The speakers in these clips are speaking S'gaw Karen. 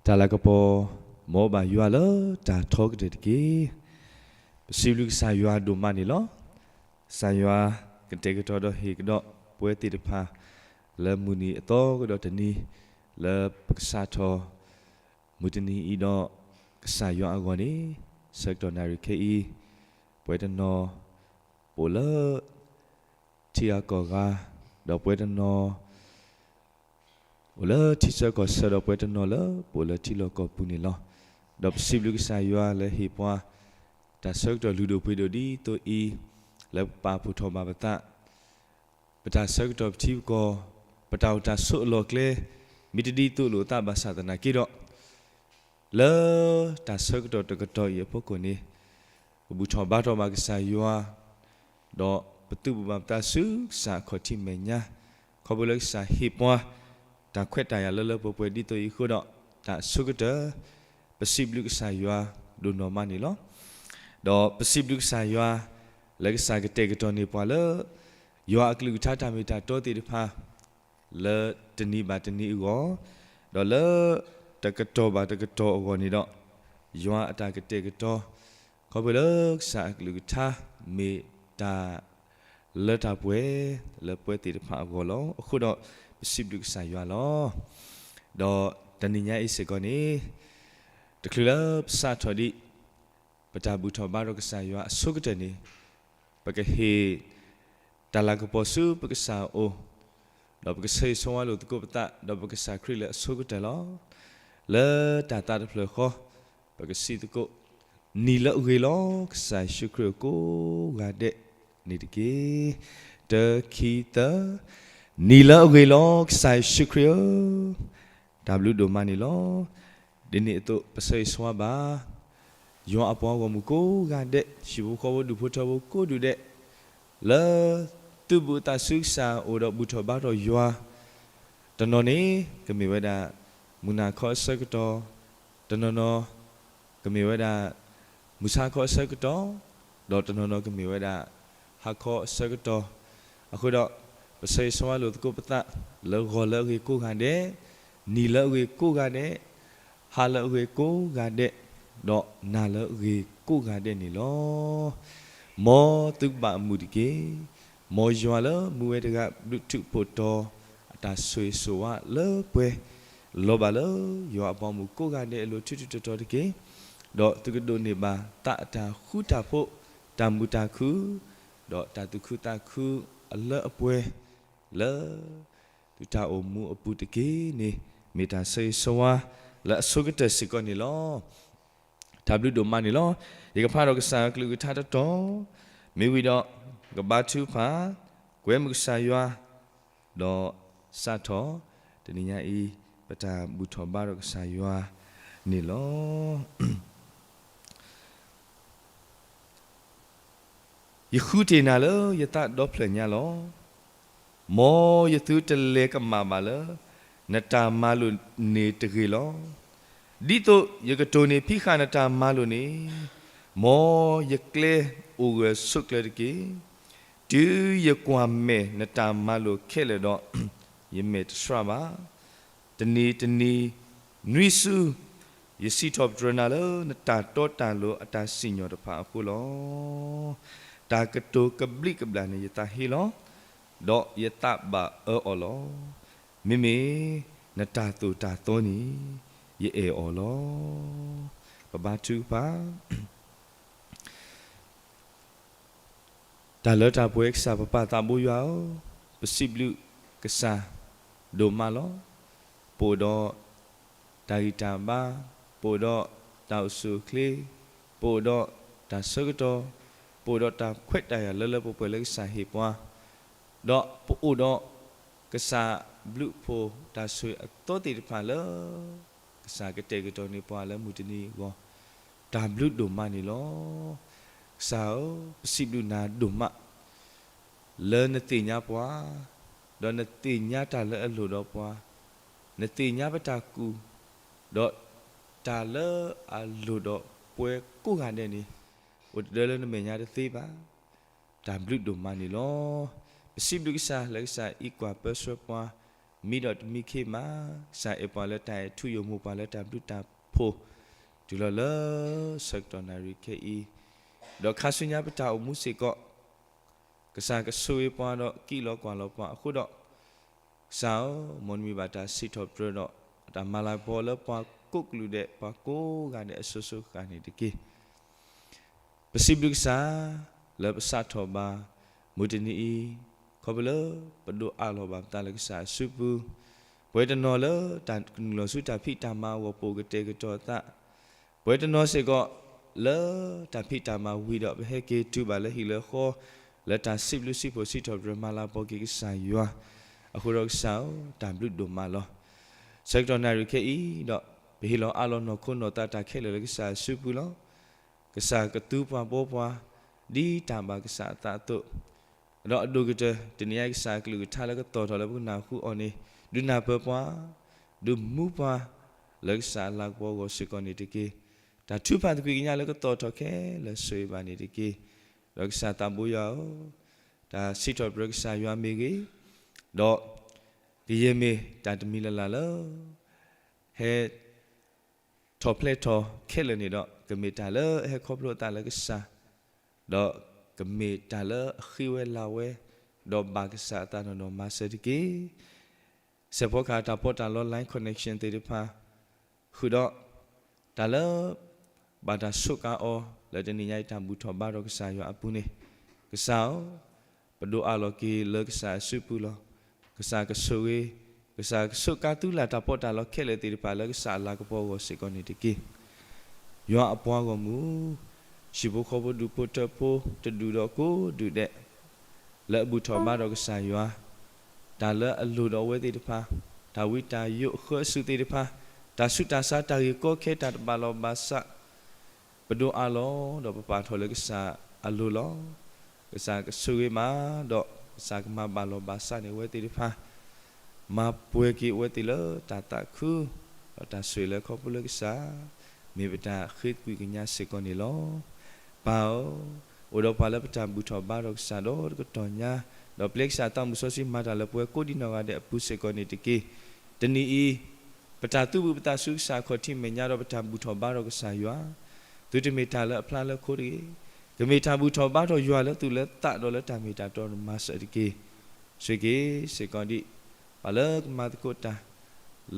တၢ်လၤကပီၤ မ်ဘၣ်ယွၤလၢတၢ်ထီကတၢၢ်တက့ၢ်. ပစံးဘျုးကစၢ်ယွၤဒိၣ်မးန့ၣ်လီၤ. ကစၢ်ယွၤကတဲာ်ကတီၤဒီးဟ့ၣ်ကဒီးပဝဲသ့ၣ်တဖၣ် လၢမုၢ်နံၤအသီကဒီးတနံၤ လၢပကစးထီၣ် မုၢ်တနံၤအံၤဒီး ကစၢ်ယွၤအဂီၢ်န့ၣ် ဆၢကတီၢ်နၣ်ရံၣ်ခဲအံၤ ပဝဲတနီၤ ပအိၣ်လၢ ထံဂၤကီၢ်ဂၤ, ဒီးပဝဲတနီၤ အိၣ်လၢထံဆၢကီၢ်ဆၢ, ဒီးပဝဲတနီၤလၢပအိၣ်လၢထံလီၢ်ကီၢ်ပူၤန့ၣ်လီၤ. ဒီးပစံးဘျုးကစၢ်ယွၤလၢဟ့ၣ်ပှၤ တၢ်ဆၢကတီၢ်လုၢ်ဒိၣ်ပှ့ၤဒိၣ်ဒ်သိးအံၤ လၢပပာ်ဖှိၣ်ထီၣ်ဘၣ်ပသး ပတၢ်ဆၢကတီၢ်ပထံပကီၢ်, ပတၢ်အိၣ်တၢ်ဆိးအလီၢ်အကျဲ မ့ၢ်တဒ်သိးလိာ်အသးဘၣ်ဆၣ်သနာ်က့ဒီး လၢတၢ်ဆၢကတီၢ်တကတီၢ်အံၤအဖီခိၣ်န့ၣ် ပဘူၣ်ထီၣ်ဘါထီၣ်ဘၣ်ကစၢ်ယွၤ, ဒီးပသုးဘူးဘၣ်ပသးဆူကစၢ်အခီၣ်ထံးမဲာ်ညါ, ခီဖျိလၢကစၢ်ဟ့ၣ်ပှၤ တၢ်ခွဲးတၢ်ယာ်လၢလၢပှဲၤပှဲၤဒ်သိးအံၤအဃိဒီး တၢ်အဆိကတၢၢ် ပစံးဘျုးကစၢ်ယွၤဒိၣ်နီၢ်မးန့ၣ်လီၤ. ဒီးပစံးဘျုးကစၢ်ယွၤ လၢကစၢ်ကတဲာ်ကတီၤန့ၢ်ပှၤလၢ ယွၤအကလုၢ်ကထါတၢ်မ့ၢ်တၢ်တီသ့ၣ်တဖၣ် လၢတနံၤဘၣ်တနံၤအဂီၢ်, ဒီးလၢတကတီၢ်ဘၣ်တကတီၢ်အဂီၢ်န့ၣ်ဒီး ယွၤအတၢ်ကတဲာ်ကတီၤ ခီဖျိလၢကစၢ်အကလုၢ်ကထါ မ့ၢ်တၢ်လၢတၢ်ပှဲၤ လၢပဝဲသ့ၣ်တဖၣ်အဂီၢ်လီၤ. အဃိဒီး ပစံးဘျုးကစၢ်ယွၤလီၤ. ဒီးတနံၤညါအံၤစ့ၢ်ကီးန့ၣ် တချုးလၢပစးထီၣ်ဒံး ပတၢ်ဘူၣ်ထီၣ်ဘါထီၣ်ကစၢ်ယွၤအဆိကတၢၢ်န့ၣ် ပကဟ့ၣ် တၢ်လၤကပီၤဆူပကစၢ်အအိၣ်, ဒီးပကဆၢဂ့ၤဆၢဝါလိာ်သကိးပသး ဒီးပကစၢ်ခရံာ်လၢအဆိကတၢၢ်လီၤ. လၢတၢ်သးတဖျၢၣ်ဃီ ပကစံးသကိး, နံၤလၢအဂ့ၤလီၤ ကစၢ်ယ့ၣ်ၡူးခရံာ်ဧၢ ကိးဂၤဒဲးန့ၣ်တက့ၢ်. တၢ ခံ သၢ, နံၤလၢအဂ့ၤလီၤ ကစၢ်ယ့ၣ်ၡူးခရံာ်ဧၢ တၢ်ဘျုးဒိၣ်မးန့ၣ်လီၤ. ဒ်န့ၣ်အသိး ပဆၢဂ့ၤဆၢဝါဘၣ် ယွၤအပှၤဂီၢ်မုၢ်ကိးဂၤဒဲး, ဟံၣ်ဖိဃီဖိဒူၣ်ဖိထၢဖိကိးဒူၣ်ဒဲး, လၢသုးဘူးအသးဆူကစၢ်အအိၣ်ဒီးဘူၣ်ထီၣ်ဘါထီၣ်ယွၤ, တနီၤန့ၣ် ကမ့ၢ်ဝဲဒၣ် မုၢ်နၤခီအဆၢကတီၢ်, တနီၤနီၤ ကမ့ၢ်ဝဲဒၣ် မုၢ်ဆါခီအဆၢကတီၢ်, ဒီးတနီၤနီၤကမ့ၢ်ဝဲဒၣ် ဟါခီအဆၢကတီၢ်, အဃိဒီး ပဆၢဂ့ၤဆၢဝါလိာ်သကိးပသး လၢဂီၤလၢအဂ့ၤကိးဂၤဒဲး, နံၤလၢအဂ့ၤကိးဂၤဒဲး, ဟါလၢအဂ့ၤကိးဂၤဒဲး, ဒီးနၤလၢအဂ့ၤကိးဂၤဒဲးန့ၣ်လီၤ. မ်သုကဘၣ်အမုာ်တက့ၢ်. မ်ယွၤလၢမူဝဲတဂၤဘျုးထူးဖှိၣ်တီၤ အတၢ်ဆိၣ်ဂ့ၤဆိၣ်ဝါလၢပှဲၤ လီၤဘၣ်လၢယွၤအပှၤဂီၢ်မုၢ်ကိးဂၤဒဲးအလိၤထူးထူးတီၤတီၤတက့ၢ်. ဒီးသုကဒိးန့ၢ်ဘၣ်သးအတၢ်ဃူတၢ်ဖိး, တၢ်မုာ်တၢ်ခု, ဒီးတၢ်သူၣ်ခုသးခုအလၢအပှဲၤ လၢ သုတၢ်အိၣ်မူအပူၤတက့ၢ်န့ၣ် မ့ၢ်တၢ်ဆၢဂ့ၤဆၢဝါလၢအဆိကတၢၢ်စ့ၢ်ကီးန့ၣ်လီၤ. တၢ်ဘျုးဒိၣ်မးန့ၣ်လီၤ. ယကဖးဒီးကစၢ်အကလုၢ်ကထါတတီၤ, မ့ၢ်ဝံၤဒီး ကဘါထုကဖၣ်, ကွဲမုာ်ကစၢ်ယွၤ, ဒီးစးထီၣ် တနံၤညါအံၤ ပတၢ်ဘူၣ်ထီၣ်ဘါထီၣ်ကစၢ်ယွၤန့ၣ်လီၤ. ယဃုတ့ၢ်နၤလၢယသးဒီဖျၢၣ်ညါလီၤ. မ်ယသုတလဲၤကမၣ်ဘၣ်လၢ နတၢ်မၤလိာ်န့ၣ်တဂ့ၤလီၤ. ဒ်သိးယကတိၢ်န့ၢ်ဖံးဃာ်နတၢ်မၤလိာ်န့ၣ်, မ်ယကျဲအိၣ်ဂၢၢ်ဆိးကျၢၤတက့ၢ်. တုၤယကွၢ်မဲာ်နတၢ်မၤလိာ်ခဲလၢာ်ဒီး, ယမဲာ်တဆှးဘၣ်. တနံၤတနံၤနွံစု, ယစံးထီၣ်ပတြၢၤနၤလၢနတၢ်တီတၢ်လိၤအတၢ်စံၣ်ညီၣ်တဖၣ်အဃိလီၤ. တၢ်ကတိၤကဘျံးကဘျၣ်န့ၣ်ယသးဟ့လီၤ, ဒီးယသးဘၣ်အၢအီၤလီၤ. မ့မ့ၢ်နတၢ်သိၣ်တၢ်သီန့ၣ် ယအဲၣ်အီၤလီၤ. ပဘါထုကဖၣ်. တၢ်လၢတၢ်ပှဲၤကစၢ်ပပၢ်သးဘိယွၤဧၢ, ပစံးဘျုးကစၢ်ဒိၣ်မးလီၤ. ပအိၣ်ဒီးတၢ်ဂံၢ်တၢ်ဘါ, ပအိၣ်ဒီးတၢ်အိၣ်ဆူၣ်အိၣ်ချ့, ပအိၣ်ဒီးတၢ်ဆၢကတီၢ်, ပအိၣ်ဒီးတၢ်ခွဲးတၢ်ယာ်လၢလၢပှဲၤပှဲၤလၢကစၢ်ဟ့ၣ်ပှၤ, ဒီးပအိၣ်ဒီးကစၢ်ဘျုးဖှိၣ်တၢ်ဆိၣ်ဂ့ၤအသီသ့ၣ်တဖၣ်လၢ ကစၢ်ကတဲာ်ကတီၤန့ၢ်ပှၤလၢမုၢ်တနံၤအဂီၢ်, တၢ်ဘျုးဒိၣ်မးန့ၣ်လီၤ. ကစၢ်ဧၢ, ပစံးဘျုးနၤဒိၣ်မး လၢနသ့ၣ်ညါပှၤ, ဒီးနသ့ၣ်ညါတၢ်လၢအလိၣ်ဒီးပှၤ, နသ့ၣ်ညါပတၢ်ကူၣ်, ဒီးတၢ်လၢအလိၣ်ဒီးပှၤကိးဂၤဒဲးန့ၣ် အိၣ်တဒၢလၢနမဲာ်ညါတသ့ဘၣ်. တၢ်ဘျုးဒိၣ်မးန့ၣ်လီၤ. ပစံးဘျုးကစၢ်လၢကစၢ်အံးကွၢ်ပၢဆှၢပှၤ, မံဒီးတမံခ့မး, ကစၢ်အဲၣ်ပှၤလၢတၢ်အဲၣ်ထူယိာ်မိၢ်ပှၤလၢတၢ်ဘျုးတၢ်ဖှိၣ်, တုၤလီၤလၢဆၢကတီၢ်နၣ်ရံၣ်ခဲအံၤ, ဒီးခါဆူညါပတၢ်အိၣ်မူစ့ၢ်ကီး, ကစၢ်ကဆိၣ်ဂ့ၤပှၤဒီးကံၣ်လီၤကွၢ်လီၤပှၤအဃိဒီး, ကစၢ်ဧၢ, မ်နမံၤဘၣ်တၢ်စံးထီၣ်ပတြၢၤဒီး တၢ်မၤလၤကပီၤလၢပှၤကိးကလုာ်ဒဲးပှၤကိးဂၤဒဲးအစိၤစိၤဃၣ်ဃၣ်န့ၣ်တက့ၢ်. ပစံးဘျုးကစၢ် လၢပစးထီၣ်ဘၣ် မုၢ်တနံၤအံၤ, ခီဖျိလၢပဒိးအးလီၤဘၣ်ပသးလၢကစၢ်အစုပူၤ, ပဝဲတနီၤလၢတၢ်ကနုာ်လီၤဆူတၢ်ဖံးတၢ်မၤအဂီၢ် ပအိၣ်ကတဲာ်ကတီၤအသး, ပဝဲတနီၤစ့ၢ်ကီး လၢတၢ်ဖံးတၢ်မၤဝံၤဒီး ပဟဲက့ၤတုၤဘၣ်လၢဟံၣ်လၢဃီ, လၢတၢ်စံးဘျုးစံးဖှိၣ်စံးထီၣ်ပတြၢၤမၤလၤကပီၤက့ၤကစၢ်ယွၤ, အဃိဒီးကစၢ်ဧၢ, တၢ်ဘျုးဒိၣ်မးလီၤ. ဆၢကတီၢ်နၣ်ရံၣ်ခဲအံၤဒီး, ပဟ့ၣ်လီၤအးလီၤနီၢ်ခိနီၢ်သးတၢ်ခဲလၢာ်လၢကစၢ်အစုပူၤလီၤ. ကစၢ်ကသူပှၤဘှီပှၤ, ဒ်တၢ်ဘၣ်ကစၢ်အသးအသိး, ဒီးအဒိၣ်ကတၢၢ် တနံၤညါကစၢ်အကလုၢ်ကထါလၢကသီၣ်ထီၣ်လၢပကနၢ်ဟူအီၤန့ၣ်, ဒုးနၢ်ပၢၢ်ပှၤ, ဒုးမူပှၤ, လၢကစၢ်အလၤကပီၤအဂီၢ်စ့ၢ်ကီးန့ၣ်တက့ၢ်. တၢ်ထုကဖၣ်သကွံာ်ကညးလၢကသီၣ်ထီၣ်ခဲလၢာ်ဆိၣ်ဂ့ၤဘၣ်န့ၣ်တက့ၢ်. ဒီးကစၢ်သးဘိယွၤဧၢ, တၢ်စံးထီၣ်ပတြၢၤကစၢ်ယွၤမ့ၢ်ဂ့ၤ, ဒီးကယဲၢ်မ့ၢ်တၢ်တမံၤလၢ်လၢ်လၢ ဟဲ ထီၣ်ဖျဲၣ်ထီၣ်ခဲလၢာ်န့ၣ်ဒီး, ကမ့ၢ်တၢ်လၢအဟဲခီဖျိအသးလၢကစၢ်, ဒီးကမ့ၢ်တၢ်လၢအဃ့ဝဲလၤဝဲ, ဒီးဘၣ်ကစၢ်အသးနီၢ်နီၢ်မၤစၢၤတက့ၢ်. စဲးဖီကဟၣ်တၢ်ပီးတၢ်လီ line connection သ့ၣ်တဖၣ်, ဃုာ်ဒီး တၢ်လၢ ဘၣ်တၢ်ဆိးကါအီၤ လၢတနံၤညါအံၤတၢ်ဘူၣ်ထီၣ်ဘါထီၣ်ကစၢ်ယွၤအပူၤန့ၣ်, ကစၢ်ဧၢ, ပဒိးအးလီၤက့ၤလၢကစၢ်အစုပူၤလီၤ. ကစၢ်ကဆိၣ်ဂ့ၤ, ကစၢ်ကဆိးကါသုလၢ်တၢ်ပီးတၢ်လီခဲလၢာ်သ့ၣ်တဖၣ်လၢကစၢ်အလၤကပီၤအဂီၢ်စ့ၢ်ကီးန့ၣ်တက့ၢ်. ယွၤအပှၤဂီၢ်မုၢ်, ဟံၣ်ဖိဃီဖိဒူၣ်ဖိထၢဖိတဒူၣ်ဒီးကိးဒူၣ်ဒဲး လၢအဘူၣ်ထီၣ်ဘါထီၣ်ကစၢ်ယွၤ, တၢ်လၢအလိၣ်ဒီးအဝဲသ့ၣ်တဖၣ်, တၢ်ဝံတၢ်ယိးအဃၢအစုးသ့ၣ်တဖၣ်, တၢ်ဆူးတၢ်ဆါတၢ်ဂ့ၢ်ကီခဲတၢ်တဘၣ်လီၢ်ဘၣ်စး, ပဒိးအးလီၤဒီးပပာ်ထီၣ်လၢကစၢ်အလိၤလီၤ. ကစၢ်ကဆိၣ်ဂ့ၤမးဒီး ကစၢ်ကမၤဘၣ်လီၢ်ဘၣ်စးန့ၢ်အဝဲသ့ၣ်တဖၣ်, မၤပှဲၤက့ၤအဝဲသ့ၣ်လၢတၢ်သးခု, ဒီးတၢ်ဆိၣ်ဂ့ၤလၢခီဖျိလၢကစၢ်, မ့ၢ်ပတၢ်ဃ့သကွံာ်ကညးစ့ၢ်ကီးန့ၣ်လီၤ. ပၢ်ဧၢ, အိၣ်ဒီးပှၤလၢပတၢ်ဘူၣ်ထီၣ်ဘါထီၣ်ကစၢ်ဒီးတကတီၢ်ညါ, ဒီးပျဲကစၢ်သးမုၢ်စီဆှံမၤတၢ်လၢပှၤကိးဒံနီၢ်ဂၤဒဲးအပူၤစ့ၢ်ကီးန့ၣ်တက့ၢ်. တနံၤအံၤ, ပတၢ်သူၣ်ဘုၣ်ပသးဆူကစၢ်အခီၣ်ထံးမဲာ်ညါဒီးပတၢ်ဘူၣ်ထီၣ်ဘါထီၣ်ကစၢ်ယွၤ, သုတမ့ၢ်တၢ်လၢအဖျါလၢခိတဂ့ၤ, ကမ့ၢ်တၢ်ဘူၣ်ထီၣ်ဘါထီၣ်ယွၤလၢသူၣ်လၢသးဒီးလၢတၢ်မ့ၢ်တၢ်တီန့ၣ်မၤစၢၤတက့ၢ်. ဆိၣ်ဂ့ၤစ့ၢ်ကီးဒံး ပှၤလၢကမၤသကိးတၢ်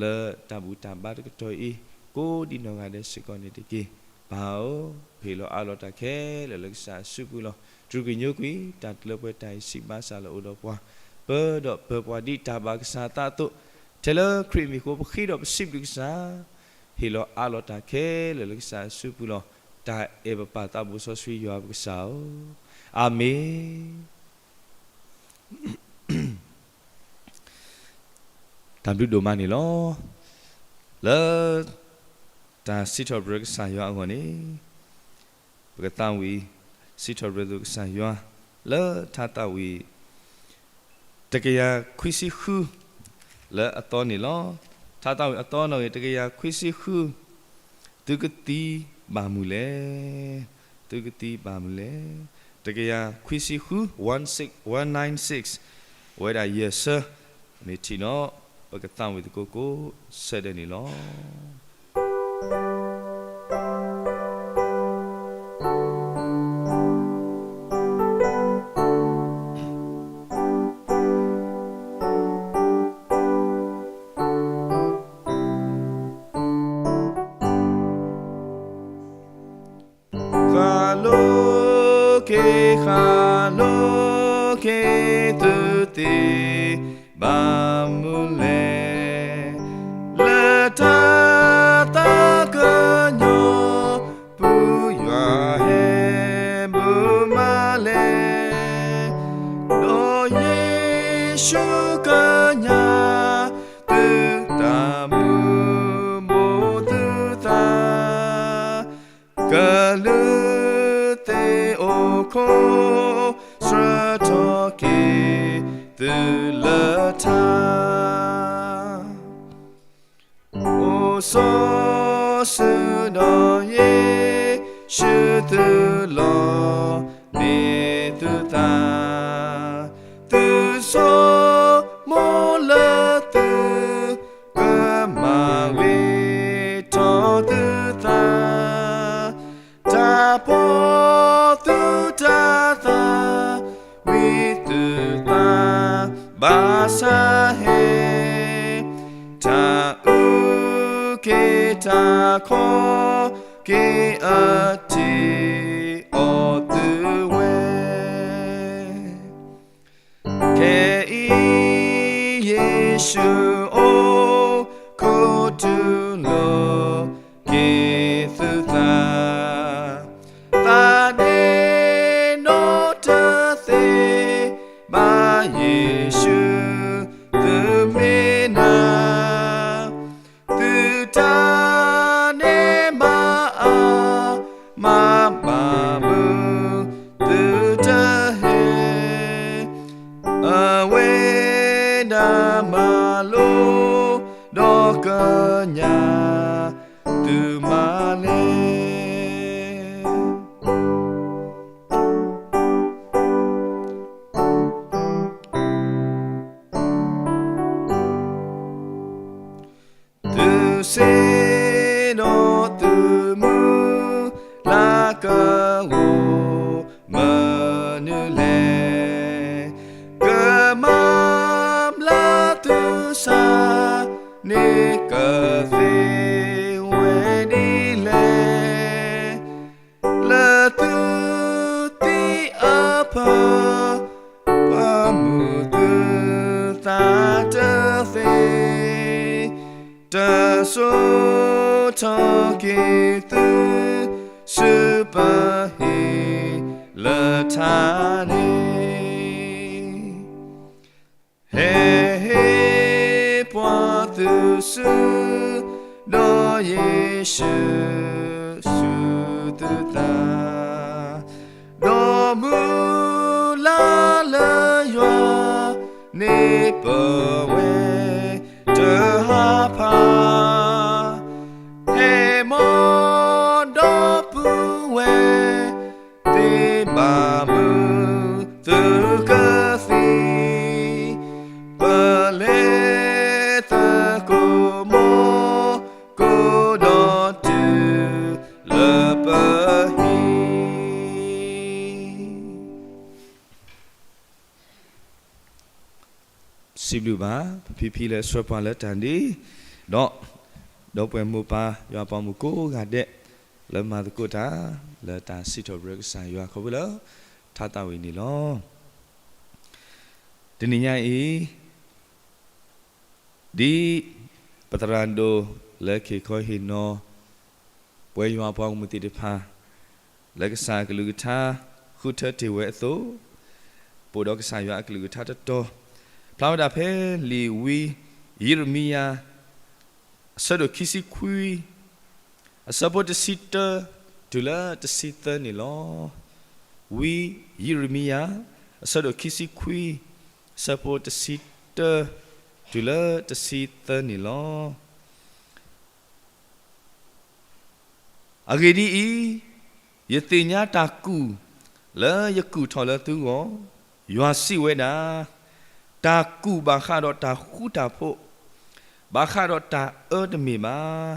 လၢတၢ်ဘူၣ်တၢ်ဘါတကတီၢ်အံၤ, ကိးဒံနီၢ်ဂၤဒဲးစ့ၢ်ကီးန့ၣ်တက့ၢ်. ပၢ်ဧၢ, ပဟ့ၣ်လီၤအးလီၤတၢ်ခဲလၢာ်လၢကစၢ်အစုပူၤလီၤ. တြူာ်ကွံာ်ညိကွံာ် တၢ်တလၢပှဲၤတၢ်အံၤစံးဘၣ်ဆၣ်လၢအိၣ်ဒီးပှၤ, ပၢဒီးပၢၤပှၤဒ်တၢ်ဘၣ်ကစၢ်အသးအသိး, ထဲလၢခရံာ်အမံၤအဃိပဃ့ဒီးပစံးဘျုးကစၢ်, ဟ့ၣ်လီၤအးလီၤတၢ်ခဲလၢာ်လၢကစၢ်အစုပူၤလီၤ. တၢ်အဲၣ်ပပၢ်သးဘိစီဆှံယွၤပကစၢ်ဧၢ, အၤမ့ၣ်. တၢ်ဘျုးဒိၣ်မးန့ၣ်လီၤ. လၢတၢ်စံးထီၣ်ပတြၢၤကစၢ်ယွၤအဂီၢ်န့ၣ်, ပကသးဝံၣ်စံးထီၣ်ပတြၢၤကစၢ်ယွၤ, လၢထါသးဝံၣ် တကယၤခွံဆံဃု လၢအသီန့ၣ်လီၤ. ထါသးဝံၣ်အသီနီၣ်ဂံၢ် တကယၤခွံဆံဃု, သုကသံဘၣ်မနုၤလဲၣ်, သုကသံဘၣ်မနုၤလဲၣ်. တကယၤခွံဆံဃု, one six, one nine six, အဝဲဒၣ်ယဲၢ်ဆၢ, မ့ၢ်ထံၣ်နီၣ်, ပကသးဝံၣ်သကိးကိးဆၢဒဲးန့ၣ်လီၤ. ဃၣ်လိက့ၤ ဃၣ်လိက့ၤ သုသံဘၣ်မနုၤလဲၣ်, လၢတၢ်သးကညီၤပူၤ ယွၤဟဲမုာ်မးလဲၣ်, ဒီးယ့ၣ်ၡူးကညး သုတၢ်မုာ်ဘိသုသး, ကလုာ်သ့ၣ်အိၣ်ခိး ဆှၢထီၣ်က့ၤသုလၢထါ, အိၣ်ဆိးဆူဒီးယ့ၣ်ၡူးသုလီၢ် န့ၢ်သုသး, သုဆိကမိၣ်လၢသု ဘၣ်ဆၣ်ဟဲ တၢ်အုၣ်က့ၤတၢ်ခီက့ၤ အထံၣ်အီၤသုဝဲ ခဲအံၤ ယ့ၣ်ၡူးအိၣ်ခိးတူၢ်လိာ်က့ၤသုသး, သးဒ့နီတသ့ဘၣ် ယ့ၣ်ၡူးသုမ့ၢ်နၤ သုတၢ်န့ၣ်မၤအါ မၤဘၣ်မုာ်သုတဟဲ, အဝဲဒၣ်မၤလိ ဒီးကညးသုမၤလဲၣ်. သုစ့ဒီးသုမုၢ်လၢ်ကဝီၤမနုၤလဲၣ်, ကမၤဘျါသုစၢ်န့ၣ် ကသ့ဝဲဒ်လဲၣ်. လၢသုသံအဖၢ ပှၤမုာ်သုသးတသ့, တၢ်စိာ်ထီၣ်က့ၤသု စုပဟ့ၣ်လၢထးန့ၣ် ဟဲဟ့ၣ်ပှၤသုစု ဒီးယ့ၣ်ၡူးဆူသုသး, ဒီးမုၢ်လၢ်လၢယွၤန့ၣ်ပဝဲတဟးဖး, ဟဲမီၢ်ဒီပုၢ်ဝဲၢ် သ့ဘၣ်မုာ်သုကသံ, ပလဲၤသကိးမိၢ်ကိးဒီးတုၤလၢပဟံၣ် စံးဘျုးဘၣ် ပဖံဖံလၢအဆှၢပှၤလၢတၢ်ဒ့, ဒီး ဒီပုၢ်ဝဲၢ်မိၢ်ပၢ်ယွၤအပှၤမုၣ်ကိးဂၤဒဲး လၢမၤသကိးတၢ် လၢတၢ်စံးထီၣ်ပတြၢၤကစၢ်ယွၤခီဖျိလၢ ထါသးဝံၣ်န့ၣ်လီၤ. တနံၤညါအံၤ ဒ်ပသရၣ်ဒိၣ်လၢက့ၤခီဟ့ၣ်နီၤ ပဝဲယွၤအပှၤဂီၢ်မုၢ်သ့ၣ်တဖၣ် လၢကစၢ်အကလုၢ်ကထါဃုထၢတ့ၢ်ဝဲအသိး, ပအိၣ်ဒီးကစၢ်ယွၤအကလုၢ်ကထါတတီၤ, ဖျါဝဲဒၣ်ဖဲလံာ်ဝံယံးရမံယၤ အဆၢဒိၣ်ခံဆံခွံ အဆၢဖိတဆံတၢ တုၤလၢတဆံသၢန့ၣ်လီၤ. ဝံယံးရမံယၤ အဆၢဒိၣ်ခံဆံခွံ အဆၢဖိတဆံတၢ တုၤလၢတဆံသၢန့ၣ်လီၤ. အဂ့ၢ်ဒ်အံၤ, ယသ့ၣ်ညါတၢ်ကူၣ်လၢယကူၣ်ထီၣ်လၢသုဂီၢ်, ယွၤစံးဝဲဒၣ်, တၢ်ကူၣ်ဘၣ်ဃးဒီးတၢ်ဃူတၢ်ဖိး, ဘၣ်ဃးဒီးတၢ်အၢတမ့ၢ်ဘၣ်,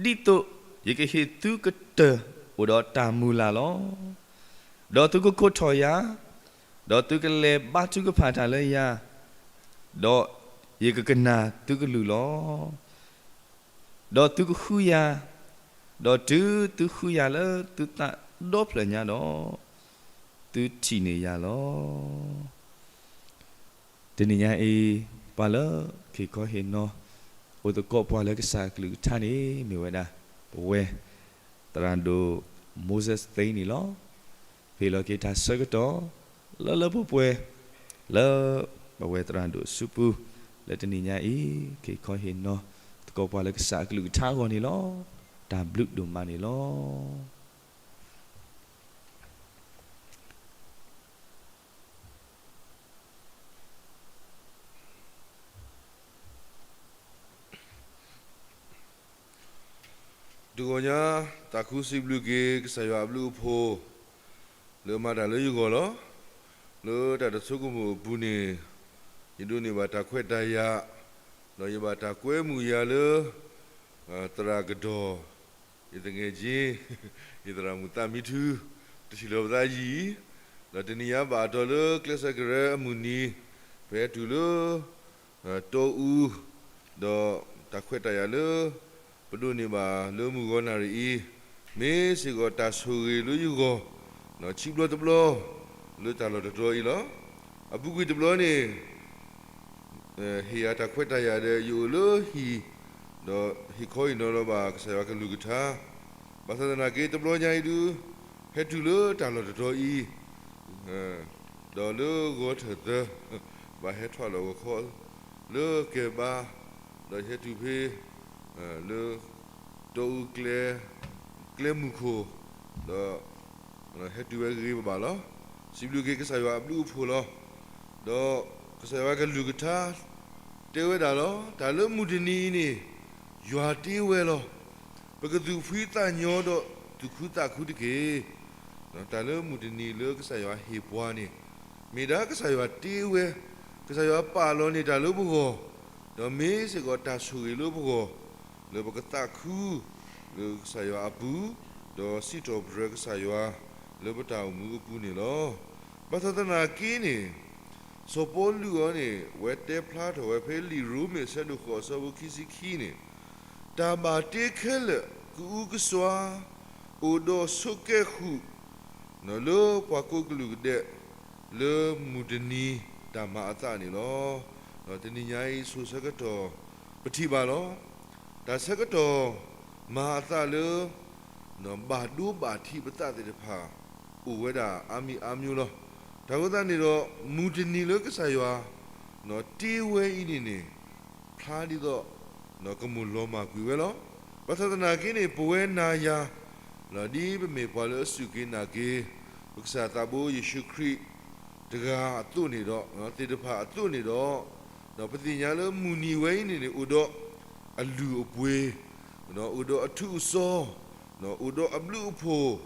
ဒ်သိးယကဟ့ၣ်သုကတၢၢ်အိၣ်ဒီးတၢ်မုၢ်လၢ်လီၤ. ဒီးသုကကိးထီၣ်ယၤ, ဒီးသုကလဲၤဘါထုကဖၣ်တၢ်လၢယၤ, ဒီးယကကနၣ်သုကလုၢ်လီၤ. ဒီးသုကဃုယၤ, ဒီးတုၤသုဃုယၤလၢသုသးဒီဖျၢၣ်ညါဒီး, သုထံၣ်န့ၢ်ယၤလီၤ. တနံၤညါအံၤ, ပှၤလၢက့ၤခီဟ့ၣ်နီၤ အိၣ်သကိးပှၤလၢကစၢ်အကလုၢ်ကထါန့ၣ် မ့ၢ်ဝဲဒၣ် ပဝဲ သရၣ်ဒိၣ် Moses Thieng န့ၣ်လီၤ. ပဟ့ၣ်လီၤက့ၤတၢ်ဆၢကတီၢ် လၢလၢပှဲၤပှဲၤ လၢပဝဲသရၣ်ဒိၣ်အစုပူၤ လၢတနံၤညါအံၤ က့ၤခီဟ့ၣ်နီၤ သကိးပှၤလၢကစၢ်အကလုၢ်ကထါအဂီၢ်န့ၣ်လီၤ. တၢ်ဘျုးဒိၣ်မးန့ၣ်လီၤ. တဂီၤညါ သးခုစံးဘျုးက့ၤ ကစၢ်ယွၤအဘျုးအဖှိၣ် လၢအမၤတၢ်လၢယဂီၢ်လီၤ. လၢတၢ်တဆိကမိၣ်အပူၤန့ၣ် ယဒိးန့ၢ်ဘၣ်တၢ်ခွဲးတၢ်ယာ်, ဒီးယဘၣ်တၢ်ကွဲမုာ်ယၤလၢ သရၣ်ကဒီး ယသငယ်ချင်း ယသရၣ်မုၣ်သးမံထူ တထံၣ်လီၤပသးယံာ်အံၤ, ဒီးတနံၤညါဘၣ်အတီၤလၢကျဲးစၢးကရၢအမုၢ်နံၤ ပဟဲတုၤလၢ တီအူ, ဒီးတၢ်ခွဲးတၢ်ယာ်လၢ ပဒိးန့ၢ်ဘၣ်လၢမုၢ်ဂီၤနၣ်ရံၣ်အံၤ, မ့ၢ်စ့ၢ်ကီးတၢ်ဆိၣ်ဂ့ၤလၢယဂီၢ်, ဆံဘျီတဘျီ လၢတၢ်လီၢ်တတီၤအံၤလီၤ. အပူၤကွံာ်တဘျီန့ၣ် ဟ့ၣ်ယၤတၢ်ခွဲးတၢ်ယာ်ဒီး ယအိၣ်လၢဟံၣ်, ဒီးဟ့ၣ်ခီဟ့ၣ်နီၤလီၤဘၣ်ကစၢ်ယွၤကလုၢ်ကထါ, ဘၣ်ဆၣ်သနာ်က့ တဘျီညါအံၤဒုး ဟဲတုၤလၢတၢ်လီၢ်တတီၤအံၤ, ဒီးလၢဂီၤထၢၣ်သၢ ဘၣ်ဟဲထီၣ်လီၤဂီၤခီ လၢကဲဘါ, ဒီးဟဲတုၤဖဲ လၢ တီအူကျဲ, ကျဲမုၢ်ခိၣ်, ဒီး ဟဲတုၤဝဲဂ့ၤဂ့ၤဘၣ်ဘၣ်လီၤ. စံးဘျုးက့ၤကစၢ်ယွၤအဘျုးအဖှိၣ်လီၤ. ဒီးကစၢ်ယွၤကလုၢ်ကထါ တဲဝဲဒၣ်လီၤ. တၢ်လၢမုၢ်တနံၤအံၤန့ၣ် ယွၤတ့ဝဲလီၤ. ပကသူၣ်ဖှံသးညီဒီးသူၣ်ခုသးခုတက့ၢ်. တၢ်လၢမုၢ်တနံၤလၢကစၢ်ယွၤဟ့ၣ်ပှၤန့ၣ် မ့ၢ်ဒၣ်ကစၢ်ယွၤတ့ဝဲ, ကစၢ်ယွၤပာ်လီၤန့ၢ်တၢ်လၢပဂီၢ်, ဒီးမ့ၢ်စ့ၢ်ကီးတၢ်ဆိၣ်ဂ့ၤလၢပဂီၢ်, လၢပကသးခု လၢကစၢ်ယွၤအပူၤ, ဒီးစံးထီၣ်ပတြၢၤကစၢ်ယွၤ လၢပတၢ်အိၣ်မူအပူၤန့ၣ်လီၤ. ဘၣ်ဆၣ်သနာ်က့န့ၣ် စီၤပီလူးအံၤန့ၣ် အဝဲတဲဖျါထီၣ်ဝဲဖဲလံာ်ရိမ့ၤအဆၢဒိၣ်ဃိးအဆၢဖိခံဆံခံန့ၣ်, တၢ်ဘၣ်တ့ခဲလၢာ်ကအုကစွါ အိၣ်ဒီးဆိးကဲဃုာ် လၢပှၤကိးကလုာ်ကဒဲး လၢမုၢ်တနံၤတၢ်မၤအသးန့ၣ်လီၤ. တနံၤညါအံၤ ဆိၣ်ဆၢကတီၢ်ပထံၣ်ဘၣ်လီၤ. တၢ်ဆၢကတီၢ်မၤအသးလၢ ဘၣ်ဒိဘၣ်ထံးပသးသ့ၣ်တဖၣ် အိၣ်ဝဲဒၣ်အါမံၤအါမံၤလီၤ. တၢ်အဃိသတးန့ၣ်ဒီး မုၢ်တနံၤလၢကစၢ်ယွၤ တ့ဝဲအံၤန့ၣ်န့ၣ် ဖျါဒ်သိး ကမုၢ်လီၤမၢ်ကွံာ်ဝဲလီၤ. ဘၣ်ဆၣ်သနာ်က့န့ၣ် ပဝဲနၤယၤ ဒ်ပမ့ၢ်ပှၤလၢအစူၢ်က့ၤနာ်က့ၤ ပကစၢ်သးဘိယ့ၣ်ၡူးခရံာ်တဂၤအသိးန့ၣ်ဒီး သ့ၣ်တဖၣ်အသိးန့ၣ်ဒီး ဒီးပသ့ၣ်ညါလၢမုၢ်နံၤဝဲအံၤန့ၣ်န့ၣ် အိၣ်ဒီးအလုၢ်အပှ့ၤ, အိၣ်ဒီးအထူးအစီၤ, အိၣ်ဒီးအဘျုးအဖှိၣ်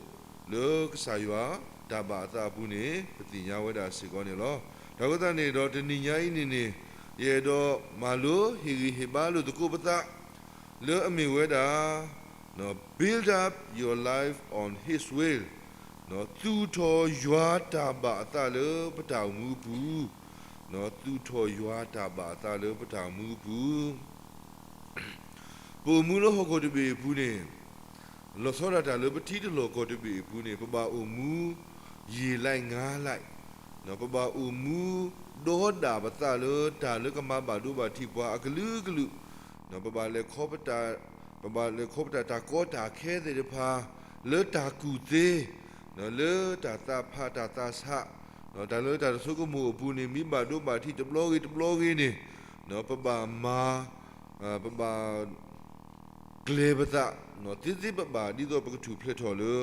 လၢကစၢ်ယွၤတၢ်ဘၣ်အသးအပူၤန့ၣ် ပသ့ၣ်ညါဝဲဒၣ်စ့ၢ်ကီးန့ၣ်လီၤ. တၢ်အဃိသတးန့ၣ်ဒီး တနံၤညါအံၤန့ၣ်န့ၣ် ယအဲၣ်ဒိးမၤလိဟ့ၣ်ဂံၢ်ဟ့ၣ်ဘါလိာ်သကိးပသး လၢအမ့ၢ်ဝဲဒၣ် Build up your life on His will, သူၣ်ထီၣ်ယွၤတၢ်ဘၣ်အသးလၢပတၢ်အိၣ်မူအပူၤ, သူၣ်ထီၣ်ယွၤတၢ်ဘၣ်အသးလၢပတၢ်အိၣ်မူအပူၤ ပအိၣ်မူလၢဟီၣ်ခိၣ်တဘ့ၣ်အပူၤန့ၣ် လီၤဆီဒၣ်တၢ်လၢပထံတလီၢ်ကီၢ်တဘ့ၣ်အပူၤန့ၣ် ပဘၣ်အိၣ်မူ ယံာ်လံငါလံ, ပဘၣ်အိၣ်မူ ဒီဒၣ်ပသးလၢတၢ်လၢကမၤဘၣ်ဒိဘၣ်ထံးပှၤအကလုာ်ကလုာ်, ပဘၣ်လဲၤခီ ပဘၣ်လဲၤခီပတာ်တၢ်ကီတၢ်ခဲသ့ၣ်တဖၣ် လၢတၢ်ကူၣ်သ့, လၢတၢ်သးဖးတၢ်သးဆး, တၢ်လၢတၢ်တဆိကမိၣ်အပူၤန့ၣ် မ့ၢ်ဘၣ်ဒိဘၣ်ထံးတဘျီဂ့ၤတဘျီဂ့ၤန့ၣ်, ပဘၣ်မၤ, ပဘၣ် ကျဲၤပသး သ့သ့ဘၣ်ဘၣ် ဒ်သိးပကထူၣ်ဖျဲးထီၣ်လၢ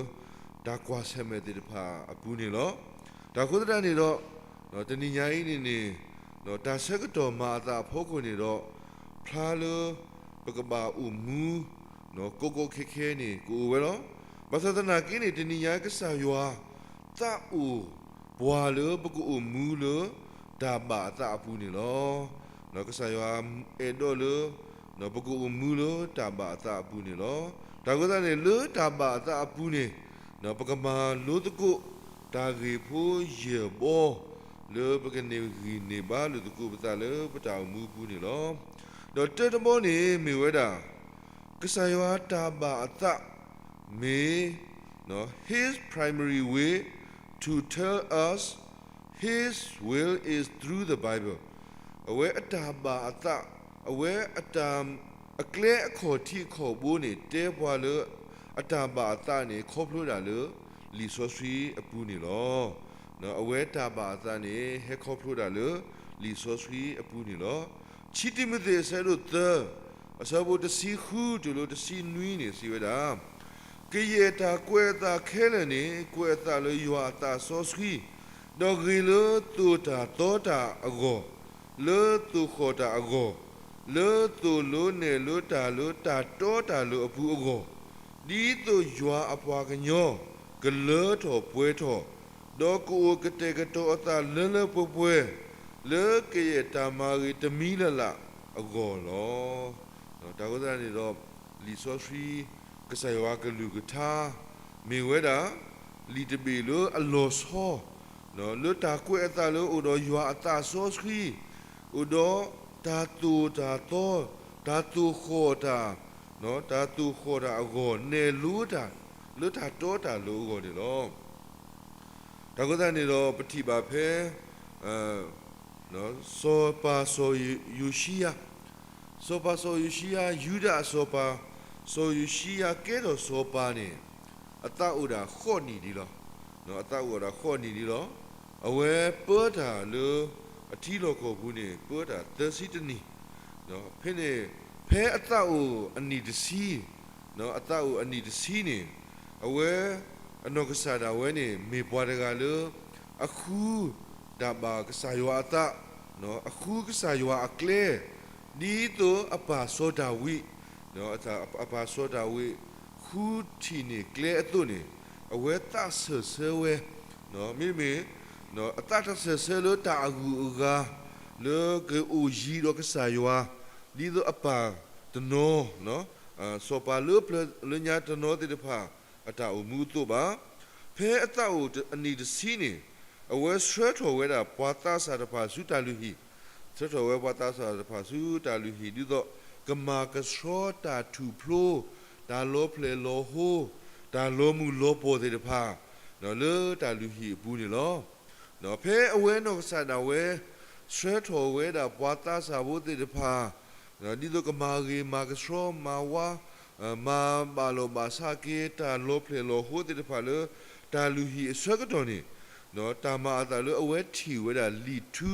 တၢ်ကွၢ်ဆၢၣ်မဲာ်သ့ၣ်တဖၣ်အပူၤန့ၣ်လီၤ. တၢ်အဃိသတးန့ၣ်ဒီး တနံၤညါအံၤန့ၣ်န့ၣ် တၢ်ဆၢကတီၢ်မၤအသးအဖီခိၣ်န့ၣ်ဒီး ဖျါလၢ ပကဘၣ်အိၣ်မူ ကီကီခဲခဲန့ၣ် ကအိၣ်ဝဲလီၤ. ဘၣ်ဆၣ်သနာ်က့န့ၣ် တနံၤညါကစၢ်ယွၤ သးအိၣ်ပှၤလၢပကအိၣ်မူလၢ တၢ်ဘၣ်အသးအပူၤန့ၣ်လီၤ. ကစၢ်ယွၤအဲၣ်ဒိးလၢ ပကအိၣ်မူလၢတၢ်ဘၣ်အသးအပူၤန့ၣ်လီၤ. တၢ်အဃိသတးန့ၣ် လၢတၢ်ဘၣ်အသးအပူၤန့ၣ် ပကမၤလိသကိး တၢ်ဂ့ၢ်ဖိယဲၢ်ဘီ လၢပကန့ၢ်ဂံၢ်န့ၢ်ဘါလိာ်သကိးပသးလၢပတၢ်အိၣ်မူအပူၤန့ၣ်လီၤ. ဒီးတၢတဘီန့ၣ်မ့ၢ်ဝဲဒၣ် ကစၢ်ယွၤတၢ်ဘၣ်အသး မ့ၢ် His primary way to tell us His will is through the Bible. အဝဲအတၢ်ဘၣ်အသး, အဝဲအတၢ် အကျဲအခီၣ်ထံးအခီၣ်ဘိန့ၣ် တဲပှၤလၢ အတၢ်ဘၣ်အသးန့ၣ် ခီဖျိဒၣ်လၢ လံာ်စီဆှံအပူၤန့ၣ်လီၤ. အဝဲတၢ်ဘၣ်အသးန့ၣ် ဟဲခီဖျိဒၣ်လၢ လံာ်စီဆှံအပူၤန့ၣ်လီၤ. ခံတံၤမသ့း အဆၢဒိၣ်သၢ အဆၢဖိတဆံဃုတုၤလၢတဆံနွံန့ၣ် စံးဝဲဒၣ်, ကယဲၢ်တၢ်ကွဲးအသးခဲလၢာ်န့ၣ် ကွဲးအသးလၢယွၤအသးစီဆှံ, ဒီးဂ့ၤလၢသိၣ်တၢ်တီတၢ်အဂီၢ်, လၢသိၣ်ဃီၣ်တၢ်အဂီၢ်, လၢသိၣ်လိနဲၣ်လိတၢ်လၢတၢ်တီတၢ်လိၤအပူၤအဂီၢ်, ဒ်သိးယွၤအပှၤကညီ ကလၢထီၣ်ပှဲၤထီၣ်, ဒီးကအိၣ်ကတဲာ်ကတီၤအသးလၢလၢပှဲၤပှဲၤ, လၢကယဲၢ်တၢ်မၤဂ့ၤတမံၤလၢ်လၢ်အဂီၢ်လီၤ. တၢ်အဃိသတးန့ၣ်ဒီး လံာ်စီဆှံ ကစၢ်ယွၤကလုၢ်ကထါ မ့ၢ်ဝဲဒၣ် လံာ်တဘ့ၣ်လၢအလီၤဆီ လၢတၢ်ကွဲးအသးလၢအိၣ်ဒီးယွၤအသးစီဆှံ, အိၣ်ဒီးတၢ်သိၣ်တၢ်သီ, တၢ်သိၣ်ဃီၣ်တၢ်, တၢ်သိၣ်ဃီၣ်တၢ်အဂီၢ် နဲၣ်လိတၢ်လၢတၢ်တီတၢ်လိၤအဂီၢ်န့ၣ်လီၤ. တၢ်အဃိသတးန့ၣ်ဒီး ပထံၣ်ဘၣ်ဖဲ စီၤပၤစီၤယိၤၡံယၤ, စီၤပၤစီၤယိၤၡံယၤ ယူဒၤအစီၤပၤ, စီၤယိၤၡံယၤကဲထီၣ်စီၤပၤန့ၣ် အသးအိၣ်ဒၣ်ဃိးနံၣ်ဒံးလီၤ. အသးအိၣ်ဒၣ်ဃိးနံၣ်ဒံးလီၤ. အဝဲပၢတၢ်လၢ အထံလီၢ်ကီၢ်ပူၤန့ၣ် ပၢတၢ်သၢဆံတနံၣ်, ဖဲန့ၣ် ဖဲအသးအိၣ်အနံၣ်တဆံ, အသးအိၣ်အနံၣ်တဆံန့ၣ် အဝဲ အနီၢ်ကစၢ်ဒၣ်ဝဲန့ၣ် မ့ၢ်ပှၤတဂၤလၢ အဃု တၢ်ဘၣ်ကစၢ်ယွၤအသး, အဃုကစၢ်ယွၤအကျဲ, ဒ်သိးအပၢ်စီၤဒၤဝံး, အပၢ်စီၤဒၤဝံး ဃုထံၣ်န့ၢ်ကျဲအသိးန့ၣ် အဝဲသးစၢၢ်ဆၢဝဲ, မ့မ့ၢ် အသးတစၢၢ်ဆၢလၢတၢ်အဂုၤအဂၤ လၢကအိၣ်ယံၤဒီးကစၢ်ယွၤ ဒ်သိးအပၢ်တနီၤ စီၤပၤလၢပျၢၤလၢညါတနီၤသ့ၣ်တဖၣ် အတၢ်အိၣ်မူအသိးဘၣ်. ဖဲအသးအိၣ်အနံၣ်တဆံန့ၣ် အဝဲဆှၢထီၣ်ဝဲဒၣ်ပှၤသးစၢ်တဖၣ်ဆူတၢ်လုၢ်ဟံၣ်, ဆှၢထီၣ်ဝဲပှၤသးစၢ်တဖၣ်ဆူတၢ်လုၢ်ဟံၣ် ဒ်သိး ကမၤကဆှီတၢ်ထူၣ်ဖျိ, တၢ်လီၤဖျဲၣ်လီၤဟိ, တၢ်လီၤမုၢ်လီၤပှီၢ်သ့ၣ်တဖၣ် လၢတၢ်လုၢ်ဟံၣ်အပူၤန့ၣ်လီၤ. ဖဲအဝဲနီၢ်ကစၢ်ဒၣ်ဝဲ ဆှၢထီၣ်ဝဲဒၣ်ပှၤသးစၢ်ဖိသ့ၣ်တဖၣ် ဒ်သိးကမၤဂ့ၤမၤကဆှီမၤဝါ, မၤဘၣ်လီၢ်ဘၣ်စးက့ၤ တၢ်လီၤဖျဲၣ်လီၤဟိသ့ၣ်တဖၣ်လၢ တၢ်လုၢ်ဟံၣ်အဆၢကတီၢ်န့ၣ် တၢ်မၤအသးလၢအဝဲထံၣ်ဝဲဒၣ်လံာ်ထူ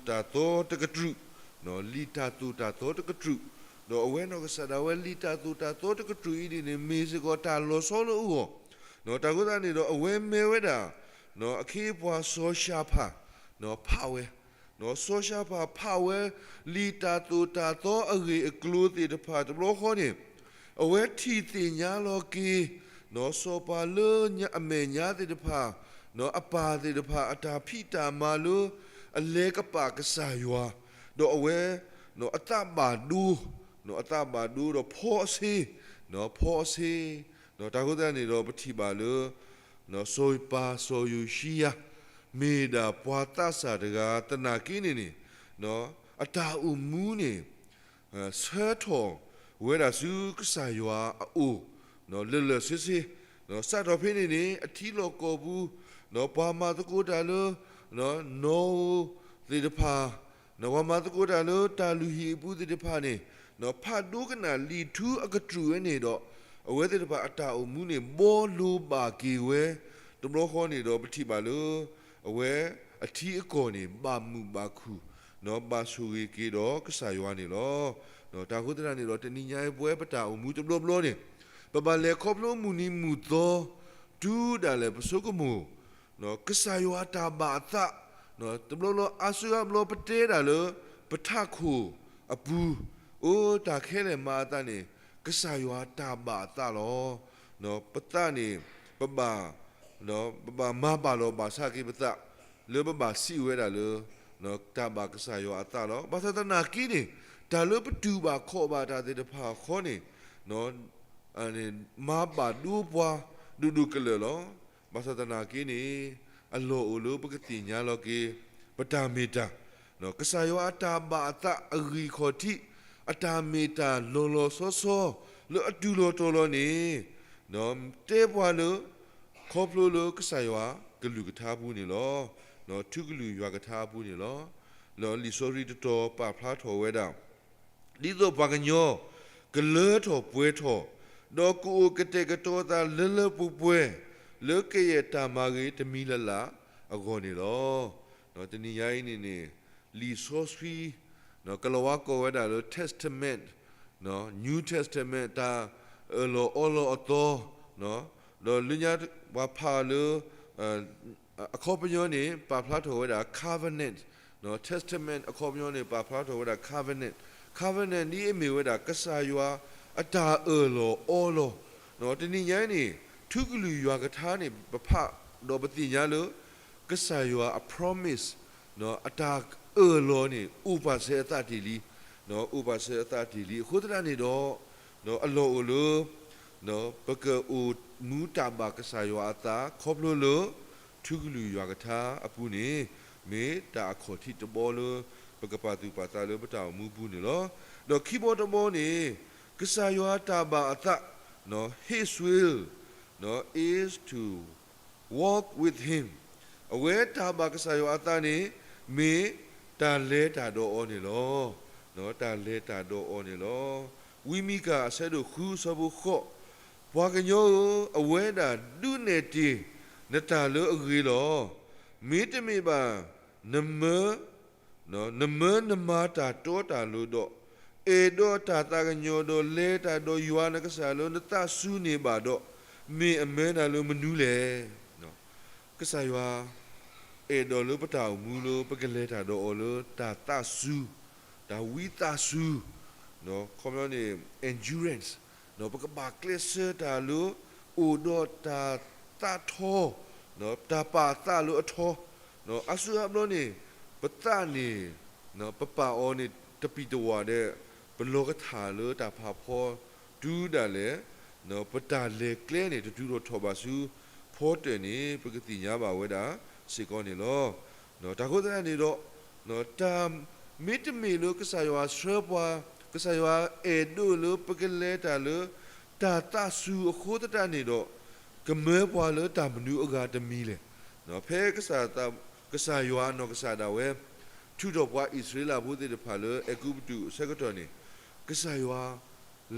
တၢ်သိၣ်တၢ်သီတကတြူၢ်, လံာ်တၢ်သိၣ်တၢ်သီတကတြူၢ်, ဒီးအဝဲနီၢ်ကစၢ်ဒၣ်ဝဲလံာ်တၢ်သိၣ်တၢ်သီတကတြူၢ်အံၤန့ၣ်န့ၣ် မ့ၢ်စ့ၢ်ကီးတၢ်လီၤဆီလၢအဂီၢ်, တၢ်အဃိသတးန့ၣ်ဒီး အဝဲမၢဝဲဒၣ် အခ့အပှၤစီၤၡၤဖၣ် ဖးဝဲ, စီၤၡၤဖၣ်ဖးဝဲ လံာ်တၢ်သိၣ်တၢ်သီအဂ့ၢ်အကျိၤသ့ၣ်တဖၣ်တဘျီဃီန့ၣ် အဝဲထံၣ်သ့ၣ်ညါလီၤက့ၤ စီၤပၤလၢအမဲာ်ညါသ့ၣ်တဖၣ်, အပၢ်သ့ၣ်တဖၣ်အတၢ်ဖံးတၢ်မၤလၢ အလဲၤကပာ်ကစၢ်ယွၤ, ဒီးအဝဲ အသးဘၣ်ဒိ, အသးဘၣ်ဒိဒီးဖီအဆ့, ဖီအဆ့, တၢ်အဃိသတးန့ၣ်ဒီး ပထံၣ်ဘၣ်လၢ စီၤပၤစီၤယိၤၡံယၤ မ့ၢ်ဒၣ်ပှၤသးစၢ်တဂၤသနာ်က့န့ၣ်န့ၣ် အတၢ်အိၣ်မူန့ၣ် ဆၢထီၣ်ဝဲဒၣ်ဆူကစၢ်ယွၤအအိၣ် လၢာ်လၢာ်ဆ့ဆ့, စးထီၣ်ဖဲန့ၣ်န့ၣ် အထံလီၢ်ကီၢ်ပူၤ ပှၤမၤသကိးတၢ်လၢ နီၣ်ဧိၤသ့ၣ်တဖၣ် ပှၤမၤသကိးတၢ်လၢတၢ်လုၢ်ဟံၣ်အပူၤသ့ၣ်တဖၣ်န့ၣ် ဖးဒိကနၣ်လံာ်ထူအကတြူၢ်ဝဲန့ၣ်ဒီး အဝဲသ့ၣ်တဖၣ်အတၢ်အိၣ်မူန့ၣ် ဘှီလိၤဘၣ်က့ၤဝဲ တဘျီဃီန့ၣ်ဒီး ပထံၣ်ဘၣ်လၢ အဝဲအထံအကီၢ်န့ၣ် ဘၣ်မုာ်ဘၣ်ခုၣ် ဘၣ်ဆိၣ်ဂ့ၤက့ၤဒီးကစၢ်ယွၤန့ၣ်လီၤ. တၢ်အဃိသတးန့ၣ်ဒီး တနံၤညါအံၤပဝဲပတၢ်အိၣ်မူတဘျီဘျီန့ၣ် ပဘၣ်လဲၤခီဖျိမုၢ်နံၤမုၢ်သီ တုၤဒၣ်လဲာ်ပဆိကမိၣ် ကစၢ်ယွၤတၢ်ဘၣ်အသး တဘျီဘျီအါစုအါဘျီပတဲဒၣ်လၢ ပထးခိၣ်အပူၤ အိၣ်တၢ်ခဲလၢာ်မၤအသးန့ၣ် ကစၢ်ယွၤတၢ်ဘၣ်အသးလီၤ. ပသးန့ၣ် ပဘၣ် ပဘၣ်မၤဘၣ်လီၤဘၣ်စးက့ၤပသး လၢပဘၣ်စံးဝဲဒၣ်လၢ တၢ်ဘၣ်ကစၢ်ယွၤအသးလီၤ. ဘၣ်ဆၣ်သနာ်က့န့ၣ် တၢ်လၢပတူၢ်ဘၣ်ခီၣ်ဘၣ်တၢ်သ့ၣ်တဖၣ်အဃိန့ၣ် မၤဘၣ်ဒိပှၤဒိၣ်ဒိၣ်ကလၢာ်လီၤ. ဘၣ်ဆၣ်သနာ်က့န့ၣ် အလီၢ်အိၣ်လၢပကသ့ၣ်ညါလီၤက့ၤ ပတၢ်မ့ၢ်တၢ် ကစၢ်ယွၤအတၢ်ဘၣ်အသးအဂံၢ်ခီၣ်ထံး အတၢ်မ့ၢ်တၢ်လီၤလီၤဆီဆီ လၢအတုၤလီၤတီၤလီၤန့ၣ် တဲပှၤလၢ ခီဖျိလၢကစၢ်ယွၤကလုၢ်ကထါအပူၤန့ၣ်လီၤ. ထူကလုၢ်ယွၤကထါအပူၤန့ၣ်လီၤ. လံာ်စီဆှံတတီၤပာ်ဖျါထီၣ်ဝဲဒၣ် ဒ်သိးပှၤကညီ ကလၢထီၣ်ပှဲၤထီၣ်, ဒီးကအိၣ်ကတဲာ်ကတီၤသးလၢလၢပှဲၤပှဲၤ လၢကယဲၢ်တၢ်မၤဂ့ၤတမံၤလၢ်လၢ်အဂီၢ်န့ၣ်လီၤ. တနံၤညါအံၤန့ၣ်န့ၣ် လံာ်စီဆှံ ကလီၤဝါကိးဝဲဒၣ်လၢ Testament, New Testament တၢ်အၢၣ်လီၤအီလီၤအသီ, ဒီးလၢညါပှၤဖးလၢ အခီပညီန့ၣ် ပာ်ဖျါထီၣ်ဝဲဒၣ် covenant, testament အခီပညီန့ၣ် ပာ်ဖျါထီၣ်ဝဲဒၣ် covenant, covenant ဒ်အမ့ၢ်ဝဲဒၣ် ကစၢ်ယွၤအတၢ်အၢၣ်လီၤအီလီၤ. တနံၤညါအံၤန့ၣ် ထူကလုၢ်ယွၤကထါန့ၣ် ပဖးဒီးပသ့ၣ်ညါလၢ ကစၢ်ယွၤအ promise အတၢ်အၢၣ်လီၤန့ၣ် အိၣ်ပာ်စၢၤအသးတ့ၢ်လံ, အိၣ်ပာ်စၢၤအသးတ့ၢ်လံ. အဃိသတးန့ၣ်ဒီး အလီၢ်အိၣ်လၢ ပကအိၣ်မူတၢ်ဘၣ်ကစၢ်ယွၤအသး ခီဖျိလၢ ထူကလုၢ်ယွၤကထါအပူၤန့ၣ် မ့ၢ်တၢ်အခီၣ်ထံးတဘီလၢ ပကပာ်သူၣ်ပာ်သးလၢပတၢ်အိၣ်မူပူၤန့ၣ်လီၤ. ဒီးခံဘီတဘီန့ၣ် ကစၢ်ယွၤတၢ်ဘၣ်အသး His will is to walk with him. အဝဲတၢ်ဘၣ်ကစၢ်ယွၤအသးန့ၣ် မ့ၢ်တၢ်လဲၤတၢ်ဒီးအီၤန့ၣ်လီၤ. တၢ်လဲၤတၢ်ဒီးအီၤန့ၣ်လီၤ. ဝံမံကၤအဆၢဒိၣ်ဃုအဆၢဖိဃိး, ပှၤကညီဧၢ, အဝဲဒၣ်ဒုးနဲၣ်တ့ၢ်နတၢ်လၢအဂ့ၤလီၤ. မ့တမ့ၢ်ဘၣ် နမၢ နမၢနမၤတၢ်တီတၢ်လိၤဒီး အဲၣ်ဒိးတၢ်သးကညီၤဒီး လဲၤတၢ်ဒီးယွၤနကစၢ်လၢနသးစူၤန့ၣ်ဘၣ်ဒီး, မ့ၢ်အမၢနၤလၢမနုၤလဲၣ်. ကစၢ်ယွၤ အဲၣ်ဒိးလၢပတၢ်အိၣ်မူလၢ ပကလဲၤတၢ်ဒီးအီၤလၢတၢ်သးစူၤ, တၢ်ဝံသးစူၤ, ခီပညီန့ၣ် endurance, ပကဘၣ်ကျဲးစၢးတၢ်လၢ အိၣ်ဒီးတၢ်သးထီ, တၢ်ပာ်သးလၢအထီ, အါစုအါဘျီန့ၣ် ပသးန့ၣ် ပပာ်အီၤန့ၣ် တပံၢ်တဝၢ်ဒီး ပလီၤကထၣ်လၢတၢ်ဖးဖီ တုၤဒၣ်လဲာ် ပတၢ်လဲၤကျဲန့ၣ် တတုၤထီၣ်ထီၣ်ဘၣ်ဆူ ဖီတၢၢ်န့ၣ် ပကသ့ၣ်ညါဘၣ်ဝဲဒၣ်စ့ၢ်ကီးန့ၣ်လီၤ. တၢ်ဃိသတးန့ၣ်ဒီး တၢ်မ့တမ့ၢ်လၢကစၢ်ယွၤဆှၢပှၤ, ကစၢ်ယွၤအဲၣ်ဒိးလၢပကလဲၤတၢ်လၢ တၢ်သးစူၤအဃိသတးန့ၣ်ဒီး ကမၢပှၤလၢတၢ်မနုၤအဂၤတမံၤလဲၣ်. ဖဲ ကစၢ်ယွၤအနီၢ်ကစၢ်ဒၣ်ဝဲ ထုးထီၣ်ပှၤအံၣ်စရ့လးဖိသ့ၣ်တဖၣ်လၢအဲၤကူပတူးအဆၢကတီၢ်န့ၣ်, ကစၢ်ယွၤ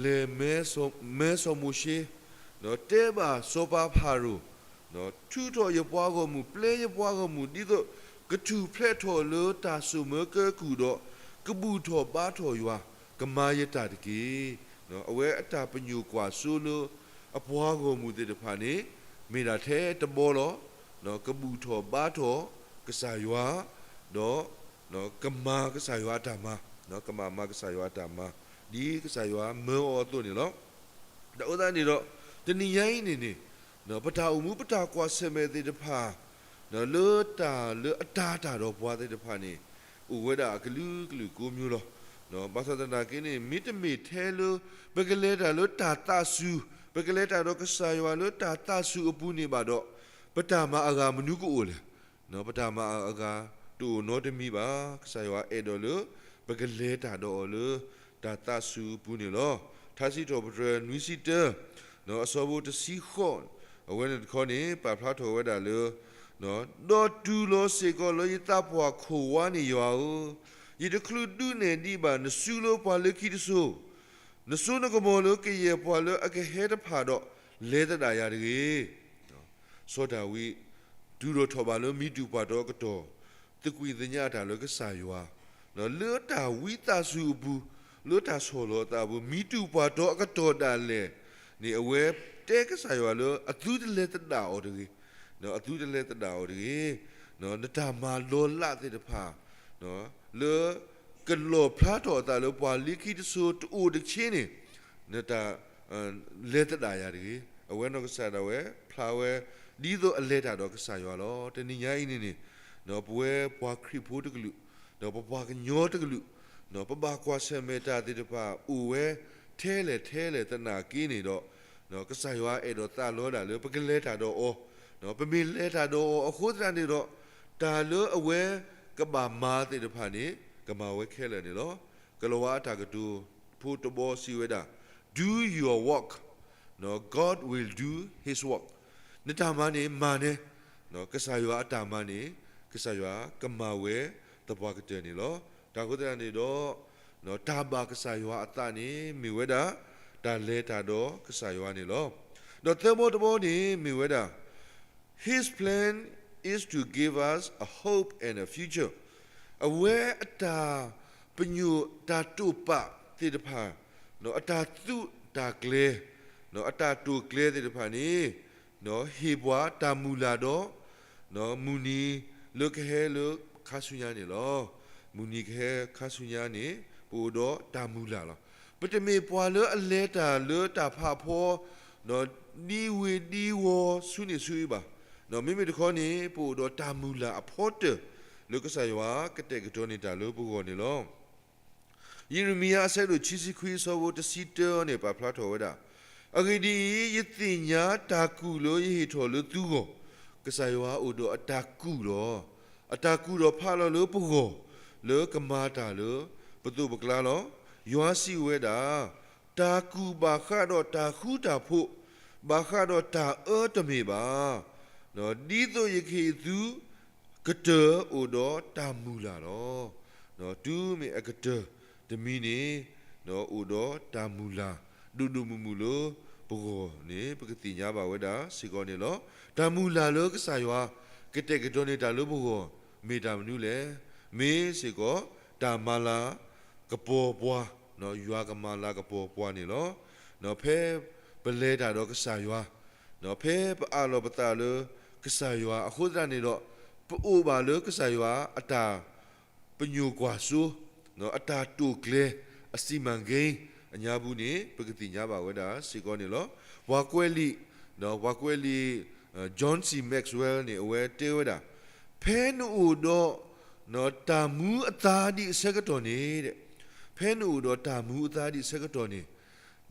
လဲၤမၢစီၤမိၤၡ့, တဲဘၣ်စီၤပၤဖၤရိၤ, ထုးထီၣ်ယပှၤဂီၢ်မုၢ်, ပျဲယပှၤဂီၢ်မုၢ် ဒ်သိးကထူၣ်ဖျဲးထီၣ်လၢတၢ်စိာ်မၢကဲကုၢ်ဒီး ကဘူၣ်ထီၣ်ဘါထီၣ်ယွၤ, ကမၤယတၢ်တက့ၢ်. အဝဲအတၢ်ပညိၣ်ကွၢ်စိလၢ အပှၤဂီၢ်မုၢ်သ့ၣ်တဖၣ်န့ၣ် မ့ၢ်ဒၣ်ထဲတဘီလီၤ. ကဘူၣ်ထီၣ်ဘါထီၣ်ကစၢ်ယွၤ, ဒီး ကမၤကစၢ်ယွၤအတၢ်မၤ, ကဘၣ်မၤကစၢ်ယွၤအတၢ်မၤ ဒ်ကစၢ်ယွၤမၢအီၤအသိးန့ၣ်လီၤ. တၢ်အဃိသတးန့ၣ်ဒီး တနံၤညါအံၤန့ၣ်န့ၣ် ပတၢ်အိၣ်မူပတၢ်ကွၢ်ဆၢၣ်မဲာ်သ့ၣ်တဖၣ် လၢတၢ်လၢအတၤတၢ်ဒီးပှၤသ့ၣ်တဖၣ်န့ၣ် အိၣ်ဝဲဒၣ်အကလုာ်ကလုာ်ကိးမျိုးလီၤ. ဘၣ်ဆၣ်သနာ်က့န့ၣ် မ့တမ့ၢ်ထဲလၢ ပကလဲၤတၢ်လၢတၢ်သးစူၤ, ပကလဲၤတၢ်ဒီးကစၢ်ယွၤလၢတၢ်သးစူၤအပူၤန့ၣ်ဘၣ်ဒီး ပတၢ်မၤအဂၤမနုၤကအိၣ်လဲၣ်. ပတၢ်မၤအဂၤတအိၣ်နီတမံၤဘၣ်. ကစၢ်ယွၤအဲၣ်ဒိးလၢ ပကလဲၤတၢ်ဒီးအီၤလၢ တၢ်သးစူၤအပူၤန့ၣ်လီၤ. ထါစံးထီၣ်ပတြၢၤနွံဆံတၢ အဆၢဖိတဆံဃိး အဝဲန့ၣ်တခီန့ၣ် ပာ်ဖျါထီၣ်ဝဲဒၣ်လၢ ဒီးတူၢ်လိာ်စ့ၢ်ကီးလၢယသးပှၢ်ခိၣ်ဝါန့ၣ်ယွၤဧၢ, ယတချုးဒုးနဲၣ်ဒံးဘၣ်နစုလၢပှၤလၢခံတစိၤ, နစိနကမီၤလၢကယဲၢ်ပှၤလၢအကဟဲတဖၣ်ဒီး လဲၤသဒၣ်ယၤတဂ့ၤ. စီၤဒၤဝံး တုၤထီၣ်ထီၣ်ဘးလၢမံတူၢ်ပှၢ်တီအကတီၢ် သကွံာ်သညးတၢ်လၢကစၢ်ယွၤ, လၢတၢ်ဝံသးစူၤအပူၤ, လၢတၢ်ဆီၣ်လီၤအသးအပူၤ မံတူၢ်ပှၢ်တီအကတီၢ်ဒၣ်လဲာ်န့ၣ် အဝဲတဲကစၢ်ယွၤလၢအသုတလဲၤသဒၣ်အီၤတဂ့ၤ, အသုတလဲၤသဒၣ်အီၤတဂ့ၤ, နတၢ်မၤလီၤလးသ့ၣ်တဖၣ် လၢ ကလီၣ်ဖျါထီၣ်အသးလၢပှၤလၢခံတစိၤတအိၣ်တဆ့န့ၣ် နတၢ် လဲၤသဒၣ်ယၤတဂ့ၤ. အဝဲနီၢ်ကစၢ်ဒၣ်ဝဲ ဖျါဝဲ ဒ်သိးအလဲၤတၢ်ဒီးကစၢ်ယွၤလီၤ. တနံၤညါအံၤန့ၣ်န့ၣ် ပဝဲပှၤခရံာ်ဖိတကလုာ်, ဒီးပပှၤကညီတကလုာ်, ပဘၣ်ကွၢ်ဆၢၣ်မဲာ်တၢ်သ့ၣ်တဖၣ်အိၣ်ဝဲ ထဲလဲၣ်ထဲလဲၣ်သနာ်က့န့ၣ်ဒီး ကစၢ်ယွၤအဲၣ်ဒိးသးလီဒၣ်လၢပကလဲၤတၢ်ဒီးအီၤ, ပမ့ၢ်လဲၤတၢ်ဒီးအီၤအဃိသတးန့ၣ်ဒီး တၢ်လၢအဝဲကဘၣ်မၤသ့ၣ်တဖၣ်န့ၣ် ကမၤဝဲခဲလၢာ်န့ၣ်လီၤ. ကလၤဝါအတၢ်ကတိၤဖိတဘီစံးဝဲဒၣ်, Do your work, God will do his work. နတၢ်မၤန့ၣ်မၤနဲ, ကစၢ်ယွၤအတၢ်မၤန့ၣ် ကစၢ်ယွၤကမၤဝဲသပှၢ်ကတၢၢ်န့ၣ်လီၤ. တၢ်ဃိသတးန့ၣ်ဒီး တၢ်ဘၣ်ကစၢ်ယွၤအသးန့ၣ် မ့ၢ်ဝဲဒၣ် တၢ်လဲၤတၢ်ဒီးကစၢ်ယွၤန့ၣ်လီၤ. ဒီးသၢဘီတဘီန့ၣ် မ့ၢ်ဝဲဒၣ် His plan is to give us a hope and a future. အဝဲအတၢ်ပညိၣ်တၢ်တိာ်ပာ်သ့ၣ်တဖၣ်, အတၢ်သူၣ်တၢ်ကျဲၤ, အတၢ်တိာ်ကျဲၤသ့ၣ်တဖၣ်န့ၣ် ဟ့ၣ်ပှၤတၢ်မုၢ်လၢ်ဒီး မုၢ်နံၤလၢကဟဲလၢခါဆူညါန့ၣ်လီၤ. မုၢ်နံၤကဟဲခါဆူညါန့ၣ် ပအိၣ်ဒီးတၢ်မုၢ်လၢ်လီၤ. ပတမ့ၢ်ပှၤလၢအလဲၤတၢ်လၢတၢ်ဖးဖီ ဒ်ဝ့ၤဒ်ဝီၤဆူန့ၣ်ဆူအံၤဘၣ်. မ့မ့ၢ်တခီန့ၣ် ပအိၣ်ဒီးတၢ်မုၢ်လၢ်အဖီတၢၢ် လၢကစၢ်ယွၤကတဲာ်ကတီၤန့ၢ်တၢ်လၢပဂီၢ်န့ၣ်လီၤ. ယံးရမံယၤအဆၢဒိၣ်ခံဆံခွံအဆၢဖိတဆံတၢန့ၣ် ပာ်ဖျါထီၣ်ဝဲဒၣ်, အဂ့ၢ်ဒ်အံၤ, ယသ့ၣ်ညါတၢ်ကူၣ်လၢယဟ့ၣ်ထီၣ်လၢသုဂီၢ်, ကစၢ်ယွၤအိၣ်ဒီးအတၢ်ကူၣ်လီၤ. အတၢ်ကူၣ်ထီၣ်ဖးလီၤလၢပဂီၢ် လၢကမၤတၢ်လၢပသိးပကျါလီၤ. ယွၤစံးဝဲဒၣ်, တၢ်ကူၣ်ဘၣ်ဃးဒီးတၢ်ဃူတၢ်ဖိး, ဘၣ်ဃးဒီးတၢ်အၢတမ့ၢ်ဘၣ်, ဒ်သိးယကဟ့ၣ်သု ကတၢၢ်အိၣ်ဒီးတၢ်မုၢ်လၢ်လီၤ. တုၤမ့ၢ်အကတၢၢ်တမံၤန့ၣ် အိၣ်ဒီးတၢ်မုၢ်လၢ် ဒိၣ်ဒိၣ်မုၢ်မုၢ်လၢပဂီၢ်န့ၣ် ပကသ့ၣ်ညါဘၣ်ဝဲဒၣ်စ့ၢ်ကီးန့ၣ်လီၤ. တၢ်မုၢ်လၢ်လၢကစၢ်ယွၤ ကတဲာ်ကတီၤန့ၢ်တၢ်လၢပဂီၢ် မ့ၢ်တၢ်မနုၤလဲၣ်. မ့ၢ်စ့ၢ်ကီး တၢ်မၤလၤကပီၤပှၤ, ယွၤကမၤလၤကပီၤပှၤန့ၣ်လီၤ. ဖဲပလဲၤတၢ်ဒီးကစၢ်ယွၤ, ဖဲပအးလီၤပသးလၢကစၢ်ယွၤအဃိသတးန့ၣ်ဒီး ပအိၣ်ဘၣ်လၢကစၢ်ယွၤအတၢ် ပညိၣ်ကွၢ်စိ, အတၢ်တိာ်ကျဲၤ အစီမံကိန်း အညါပူၤန့ၣ် ပကသ့ၣ်ညါဘၣ်ဝဲဒၣ်စ့ၢ်ကီးန့ၣ်လီၤ. ပှၤကွဲးလံာ်, ပှၤကွဲးလံာ် John C Maxwell န့ၣ် အဝဲတဲဝဲဒၣ်, ဖဲနအိၣ်ဒီး တၢ်မူအသါဒံးအဆၢကတီၢ်န့ၣ်, ဖဲနအိၣ်ဒီးတၢ်မူအသါဒံးအဆၢကတီၢ်န့ၣ်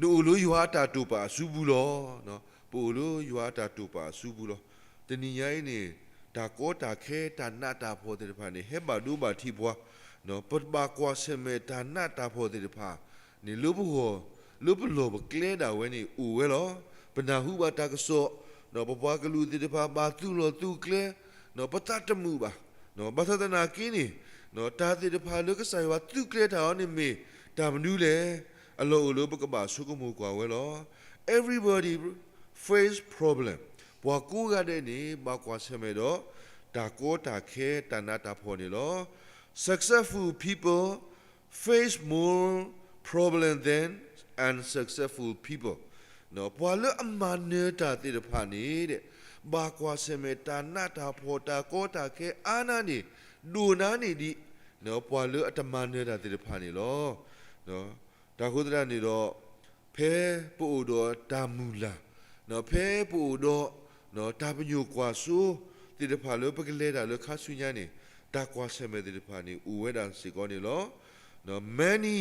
နအိၣ်လၢယွၤအတၢ်တိာ်ပာ်အစုပူၤလီၤ. ပအိၣ်လၢယွၤအတၢ်တိာ်ပာ်အစုပူၤလီၤ. တနံၤညါအံၤန့ၣ် တၢ်ကီတၢ်ခဲ တၢ်နးတၢ်ဖှီၣ်သ့ၣ်တဖၣ်န့ၣ် ဟဲဘၣ်ဒိဘၣ်ထံးပှၤ, ပဘၣ်ကွၢ်ဆၢၣ်မဲာ်တၢ်နးတၢ်ဖှီၣ်သ့ၣ်တဖၣ်န့ၣ် လၢပဂီၢ်, လၢပလီၢ်ပကျဲဒၣ်ဝဲန့ၣ်အိၣ်ဝဲလီၤ. ပနၢ်ဟူဘၣ်တၢ်ကစီၣ်, ပပှၤကလုာ်သ့ၣ်တဖၣ်ဘၣ်သူၣ်လီၤသူၣ်ကျဲ, ပသးတမုာ်ဘၣ်. ဘၣ်ဆၣ်သနာ်က့န့ၣ် တၢ်သ့ၣ်တဖၣ်လၢကစၢ်ယွၤသူၣ်ကျဲၤတၢ်အီၤန့ၣ်မ့ၢ်တၢ်မနုၤလဲၣ်. အလီၢ်အိၣ်လၢပကဘၣ်ဆိကမိၣ်ကွၢ်ဝဲလီၤ. Everybody face problem. ပှၤကိးဂၤဒဲးန့ၣ် ဘၣ်ကွၢ်ဆၢၣ်မဲာ်ဒီး တၢ်ကီတၢ်ခဲ တၢ်နးတၢ်ဖှီၣ်န့ၣ်လီၤ. Successful people face more problem than unsuccessful people. ပှၤလၢအမၤနၢၤတၢ်သ့ၣ်တဖၣ်န့ၣ် ဘၣ်ကွၢ်ဆၢၣ်မဲာ်တၢ်နးတၢ်ဖှီၣ် တၢ်ကီတၢ်ခဲအါန့ၢ်န့ၣ် ဒိၣ်နါန့ၢ်ဒံး ပှၤလၢအတမၤနၢၤတၢ်သ့ၣ်တဖၣ်န့ၣ်လီၤ. တၢ်ဃိသတးန့ၣ်ဒီး ဖဲပအိၣ်ဒီးတၢ်မုၢ်လၢ်, ဖဲပအိၣ်ဒီး တၢ်ပညိၣ်ကွၢ်စိသ့ၣ်တဖၣ်လၢပကလဲၤတၢ်လၢခါဆူညါန့ၣ် တၢ်ကွၢ်ဆၢၣ်မဲာ်သ့ၣ်တဖၣ်န့ၣ် အိၣ်ဝဲဒၣ်စ့ၢ်ကီးန့ၣ်လီၤ. Many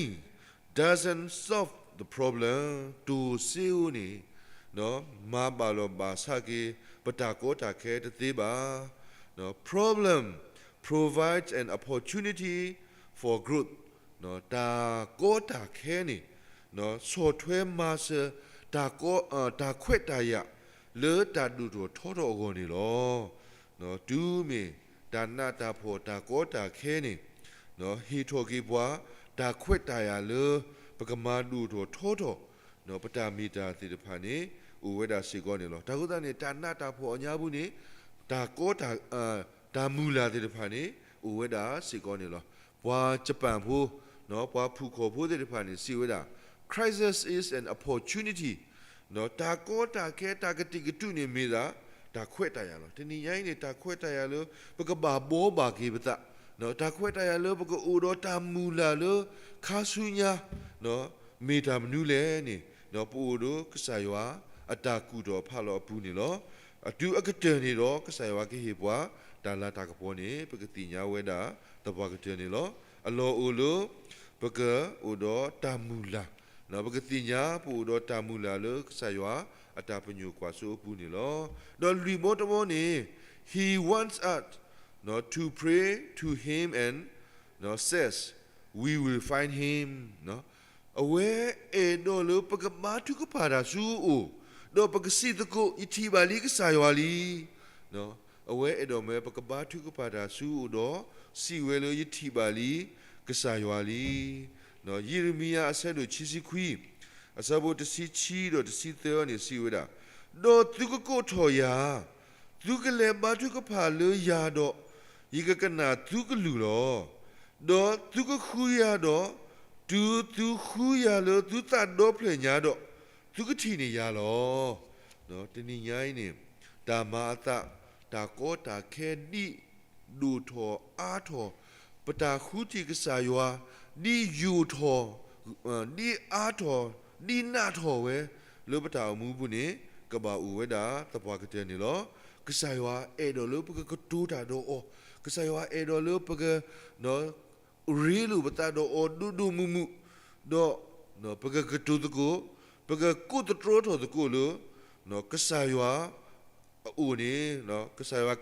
doesn't solve the problem. တိၢ်စ့အိန့ၣ် မၤဘၣ်လီၤဘၣ်ဆၣ်က့ၤ ပတၢ်ကီတၢ်ခဲတသ့ဘၣ်. Problem provides an opportunity for growth. တၢ်ကီတၢ်ခဲန့ၣ် ဆီၣ်ထွဲမၤစၢၤ တၢ်ခွဲးတၢ်ယာ် လၢတၢ်ဒိၣ်ထီၣ်ထီထီၣ်အဂီၢ်န့ၣ်လီၤ. တုၤမ့ၢ်တၢ်နးတၢ်ဖှီၣ် တၢ်ကီတၢ်ခဲန့ၣ် ဟ့ၣ်ထီၣ်က့ၤပှၤ တၢ်ခွဲးတၢ်ယာ်လၢ ပကမၤဒိၣ်ထီၣ်ထီထီၣ် ပတၢ်မ့ၢ်တၢ်သ့ၣ်တဖၣ်န့ၣ် အိၣ်ဝဲဒၣ်စ့ၢ်ကီးန့ၣ်လီၤ. တၢ်ဃိသတးန့ၣ် တၢ်နးတၢ်ဖှီၣ်အညါပူၤန့ၣ် တၢ်ကီတၢ် တၢ်မုၢ်လၢ်သ့ၣ်တဖၣ်န့ၣ် အိၣ်ဝဲဒၣ်စ့ၢ်ကီးန့ၣ်လီၤ. ပှၤကပၣ်ဖိ ပှၤဖုၣ်ကိာ်ဖိသ့ၣ်တဖၣ်န့ၣ် စံးဝဲဒၣ် crisis is an opportunity. တၢ်ကီတၢ်ခဲ တၢ်ကတံာ်ကတူာ်န့ၣ်မ့ၢ်ဒၣ် တၢ်ခွဲးတၢ်ယာ်လီၤ. တနံၤညါအံၤန့ၣ် တၢ်ခွဲးတၢ်ယာ်လၢ ပကဘၣ်ဘှီဘၣ်က့ၤပသး, တၢ်ခွဲးတၢ်ယာ်လၢ ပကအိၣ်ဒီးတၢ်မုၢ်လၢ်လၢ ခါဆူညါ မ့ၢ်တၢ်မနုၤလဲၣ်န့ၣ် ပအိၣ်ဒီးကစၢ်ယွၤ အတၢ်ကူၣ်ထီၣ်ဖးလီၤအပူၤန့ၣ်လီၤ. အတုၤအကတၢၢ်န့ၣ်ဒီး ကစၢ်ယွၤကဟ့ၣ်ပှၤ တၢ်လၤတၢ်ကပီၤန့ၣ် ပကသ့ၣ်ညါဝဲဒၣ် သပှၢ်ကတၢၢ်န့ၣ်လီၤ. အလီၢ်အိၣ်လၢ ပကအိၣ်ဒီးတၢ်မုၢ်လၢ်, ပကသ့ၣ်ညါ ပအိၣ်ဒီးတၢ်မုၢ်လၢ်လၢကစၢ်ယွၤ အတၢ်ပညိၣ်ကွၢ်စိအပူၤန့ၣ်လီၤ. ဒီးလွံၢ်ဘီတဘီန့ၣ် He wants us to pray to him and says we will find him. အဝဲအဲၣ်ဒိးလၢပကဘါထုကဖၣ်တၢ်ဆူအအိၣ်, ဒီးပကစံးသကိး ယထံၣ်ဘၣ်လံကစၢ်ယွၤလံ. အဝဲအဲၣ်ဒိးမ့ၢ် ပကဘါထုကဖၣ်တၢ်ဆူအအိၣ်ဒီး စံးဝဲလၢယထံၣ်ဘၣ်လံ ကစၢ်ယွၤလံ. ယံးရမံယၤအဆၢဒိၣ်ခံဆံခွံ, အဆၢဖိတဆံခံဒီးတဆံသၢန့ၣ် စံးဝဲဒၣ်, ဒီးသုကကိးထီၣ်ယၤ, သုကလဲၤဘါထုကဖၣ်လၢယၤဒီး ယကကနၣ်သုကလုၢ်လီၤ. ဒီးသုကဃုယၤဒီး တုၤသုဃုယၤလၢသုသးဒီဖျၢၣ်ညါဒီး သုကထံၣ်န့ၢ်ယၤလီၤ. တနံၤညါအံၤန့ၣ် တၢ်မၤအသး တၢ်ကီတၢ်ခဲ ဒ်ဒိၣ်ထီၣ်အါထီၣ်, ပတၢ်ဃုထံၣ်ကစၢ်ယွၤ ဒ်ယိာ်ထီၣ်, ဒ်အါထီၣ်, ဒ်နးထီၣ်ဝဲ လၢပတၢ်အိၣ်မူပူၤန့ၣ် ကဘၣ်အိၣ်ဝဲဒၣ်သပှၢ်ကတၢၢ်န့ၣ်လီၤ. ကစၢ်ယွၤအဲၣ်ဒိးလၢပကကတိၤတၢ်ဒီးအီၤ, ကစၢ်ယွၤအဲၣ်ဒိးလၢပက ရ့လိာ်ပသးဒီးအီၤဒိၣ်ဒိၣ်မုၢ်မုၢ်, ဒီးပကကတိၤသကိး, ပကကိးသတြီထီၣ်သကိးလၢ ကစၢ်ယွၤအအိၣ်န့ၣ် ကစၢ်ယွၤ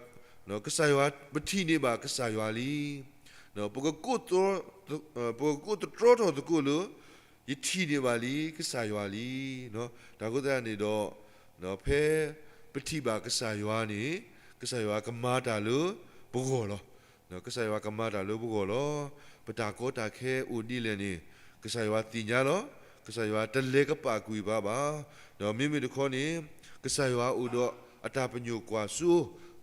ကစၢ်ယွၤ ပထံၣ်န့ၢ်ဘၣ်ကစၢ်ယွၤလံ. ပကကိးသတြီထီၣ်သကိးလၢ ယထံၣ်န့ၢ်ဘၣ်လံကစၢ်ယွၤလံ. တၢ်အဃိသတးန့ၣ်ဒီး ဖဲပထံၣ်ဘၣ်ကစၢ်ယွၤန့ၣ် ကစၢ်ယွၤကမၤတၢ်လၢပဂီၢ်လီၤ. ကစၢ်ယွၤကမၤတၢ်လၢပဂီၢ်လီၤ. ပတၢ်ကီတၢ်ခဲအိၣ်ဒ်လဲၣ်န့ၣ် ကစၢ်ယွၤသ့ၣ်ညါလီၤ. ကစၢ်ယွၤတလဲၤကပာ်ကွံာ်ပှၤဘၣ်. ဒီးမ့မ့ၢ်တခီန့ၣ် ကစၢ်ယွၤအိၣ်ဒီးအတၢ်ပညိၣ်ကွၢ်စိ,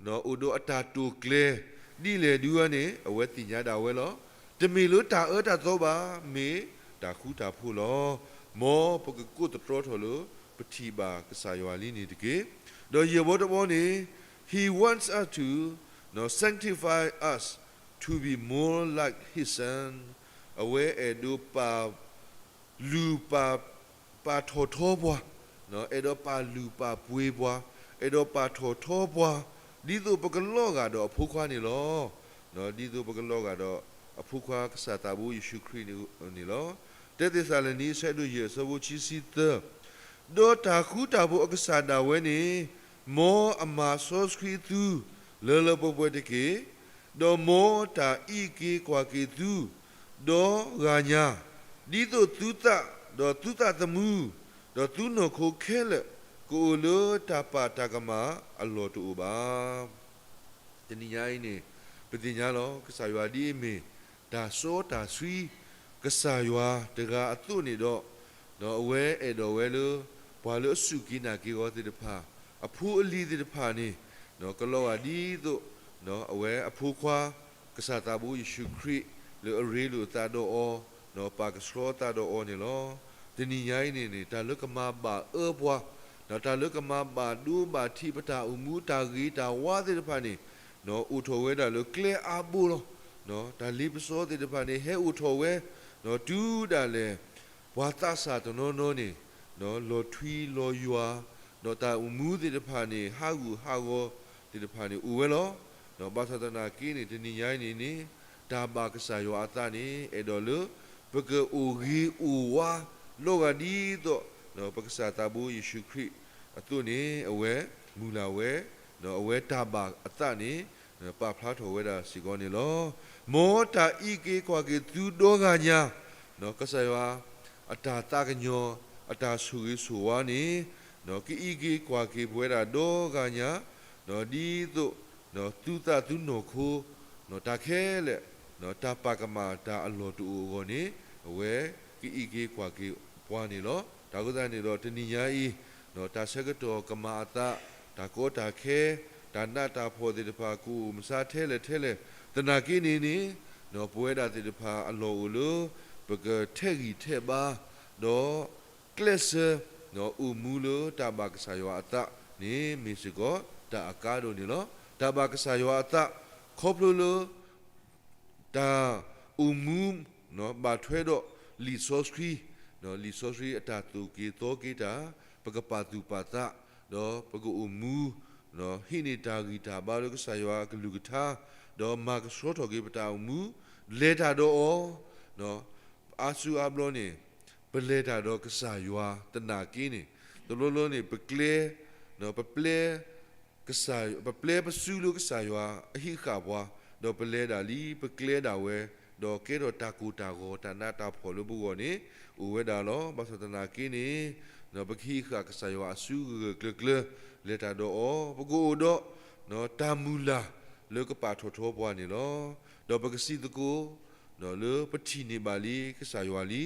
အိၣ်ဒီးအတၢ်တိာ်ကျဲၤ ဒ်လဲၣ်ဒုးဝဲန့ၣ် အဝဲသ့ၣ်ညါဒၣ်ဝဲလီၤ. တမ့ၢ်လၢတၢ်အၢတၢ်သီဘၣ်, မ့ၢ်တၢ်ဃူတၢ်ဖိးလီၤ. မ်ပကကိးသတြီထီၣ်လၢ ပထံၣ်ဘၣ်ကစၢ်ယွၤလံန့ၣ်တက့ၢ်. ဒီးယဲၢ်ဘီတဘီန့ၣ် He wants us to, you know, sanctify us to be more like His Son. အဝဲအဲၣ်ဒိးပာ်လုၢ်ပာ်, ပာ်ထီၣ်ထီပှၤ, အဲၣ်ဒိးပာ်လုၢ်ပာ်ပှ့ၤပှၤ, အဲၣ်ဒိးပာ်ထီၣ်ထီပှၤ, ဒ်သိးပကလီၤဂာ်ဒီးအဖိခွါန့ၣ်လီၤ. ဒ်သိးပကလီၤဂာ်ဒီးအဖိခွါကစၢ်သးဘိယ့ၣ်ၡူးခရံာ်န့ၣ်လီၤ. တၢသ့းစၤလနံ အဆၢဒိၣ်ယဲၢ် အဆၢဖိခံဆံသၢ ဒီးတၢ်ဃူတၢ်ဖိးအကစၢ်ဒၣ်ဝဲန့ၣ် မ်အမၤစီဆှံသု လၢလၢပှဲၤပှဲၤတက့ၢ်. ဒီးမ်တၢ်အံးက့ၤကွၢ်က့ၤသု ဒီဂၤညါ, ဒ်သိးသုသး, ဒီးသုသးသမူ, ဒီးသုနီၢ်ခိခဲလၢာ် ကအိၣ်လၢတၢ်ပာ်တၢ်ကမၣ်အလီၢ်တအိၣ်ဘၣ်. တနံၤညါအံၤန့ၣ် ပသ့ၣ်ညါလီၤ ကစၢ်ယွၤဒ်အမ့ၢ် တၢ်စီတၢ်ဆှံ ကစၢ်ယွၤတဂၤအသိးန့ၣ်ဒီး, ဒီးအဝဲအဲၣ်ဒိးဝဲလၢ ပှၤလၢအစူၢ်က့ၤနာ်က့ၤအီၤသ့ၣ်တဖၣ်, အဖိအလံၤသ့ၣ်တဖၣ်န့ၣ် ကလီၤဂာ်ဒ်သိး အဝဲအဖိခွါ ကစၢ်သးဘိယ့ၣ်ၡူးခရံာ် လၢအရ့လိာ်သးဒီးအီၤ, ဒီးပာ်ကဆှီသးဒီးအီၤန့ၣ်လီၤ. တနံၤညါအံၤန့ၣ်န့ၣ် တၢ်လၢကမၤဘၣ်အၢပှၤ, ဒီးတၢ်လၢကမၤဘၣ်ဒိဘၣ်ထံး ပတၢ်အိၣ်မူတၢ်ဂ့ၤတၢ်ဝါသ့ၣ်တဖၣ်န့ၣ် အိၣ်ထီၣ်ဝဲဒၣ်လၢကျဲအါဘိလီၤ. တၢ်လ့ပစီသ့ၣ်တဖၣ်န့ၣ် ဟဲအိၣ်ထီၣ်ဝဲ တုၤဒၣ်လဲာ် ပှၤသးစၢ်တနီၤနီၤန့ၣ် လီၤထွံလီၤယွၤ, ဒီးတၢ်အိၣ်မူသ့ၣ်တဖၣ်န့ၣ် ဟးဂူာ်ဟးဂီၤသ့ၣ်တဖၣ်န့ၣ် အိၣ်ဝဲလီၤ. ဒီးဘၣ်ဆၣ်သနာ်က့န့ၣ် တနံၤညါအံၤန့ၣ်န့ၣ် တၢ်ဘၣ်ကစၢ်ယွၤအသးန့ၣ် အဲၣ်ဒိးလၢ ပကအိၣ်ဂ့ၤအိၣ်ဝါ လီၤဂာ်ဒ်သိး ပကစၢ်သးဘိယ့ၣ်ၡူးခရံာ်အသိးန့ၣ် အဝဲမုၢ်လၢ်ဝဲ, ဒီးအဝဲတၢ်ဘၣ်အသးန့ၣ် ပာ်ဖျါထီၣ်ဝဲဒၣ်စ့ၢ်ကီးန့ၣ်လီၤ. မ်တၢ်အံးက့ၤကွၢ်က့ၤသုဒီဂၤညါ, ကစၢ်ယွၤ အတၢ်သးကညီၤ အတၢ်ဆိၣ်ဂ့ၤဆိၣ်ဝါန့ၣ် ကအံးက့ၤကွၢ်က့ၤပဝဲဒၣ်ဒီဂၤညါ, ဒ်သိး သုသးသုနီၢ်ခိ တၢ်ခဲလၢာ် တၢ်ပာ်ကမၣ်တၢ်အလီၢ်တအိၣ်အဂီၢ်န့ၣ် အဝဲကအံးက့ၤကွၢ်က့ၤပှၤန့ၣ်လီၤ. တၢ်အဃိသတးန့ၣ်ဒီး တနံၤညါအံၤ တၢ်ဆၢကတီၢ်ကမၤအသး, တၢ်ကီတၢ်ခဲ, တၢ်နးတၢ်ဖှီၣ်သ့ၣ်တဖၣ် ကအိၣ်မဆါထဲလဲၣ်ထဲလဲၣ် သနာ်က့န့ၣ်န့ၣ် ပဝဲဒၣ်သ့ၣ်တဖၣ်အလီၢ်အိၣ်လၢ ပကထဲးဂံၢ်ထဲးဘါ ဒီးကျဲးစၢး အိၣ်မူလၢတၢ်ဘၣ်ကစၢ်ယွၤအသးန့ၣ် မ့ၢ်စ့ၢ်ကီးတၢ်အကါဒိၣ်န့ၣ်လီၤ. တၢ်ဘၣ်ကစၢ်ယွၤအသး ခီဖျိလၢ တၢ်အိၣ်မူ ဘၣ်ထွဲဒီးလံာ်စီဆှံ, လံာ်စီဆှံအတၢ်သိၣ်က့ၤသီက့ၤတၢ်, ပကပာ်သူၣ်ပာ်သး, ဒီးပကအိၣ်မူ ဟံးန့ၢ်တၢ်ဂံၢ်တၢ်ဘါလၢကစၢ်ယွၤအကလုၢ်ကထါ, ဒီးမၤကဆှီထီၣ်က့ၤပတၢ်အိၣ်မူ, လဲၤတၢ်ဒီးအီၤ, အါစုအါဘျီန့ၣ် ပလဲၤတၢ်ဒီးကစၢ်ယွၤသနာ်က့န့ၣ် တဘျီဘျီန့ၣ် ပကျဲ, ပပျဲ ကစၢ်, ပပျဲပစုလၢကစၢ်ယွၤအဟံးဃာ်ပှၤ, ဒီးပလဲၤဒၣ်လံ ပကျဲဒၣ်ဝဲ, ဒီးကဲထီၣ်တၢ်ကိၢ်တၢ်ဂီၤတၢ်နးတၢ်ဖှီၣ်လၢပဂီၢ်န့ၣ် အိၣ်ဝဲဒၣ်လီၤ. ဘၣ်ဆၣ်သနာ်က့န့ၣ် ပကဟံးဃာ်ကစၢ်ယွၤအစုဂၢၢ်ဂၢၢ်ကျၢၤကျၢၤ လဲၤတၢ်ဒီးအီၤ, ပကအိၣ်ဒီး တၢ်မုၢ်လၢ်လၢကပာ်ထီၣ်ထီပှၤန့ၣ်လီၤ. ဒီးပကစံးသကိး လၢပထံၣ်န့ၢ်ဘၣ်လံကစၢ်ယွၤလံ,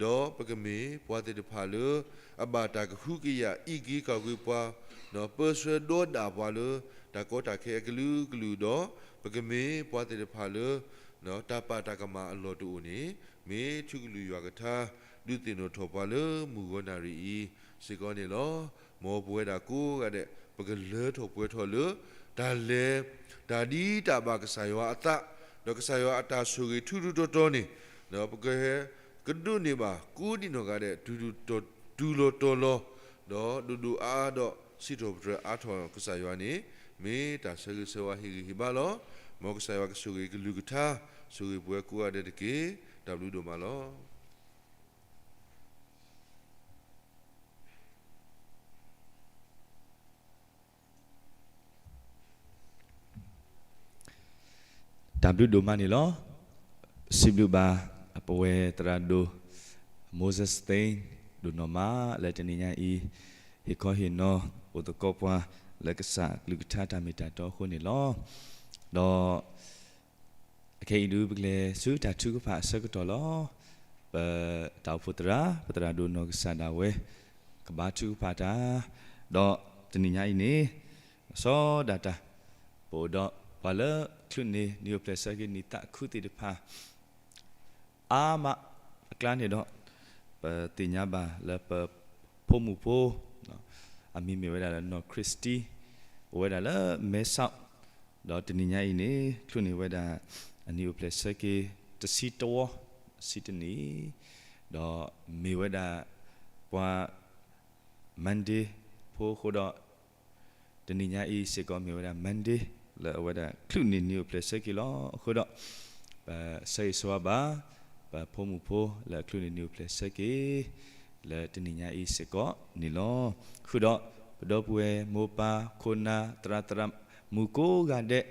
ဒီးပကမ့ၢ်ပှၤသ့ၣ်တဖၣ်လၢ အဘၣ်တၢ်ကဟုကယာ်အံးက့ၤကွၢ်က့ၤပှၤ, ပၢဆှၢဒီးဒၣ်ပှၤလၢ တၢ်ကီတၢ်ခဲအကလုာ်ကလုာ်ဒီး ပကမ့ၢ်ပှၤသ့ၣ်တဖၣ်လၢ တၢ်ပာ်တၢ်ကမၣ်အလီၢ်တအိၣ်န့ၣ် မ့ၢ်ထံကလုၢ်ယွၤကထါ ဒုးသ့ၣ်နီၣ်ထီၣ်ပှၤလၢမုၢ်ဂီၤနၣ်ရံၣ်အံၤစ့ၢ်ကီးန့ၣ်လီၤ. မ်ပဝဲဒၣ်ကိးဂၤဒဲး ပကလၢထီၣ်ပှဲၤထီၣ်လၢ တၢ်လဲၤ တၢ်ဒ်တၢ်ဘၣ်ကစၢ်ယွၤအသး, ဒီးကစၢ်ယွၤအတၢ်ဆိၣ်ဂ့ၤထူထူတီတီန့ၣ် ပကဟဲကဒိးန့ၢ်ဘၣ်ကိးဒံးနီၢ်ဂၤဒဲး တုၤလီၤတီၤလီၤ, ဒီးဒိၣ်ဒိၣ်အါအါဒီး စံးထီၣ်ပတြၢၤအါထီၣ်ကစၢ်ယွၤန့ၣ် မ့ၢ်တၢ်ဆၢဂ့ၤဆၢဝါဟ့ၣ်ဂံၢ်ဟ့ၣ်ဘါလီၤ. မ်ကစၢ်ယွၤကဆိၣ်ဂ့ၤကလုၢ်ကထါ, ဆိၣ်ဂ့ၤပဝဲကိးဂၤဒဲးတက့ၢ်. တၢ်ဘျုးဒိၣ်မးလီၤ. တၢ်ဘျုးဒိၣ်မးန့ၣ်လီၤ. စံးဘျုးဘၣ် ပဝဲသရၣ်ဒိၣ် Moses Thing ဒိၣ်နီၢ်မးလၢတနံၤညါအံၤ ဟ့ၣ်ခီဟ့ၣ်နီၤ အိၣ်သကိးပှၤလၢကစၢ်အကလုၢ်ကထါတၢ်မ့ၢ်တၢ်တီအဃိန့ၣ်လီၤ. ဒီး အခဲအံၤဒုး ပကလဲၤဆူတၢ်ထုကဖၣ်အဆၢကတီၢ်လီၤ. ပတၢ်အိၣ်ဖှိၣ်သရၣ် ပသရၣ်ဒိၣ်နီၢ်ကစၢ်ဒၣ်ဝဲ ကဘါထုကဖၣ်တၢ်, ဒီးတနံၤညါအံၤန့ၣ် စီၤဒၣ်တၢ် ပအိၣ်ဒီးပှၤလၢ ချုးန့ၢ်နံၣ်အိၣ်ဖျဲၣ်ဆၢက့ၤနံၣ်သးခုသ့ၣ်တဖၣ် အါမးအကျါန့ၣ်ဒီး ပသ့ၣ်ညါဘၣ်လၢပဖိမုၣ်ဖိ အမံၤမ့ၢ်ဝဲဒၣ်လၢနီၢ် Christy အိၣ်ဝဲဒၣ်လၢမဲဆီး, ဒီးတနံၤညါအံၤန့ၣ် ချုးန့ၢ်ဝဲဒၣ် အနံၣ်အိၣ်ဖျဲၣ်ဆၢက့ၤ တဆံတဝီ တဆံတနံၣ်, ဒီးမ့ၢ်ဝဲဒၣ် ပှၤ Monday ဖိအဃိဒီး တနံၤညါအံၤစ့ၢ်ကီးမ့ၢ်ဝဲဒၣ် Monday လၢအဝဲဒၣ်ချုးန့ၢ်နံၣ်အိၣ်ဖျဲၣ်ဆၢက့ၤလီၤ. အဃိဒီး ပဆၢဂ့ၤဆၢဝါဘၣ် ပဖိမုၣ်ဖိလၢအချုးန့ၢ်နံၣ်အိၣ်ဖျဲၣ်ဆၢက့ၤ လၢတနံၤညါအံၤစ့ၢ်ကီးန့ၣ်လီၤ. ဃုာ်ဒီး ပဒီပုၢ်ဝဲၢ်မိၢ်ပၢ်ခိၣ်နၢ်သရၣ်သရၣ်မုၣ်ကိးဂၤဒဲး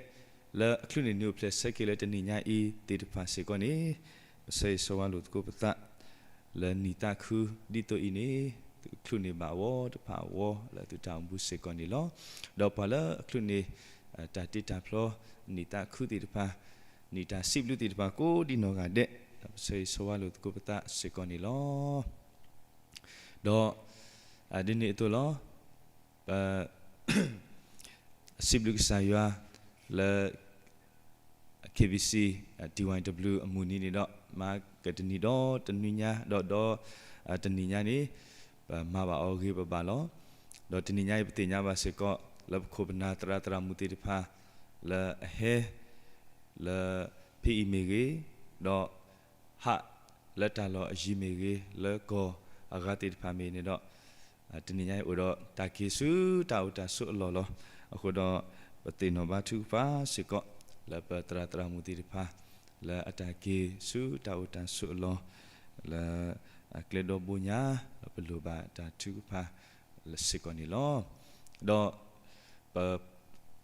လၢအချုးန့ၢ်နံၣ်အိၣ်ဖျဲၣ်ဆၢက့ၤလၢတနံၤညါအံၤသ့ၣ်တဖၣ်စ့ၢ်ကီးန့ၣ် ပဆၢဂ့ၤဆၢဝါလိာ်သကိးပသး လၢနံၣ်သးခုဒ်သိးအံၤန့ၣ် ချုးန့ၢ်ဘၣ်အဝဲတဖၣ်အဂီၢ်လၢသုတၢ်အိၣ်မူစ့ၢ်ကီးန့ၣ်လီၤ. ဒီးပှၤလၢအချုးန့ၢ် တၢ်တ့တၢ်ဖျီ နံၣ်သးခုသ့ၣ်တဖၣ် နံၣ်တၢ်စံးဘျုးသ့ၣ်တဖၣ်ကိးဒံနီၢ်ဂၤဒဲး ပဆၢဂ့ၤဆၢဝါလိာ်သကိးပသးစ့ၢ်ကီးန့ၣ်လီၤ. ဒီး ဒ်န့ၣ်အသိးလီၤ. ပ စံးဘျုးကစၢ်ယွၤလၢ KBC TYW အမုၢ်နံၤန့ၣ်ဒီး မၤကတနံၤဒီးတနွံညါ ဒီးဒီးတနံၤညါန့ၣ် ပမၤဘၣ်အီၤဂ့ၤပဘၣ်လီၤ. ဒီးတနံၤညါအံၤပသ့ၣ်ညါဘၣ်စ့ၢ်ကီး လၢပခိၣ်ပနၢ်သရၣ်သရၣ်မုၣ်သ့ၣ်တဖၣ် လၢအဟဲ လၢဖဲအံၤမ့ၢ်ဂ့ၤ, ဒီး ဟးလၢတၢ်လီၢ်အယံၤမ့ၢ်ဂ့ၤ, လၢကီၢ်အဂၤသ့ၣ်တဖၣ်မ့ၢ်န့ၣ်ဒီး တနံၤညါအံၤအိၣ်ဒီးတၢ်က့ၤဆူတၢ်အိၣ်တၢ်ဆိးအလီၢ်လီၤ. အဃိဒီး ပသ့ၣ်နီၣ်ဘါထုကဖၣ်စ့ၢ်ကီး လၢပသရၣ်သရၣ်မုၣ်သ့ၣ်တဖၣ် လၢအတၢ်က့ၤဆူတၢ်အိၣ်တၢ်ဆိးအလီၢ် လၢအကျဲဒီဘိညါ ဒီးပလိၣ်ဘၣ်တၢ်ထုကဖၣ်လၢစ့ၢ်ကီးန့ၣ်လီၤ. ဒီး ပ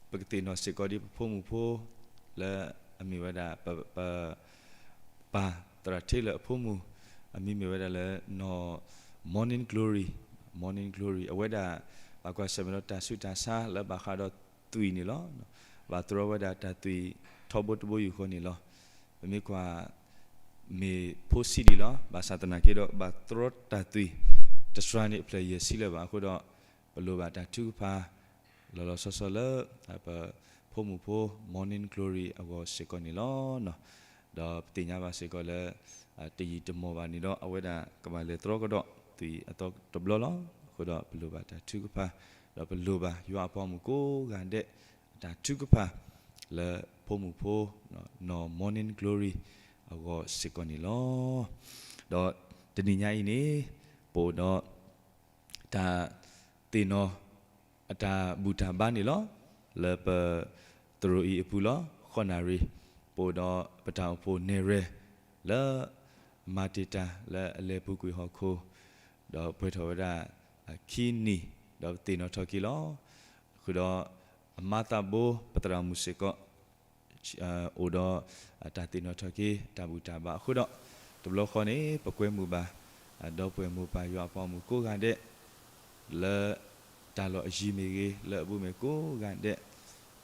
ပကသ့ၣ်နီၣ်စ့ၢ်ကီးဒ်ပဖိမုၣ်ဖိ လၢအမ့ၢ်ဝဲဒၣ် ပ ပ ပၢ်သရၣ်ထ့လၢာ်အဖိမုၣ် အမံၤမ့ၢ်ဝဲဒၣ်လၢနီၢ် Morning Glory, Morning Glory အဝဲဒၣ် ဘၣ်ကွၢ်ဆၢၣ်မဲာ်ဒီးတၢ်ဆူးတၢ်ဆါလၢဘၣ်ဃးဒီးသွံၣ်န့ၣ်လီၤ. ဘၣ်တြီဝဲဒၣ်တၢ်သွံၣ်ထီဘိတဘိယူၢ်ဃီန့ၣ်လီၤ. ပမ့ၢ်ကွၢ် မ့ၢ်ဖိဆံးဒံးလီၤ. ဘၣ်ဆၣ်သနာ်က့ဒီး ဘၣ်တြီတၢ်သွံၣ် တစှၤန့ၣ်အဖျၢၣ်ယဲၢ်ဆံလၢၤဘၣ်အဃိဒီး ပလိၣ်ဘၣ်တၢ်ထုကဖၣ် လီၤလီၤဆီဆီလၢ ပဖိမုၣ်ဖိ Morning Glory အဂီၢ်စ့ၢ်ကီးန့ၣ်လီၤ. ဒီးပသ့ၣ်ညါဘၣ်စ့ၢ်ကီးလၢ တယံာ်တမီၢ်ဘၣ်န့ၣ်ဒီး အဝဲဒၣ်ကဘၣ်လဲၤတြီကဒီးသွံၣ်အသီတဘျီလီၤ. အဃိဒီးပလိၣ်ဘၣ်တၢ်ထုကဖၣ် ဒီးပလိၣ်ဘၣ်ယွၤအပှၤမုၣ်ကိးဂၤဒဲး အတၢ်ထုကဖၣ် လၢဖိမုၣ်ဖိ နီၢ် Morning Glory အဂီၢ်စ့ၢ်ကီးန့ၣ်လီၤ. ဒီးတနံၤညါအံၤန့ၣ် ပအိၣ်ဒီး တၢ်သ့ၣ်နီၣ် အတၢ်ဘူၣ်တၢ်ဘါန့ၣ်လီၤ. လၢပသရိာ်အံၤအပူၤလီၤ ဃိးနၣ်ရံၣ် ပအိၣ်ဒီးပတၢ်အိၣ်ဖှိၣ်နဲၣ်ရွဲၣ် လၢ မၤတ့ၢ်တၢ်လၢအလဲၤပူၤကွံာ်ဟီၣ်ခိၣ် ဒီးပှဲၤထီၣ်ဝဲဒၣ် ခံနံၣ် ဒီးပသ့ၣ်နီၣ်ထီၣ်က့ၤလီၤ. ဃုာ်ဒီး အမၤသးဘိ ပသရၣ်မုၣ်စ့ၢ်ကီး အိၣ်ဒီး တၢ်သ့ၣ်နီၣ်ထီၣ်က့ၤ တၢ်ဘူၣ်တၢ်ဘါအဃိဒီး တဘျီဃီန့ၣ် ပကွဲမုာ်ဘၣ် ဒီပုၢ်ဝဲၢ်မိၢ်ပၢ်ယွၤအပှၤမုၣ်ကိးဂၤဒဲး လၢ တၢ်လီၢ်အယံၤမ့ၢ်ဂ့ၤ လၢအဘူးမ့ၢ်ကိးဂၤဒဲး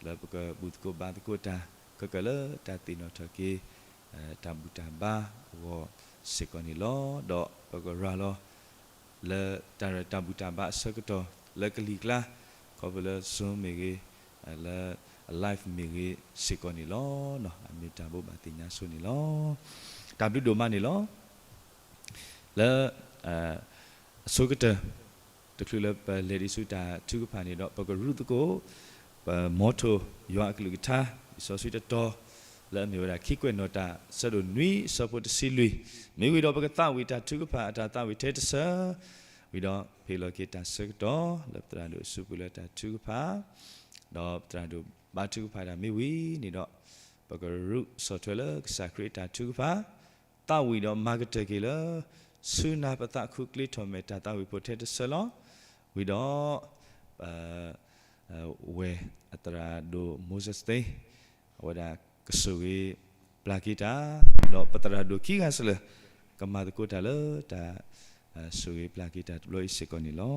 လၢပကဘူၣ်သကိးဘါသကိးတၢ် ခဲကၢလၢတၢ်သ့ၣ်နီၣ်ထီၣ်က့ၤ တၢ်ဘူၣ်တၢ်ဘါအဂီၢ်စ့ၢ်ကီးန့ၣ်လီၤ. ဒီးပကရၤလီၤ လၢတၢ်ရဲၣ်တၢ်ဘူၣ်တၢ်ဘါအဆၢကတီၢ် လၢကလံၤကျါ ခီဖျိလၢ Zoom မ့ၢ်ဂ့ၤ လၢ live မ့ၢ်ဂ့ၤစ့ၢ်ကီးန့ၣ်လီၤ. အမ့ၢ်တၢ်ဘိးဘၣ်သ့ၣ်ညါဆိန့ၣ်လီၤ. တၢ်ဘျုးဒိၣ်မးန့ၣ်လီၤ. လၢ အဆိကတၢၢ် တချုးလၢပလဲၤဒံးဆူတၢ်ထုကဖၣ်န့ၣ်ဒီး ပကရူၢ်သကိး ပ motto ယွၤအကလုၢ်ကထါ လံာ်စီဆှံတတီၤ လၢအမ့ၢ်ဝဲဒၣ် ခံကွဲးနီၣ်တၢ် ဆၢဒိၣ်နွံ ဆၢဖိတဆံလွံၢ်, မ့ၢ်ဝံၤဒီးပကသးဝံၣ်တၢ်ထုကဖၣ်အတၢ်သးဝံၣ်ထဲတဆၢ, ဝံၤဒီးဖ့ၣ်လီၤက့ၤတၢ်ဆၢကတီၢ် လၢပသရၣ်ဒိၣ်အစုပူၤလၢတၢ်ထုကဖၣ်, ဒီးပသရၣ်ဒိၣ်ဘါထုကဖၣ်တၢ်မ့ၢ်ဝံၤန့ၣ်ဒီး ပကရူၢ်ဆီၣ်ထွဲလၢကစၢ်ခရံာ်အတၢ်ထုကဖၣ် သးဝံၣ်ဒီးမၤကတၢၢ်က့ၤလၢ ဆူနၢ်ပသးခုကျ့ထီၣ်မဲာ်တၢ်သးဝံၣ်ဖိထဲတဆၢလီၤ. ဝံၤဒီး ဝဲၢ်အသရၣ်ဒိၣ် Moses သ့ အဝဲဒၣ် ကဆိၣ်ဂ့ၤပျၢ်က့ၤတၢ်, ဒီးပသရၣ်ဒိၣ်ခံဂၤစ့ၢ်ကီး ကမၤသကိးတၢ်လၢတၢ်ဆိၣ်ဂ့ၤပျၢ်က့ၤတၢ်တဘျီအံၤစ့ၢ်ကီးန့ၣ်လီၤ.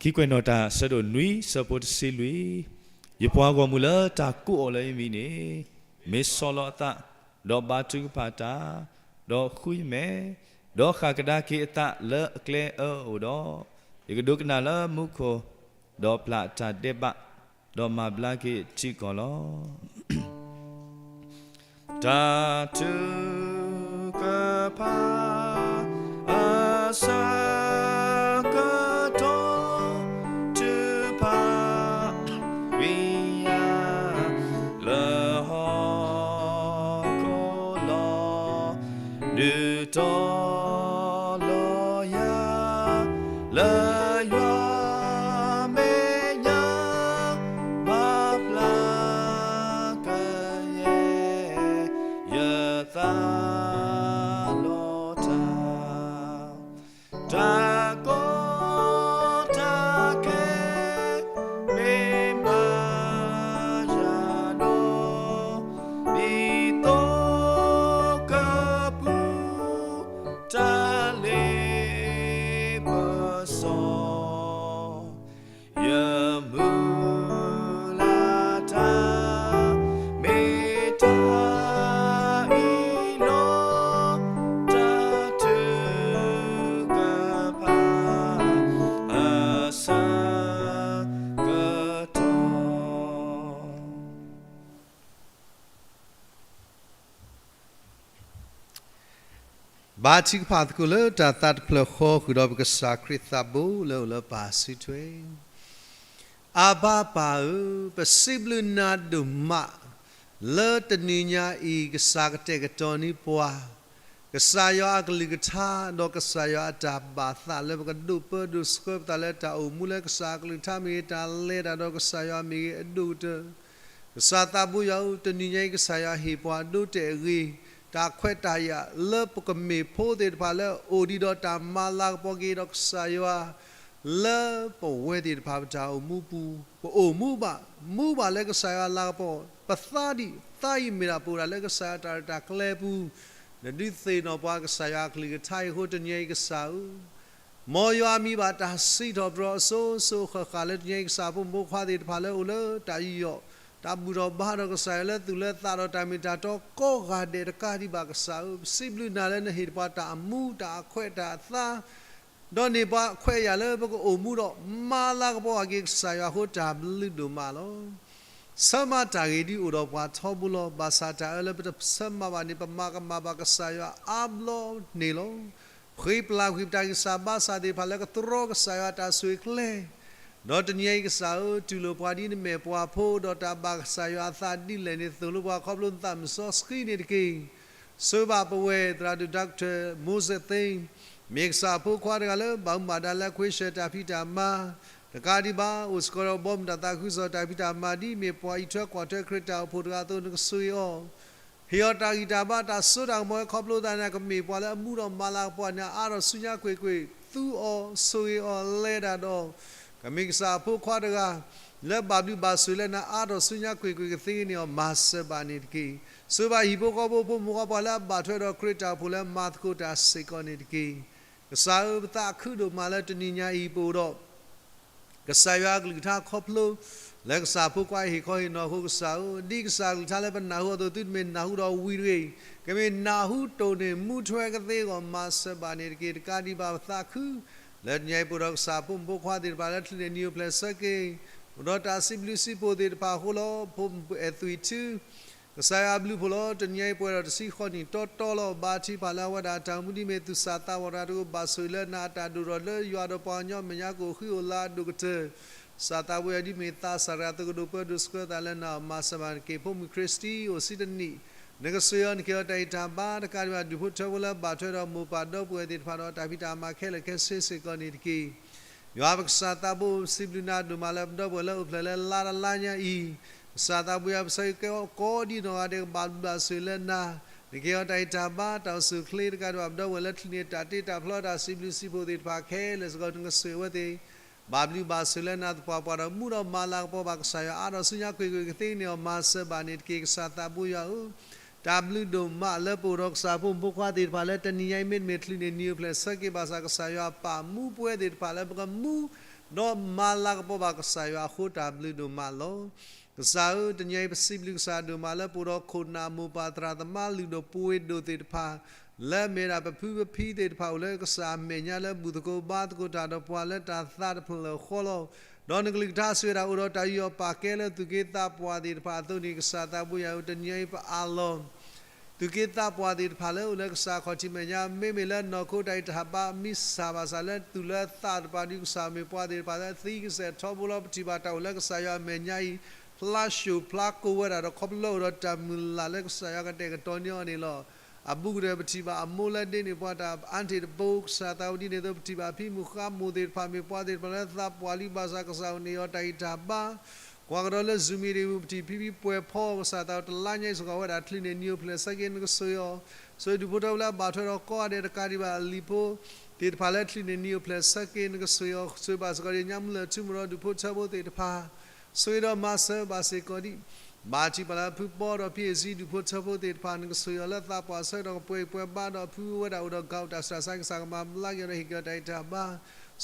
ခံကွဲးနီၣ်တၢ် ဆၢဒိၣ်နွံ ဆၢဖိတဆံလွံၢ်, ယပှၤဂီၢ်မုၢ်လၢတၢ်ကိးအီၤလၢယမံၤန့ၣ်, မ့ၢ်ဆီၣ်လီၤအသး, ဒီးဘါထုကဖၣ်တၢ်, ဒီးဃုယမဲာ်, ဒီးဃၣ်ကဒါက့ၤအသးလၢအကျဲအၢအအိၣ်ဒီး, ယကဒိကနၣ်လၢမူခိၣ်, ဒီးပျၢ်အတၢ်ဒဲးဘး, ဒီးမၤဘျါက့ၤထံကီၢ်လီၤ. တၢ်ထုကဖၣ် အဆၢကတီၢ် ထုကဖၣ် ဝံယၤ လၢဟီၣ်ခိၣ်လီၤ. ဒုးတီၤလီၤယၤ လၢယွၤမဲာ်ညါ ဘၣ်ဖျါ ကယဲၢ် ယသးလီၤတၢ်, တၢ်ကီတၢ်ခဲ မ့ၢ်မၤယၤဒီး, ဒ်သိးကပူၤ တၢ်လ့ပစီ ယမုၢ်လၢ်တၢ် မ့ၢ်တၢ်အံၤလီၤ. တၢ်ထုကဖၣ် အဆၢကတီၢ် ဘါထုကဖၣ်သကိးလၢတၢ်သးတဖျၢၣ်ဃီ ဃုာ်ဒီးပကစၢ်ခရံာ်သးဘိလၢအိၣ်လၢပၢ်စုထွဲ. အၤဘၣ်ပၢ်ဧၢ, ပစံးဘျုးနၤဒိၣ်မး လၢတနံၤညါအံၤ ကစၢ်ကတဲာ်ကတီၤန့ၢ်ပှၤ ကစၢ်ယွၤအကလုၢ်ကထါ ဒီးကစၢ်ယွၤအတၢ်ဘၣ်သးလၢပကဒိးပၢဒိးဆှၢပသးလၢတၢ်အိၣ်မူလၢကစၢ်အကလုၢ်ကထါမ့ၢ်ဂ့ၤ တၢ်လဲၤတၢ်ဒီးကစၢ်ယွၤမ့ၢ်ဂ့ၤ အဒိၣ်ကတၢၢ် ကစၢ်သးဘိယွၤဧၢ, တနံၤညါအံၤ ကစၢ်ယွၤဟ့ၣ်ပှၤဒိတဲာ်အဂ့ၤ တၢ်ခွဲးတၢ်ယာ်လၢပကမ့ၢ်ဖိသ့ၣ်တဖၣ်လၢအအိၣ်ဒံးဒီးတၢ်မၤလၤကပီၤက့ၤဒီးကစၢ်ယွၤ လၢပဝဲသ့ၣ်တဖၣ်ပတၢ်အိၣ်မူပူၤ ပအိၣ်မူဘၣ် မူဘၣ်လၢကစၢ်ယွၤလၤကပီၤ ပသးဒံး သးအံၤမ့ၢ်ဒၣ်ပအိၣ်ဒၣ်လၢကစၢ်ယွၤတၢ်ရဲၣ်တၢ်ကျဲၤပူၤ နဒုးသ့ၣ်နီၣ်ပှၤကစၢ်ယွၤအကလုၢ်ကထါအံၤအဃိ တနံၤညါအံၤကစၢ်ဧၢ မ်ယွၤမံၤဘၣ်တၢ်စံးထီၣ်ပတြၢၤအစိၤစိၤအဃၣ်ဃၣ်လၢတနံၤညါအံၤ ကစၢ်ဖိမုၣ်ဖိခွါသ့ၣ်တဖၣ်လၢအိၣ်လၢတၢ်ယူးယီၣ် တၢ်ဘူၣ်ထီၣ်ဘါထီၣ်ဒီးကစၢ်ယွၤလၢသူၣ်လၢသးဒီးတၢ်မ့ၢ်တၢ်တီကိးဂၤဒဲးတကးဒံးဘၣ်ကစၢ်ဧၢ, ပစံးဘျုးနၤလၢနဟ့ၣ်ပှၤတၢ်အမူတၢ်အခွဲးတၢ်အသး ဒီးန့ၢ်ပှၤအခွဲးအယာ်လၢပကအိၣ်မူဒီးမၤလၤကပီၤအဂ့ၤ ကစၢ်ယွၤအဃိတၢ်ဘျုးဒိၣ်မးလီၤ. ဆၢမၤတၢ်ဂ့ၤဒ်အိၣ်ဒီးပှၤထီဘိလီၤ. ဘၣ်ဆၣ်တၢ်အၢလၢပတဆၢမၤဘၣ်န့ၣ် ပမၤကမၣ်ဘၣ်ကစၢ်ယွၤအါဘျီန့ၣ်လီၤ. ဃ့ပျၢ်ကွံာ်ပတၢ်ဂံၢ်စၢ်ဘါစၢ်သ့ၣ်တဖၣ်လၢကတြီကစၢ်ယွၤတၢ်ဆိၣ်ဂ့ၤကျဲ ဒီးတနံၤအံၤကစၢ်ဧၢ, တူၢ်လိာ်ပှၤဒ်နမဲာ်ပှၤဖိ ဒီးတၢ်ဘၣ်ကစၢ်ယွၤအသးဒ်လဲၣ်န့ၣ် သိၣ်လိပှၤခီဖျိနသးမုၢ်စီဆှံန့ၣ်တက့ၢ်. ဆိၣ်ဂ့ၤဘၣ်ပဝဲသရၣ်ဒိၣ် Doctor Moses Thieng မ့ၢ်ကစၢ်အဖိခွါတဂၤလၢဘၣ်မူဘၣ်ဒါလၢအခွဲးဆၢတၢ်ဖံးတၢ်မၤ တကးဒံးဘၣ် အိၣ်စ့ၢ်ကီးဒီးဘီမုၢ်တၢ်သးခုကစီၣ်တၢ်ဖံးတၢ်မၤ ဒ်မ့ၢ်ပှၤအံးထွဲကွၢ်ထွဲခရံာ်တၢ်အိၣ်ဖှိၣ်တဂၤအသိး နကဆိၣ်ဂ့ၤအီၤ ဟ့ၣ်အီၤတၢ်ဂံၢ်တၢ်ဘါတၢ်စိတၢ်ကမီၤဝဲခီဖျိသးန့ၣ် ကမ့ၢ်ပှၤလၢအမူဒီးမၤလၤကပီၤန့ၣ် အါထီၣ်ဆူညါကွ့ၢ်ကွ့ၢ် သူအီၤဆိၣ်ဂ့ၤအီၤ လဲၤတၢ်ဒီး ကမ့ၢ်ကစၢ်အဖိခွါတဂၤ လၢဘၣ်ဘျုးဘၣ်ဆိၣ်လၢနၤ အါထီၣ်ဆူညါကွ့ၢ်ကွ့ၢ်ကသ့န့ၢ်အီၤ မၤစၢၤဘၣ်န့ၣ်တက့ၢ်. ဆိၣ်ဂ့ၤဘၣ်ဟံၣ်ဖိဃီဖိဖိမုၣ်ဖိခွါပှၤလၢအဘၣ်ထွဲဒီးခရံာ်တၢ်အိၣ်ဖှိၣ်လၢမၤသကိးတၢ်စ့ၢ်ကီးန့ၣ်တက့ၢ်. ကစၢ်ဧၢ, ပသးခုဒိၣ်မးလၢတနံၤညါအံၤပအိၣ်ဒီး ကစၢ်ယွၤအကလုၢ်ကထါခီဖျိ လၢကစၢ်ဖိခွါဟ့ၣ်ခီဟ့ၣ်နီၤအဃိကစၢ်ဧၢ, ဒ်ကစၢ်အကလုၢ်ကထါလၢပနၢ်ဟူအသိး သုတမ့ၢ်နၢ်ဟူဒီးဝံၤတဂ့ၤ, ကမ့ၢ်နၢ်ဟူတိၢ်န့ၢ်မူထွဲကသ့အဂီၢ် မၤစၢၤဘၣ်န့ၣ်တက့ၢ်. တကးဒံးဘၣ်ပသးခု လၢတနံၤအံၤပအိၣ်ဒီးကစၢ်ဖိမုၣ်ဖိခွါသ့ၣ်တဖၣ်လၢချံးန့ၢ်နံၤအိၣ်ဖျဲၣ်ဆၢက့ၤ အိၣ်ဒီးတၢ်စံးဘျုးစံးဖှိၣ်သ့ၣ်တဖၣ်အဃိလီၤ. ဖိမုၣ်အဲၣ်သွံၣ်ထူ ကစၢ်ယွၤအဘျုးအဖှိၣ်လီၤ. တနံၤအံၤပှဲၤဒီးတဆံဃိးနံၣ်တီတီလီၤ. ဘါထုကဖၣ်လၢအဝဲဒၣ်အတၢ်အိၣ်မူဒ်မ့ၢ်သူၣ်စၢ်သးဝီၤတဂၤအသိး ကဘၣ်ဆိၣ်ဂ့ၤလၢနၤ အတၢ်ဒိၣ်ထီၣ်လၢယွၤဒီးပှၤကညီမဲာ်ညါကအိၣ်ဃံအိၣ်လၤအဒိၣ်ကတၢၢ် ကစၢ်သးဘိယွၤဒ်မ့ၢ်သးစၢ်တဂၤအသိး ကဒိးပၢဒိးဆှၢသးလၢနၤ မၤစၢၤဘၣ်န့ၣ်တက့ၢ်. ဖိမုၣ်ခရံစတံအိၣ်ဆံတနံၣ် နကဆိၣ်ဂ့ၤအီၤ နကဟ့ၣ်အီၤတၢ်ဂံၢ်တၢ်ဘါ တကးဒံးဘၣ် ဒူၣ်ဖိထၢဖိလၢအဘၣ်ထွဲဒီးမိၢ်ပၢ်ဒီပုၢ်ဝဲၢ်သ့ၣ်တဖၣ်ဒီးတၢ်ဖံးတၢ်မၤခဲလၢာ်ခဲဆ့စ့ၢ်ကီးန့ၣ်တက့ၢ်. ယွၤပကစၢ်သးဘိ ပစံးဘျုးနၤဒိၣ်မးလၢပဒီပုၢ်ဝဲၢ်လၢအိၣ်ဖျဲၣ်လၢလါတလါညါအံၤ ကစၢ်သးဘိယွၤ ပဆၢဂ့ၤကဲကိးဒံးနီၢ်ဂၤဒဲး ကဘၣ်ဘျုးဘၣ်ဆိၣ်ဂ့ၤလၢနၤ နကဟ့ၣ်အီၤတၢ်ဂံၢ်တၢ်ဘါ တၢ်အိၣ်ဆူၣ်အိၣ်ချ့ တကးဒံးဘၣ် ပဒီပုၢ်ဝဲၢ်လၢချံးန့ၢ်တၢ်တ့တၢ်ဖျီ တၢ်စံးဘျုးစံးဖှိၣ်သ့ၣ်တဖၣ်ခဲလၢာ်စ့ၢ်ကီး နကဆိၣ်ဂ့ၤအဝဲသ့ၣ် ဘၣ်ဘျုးဘၣ်ဆိၣ်လၢနၤသပှၢ်ပှၢ်ဒီး မူဒီးမၤလၤကပီၤဘၣ်ကစၢ်ယွၤ အါဒီးဆူညါကွ့ၢ်ကွ့ၢ်ကသ့န့ၣ်အီၤ မၤစၢၤဘၣ်န့ၣ်တက့ၢ် ကစၢ်သးဘိယွၤဧၢ. တၢ်ဘျုးဒိၣ်မးလၢပအိၣ်ဒီးကစၢ်ဖိမုၣ်ဖိခွါသ့ၣ်တဖၣ်လၢတနံၤညါအံၤ မ့တမ့ၢ်ချုးန့ၣ်နံၤအိၣ်ဖျဲၣ်ဆၢက့ၤဘၣ်ဆၣ် ကစၢ်ယွၤပာ်မူပဝဲသ့ၣ်တဖၣ်လၢပကမူ ဒီးမၤလၤကပီၤဘၣ်ကစၢ်ယွၤအဃိ တၢ်ဘျုးဒိၣ်မးလီၤ. ကစၢ်ဧၢ, တနံၤအံၤပစံးဘျုးကစၢ်ဒိၣ်မးလၢပအိၣ်ဒီးခိၣ်နၢ်မိၢ်ပၢ်သရၣ်သမါလုၢ်ဒိၣ်ပှ့ၤဒိၣ်သ့ၣ်တဖၣ် လၢအမ့ၢ်ဒၣ်ပဖုပဖံသ့ၣ်တဖၣ်အိၣ်လၢကစၢ်အမဲာ်ညါလၢဘူၣ်သကိးဘါသကိးတၢ်ဒီးပှၤ လၢတၢ်သးတဖျၢၣ်ဃီလီၤ. ဒီးနကလုၢ်ကထါဆိၣ်ဂ့ၤဒၣ်အိၣ်ဒီးတၢ်ယူးယီၣ်ပာ်ကဲလၢသူၣ်က့သးပှၢ်သ့ၣ်တဖၣ်အသိးန့ၣ် ကစၢ်သးဘိယွၤဧၢ, တနံၤအံၤပအၢၣ်လီၤ သူၣ်က့သးပှၢ်သ့ၣ်တဖၣ်လၢအိၣ်လၢကစၢ်ခီၣ်ထံးမဲာ်ညါ မ့မ့ၢ်လၢနီၢ်ခိတၢ်အံၤတၢ်ဘါမံစၢ်ဘၣ်ဆၣ်လၢသူၣ်လၢသးတဖၣ်ဒီး ကစၢ်မ့ၢ်ပှၤသ့ၣ်တဖၣ်လၢသံကစဲၣ်ထီဘိလီၤ. ပထံၣ်ဘၣ်တၢ်အိၣ်လၢကစၢ်ယွၤအမဲာ်ညါအံၤ ဖျါၡိၣ်ဖျါကိၤဝဲဒၣ်ဒီး ခီဖျိလၢအိၣ်ဒီးတၢ်မုၢ်လၢ်လၢကစၢ်ယွၤကတဲာ်ကတီၤန့ၢ်အီၤန့ၣ်လီၤ. အဘူးကတၢၢ်ပထံၣ်ဘၣ်အမိၢ်လၢဒ့န့ၢ်ပှၤတၢ်အါတ့ၢ်တဘိ ကစၢ်သးဝံၤဒ်န့ၣ်အသိး ပထံၣ်ဘၣ်ဖံမုၣ်ဃါမိၢ်သ့ၣ်တဖၣ် မ့ၢ်ပှၤသ့ၣ်တဖၣ်လၢသးပှၢ်လံဘၣ်ဆၣ် ကစၢ်အိၣ်န့ၢ်အီၤတၢ်ဂံၢ်တၢ်ဘါ ကွၢ်ကဒီးလၢ Zoom မံၤဒံးပူၤ ပထံၣ်ဖံဖံပှဲၤဖီ ကစၢ်သးဝံၤတလါညါအံၤစ့ၢ်ကီး အဝဲဒၣ်ချုးန့ၢ်နံၤအိၣ်ဖျဲၣ်ဆၢက့ၤ နကဆိၣ်ဂ့ၤအီၤ, ဆိၣ်ဂ့ၤဒူၣ်ဖိထၢဖိလၢအဘၣ်ထွဲဒီးကိးဂၤဒဲးတကးဒံးဘၣ် အလံၤဖိသ့ၣ်တဖၣ်လၢချုးန့ၢ်နံၤအိၣ်ဖျဲၣ်ဆၢက့ၤ နကဆိၣ်ဂ့ၤအီၤ, ဆိၣ်ဂ့ၤဘၣ်စ့ၢ်ကီးဒံး ညါမုၢ်လၢၢ်ထူမုၢ်ဒီးဒူၣ်ဖိထၢဖိသ့ၣ်တဖၣ် ဆိၣ်ဂ့ၤဒီးမၤစၢၤဘၣ်စ့ၢ်ကီးဒံး ဘါထုကဖၣ်လၢဖုပီဒီးဖံအ့ၣ်စံဒူၣ်ဖိထၢဖိသ့ၣ်တဖၣ် နကဆိၣ်ဂ့ၤအီၤလၢသးပှၢ်ဆၢကတီၢ် ကပှဲၤအံၤပှဲၤဘါဒီးဖုဝဲဒၣ်အိၣ်ဒီး ကီၢ်တၢ်စှၤဆါ ကစၢ်ကမၤဘျါက့ၤအီၤဒီးဟ့ၣ်က့ၤအီၤတၢ်ဂံၢ်တၢ်ဘါ,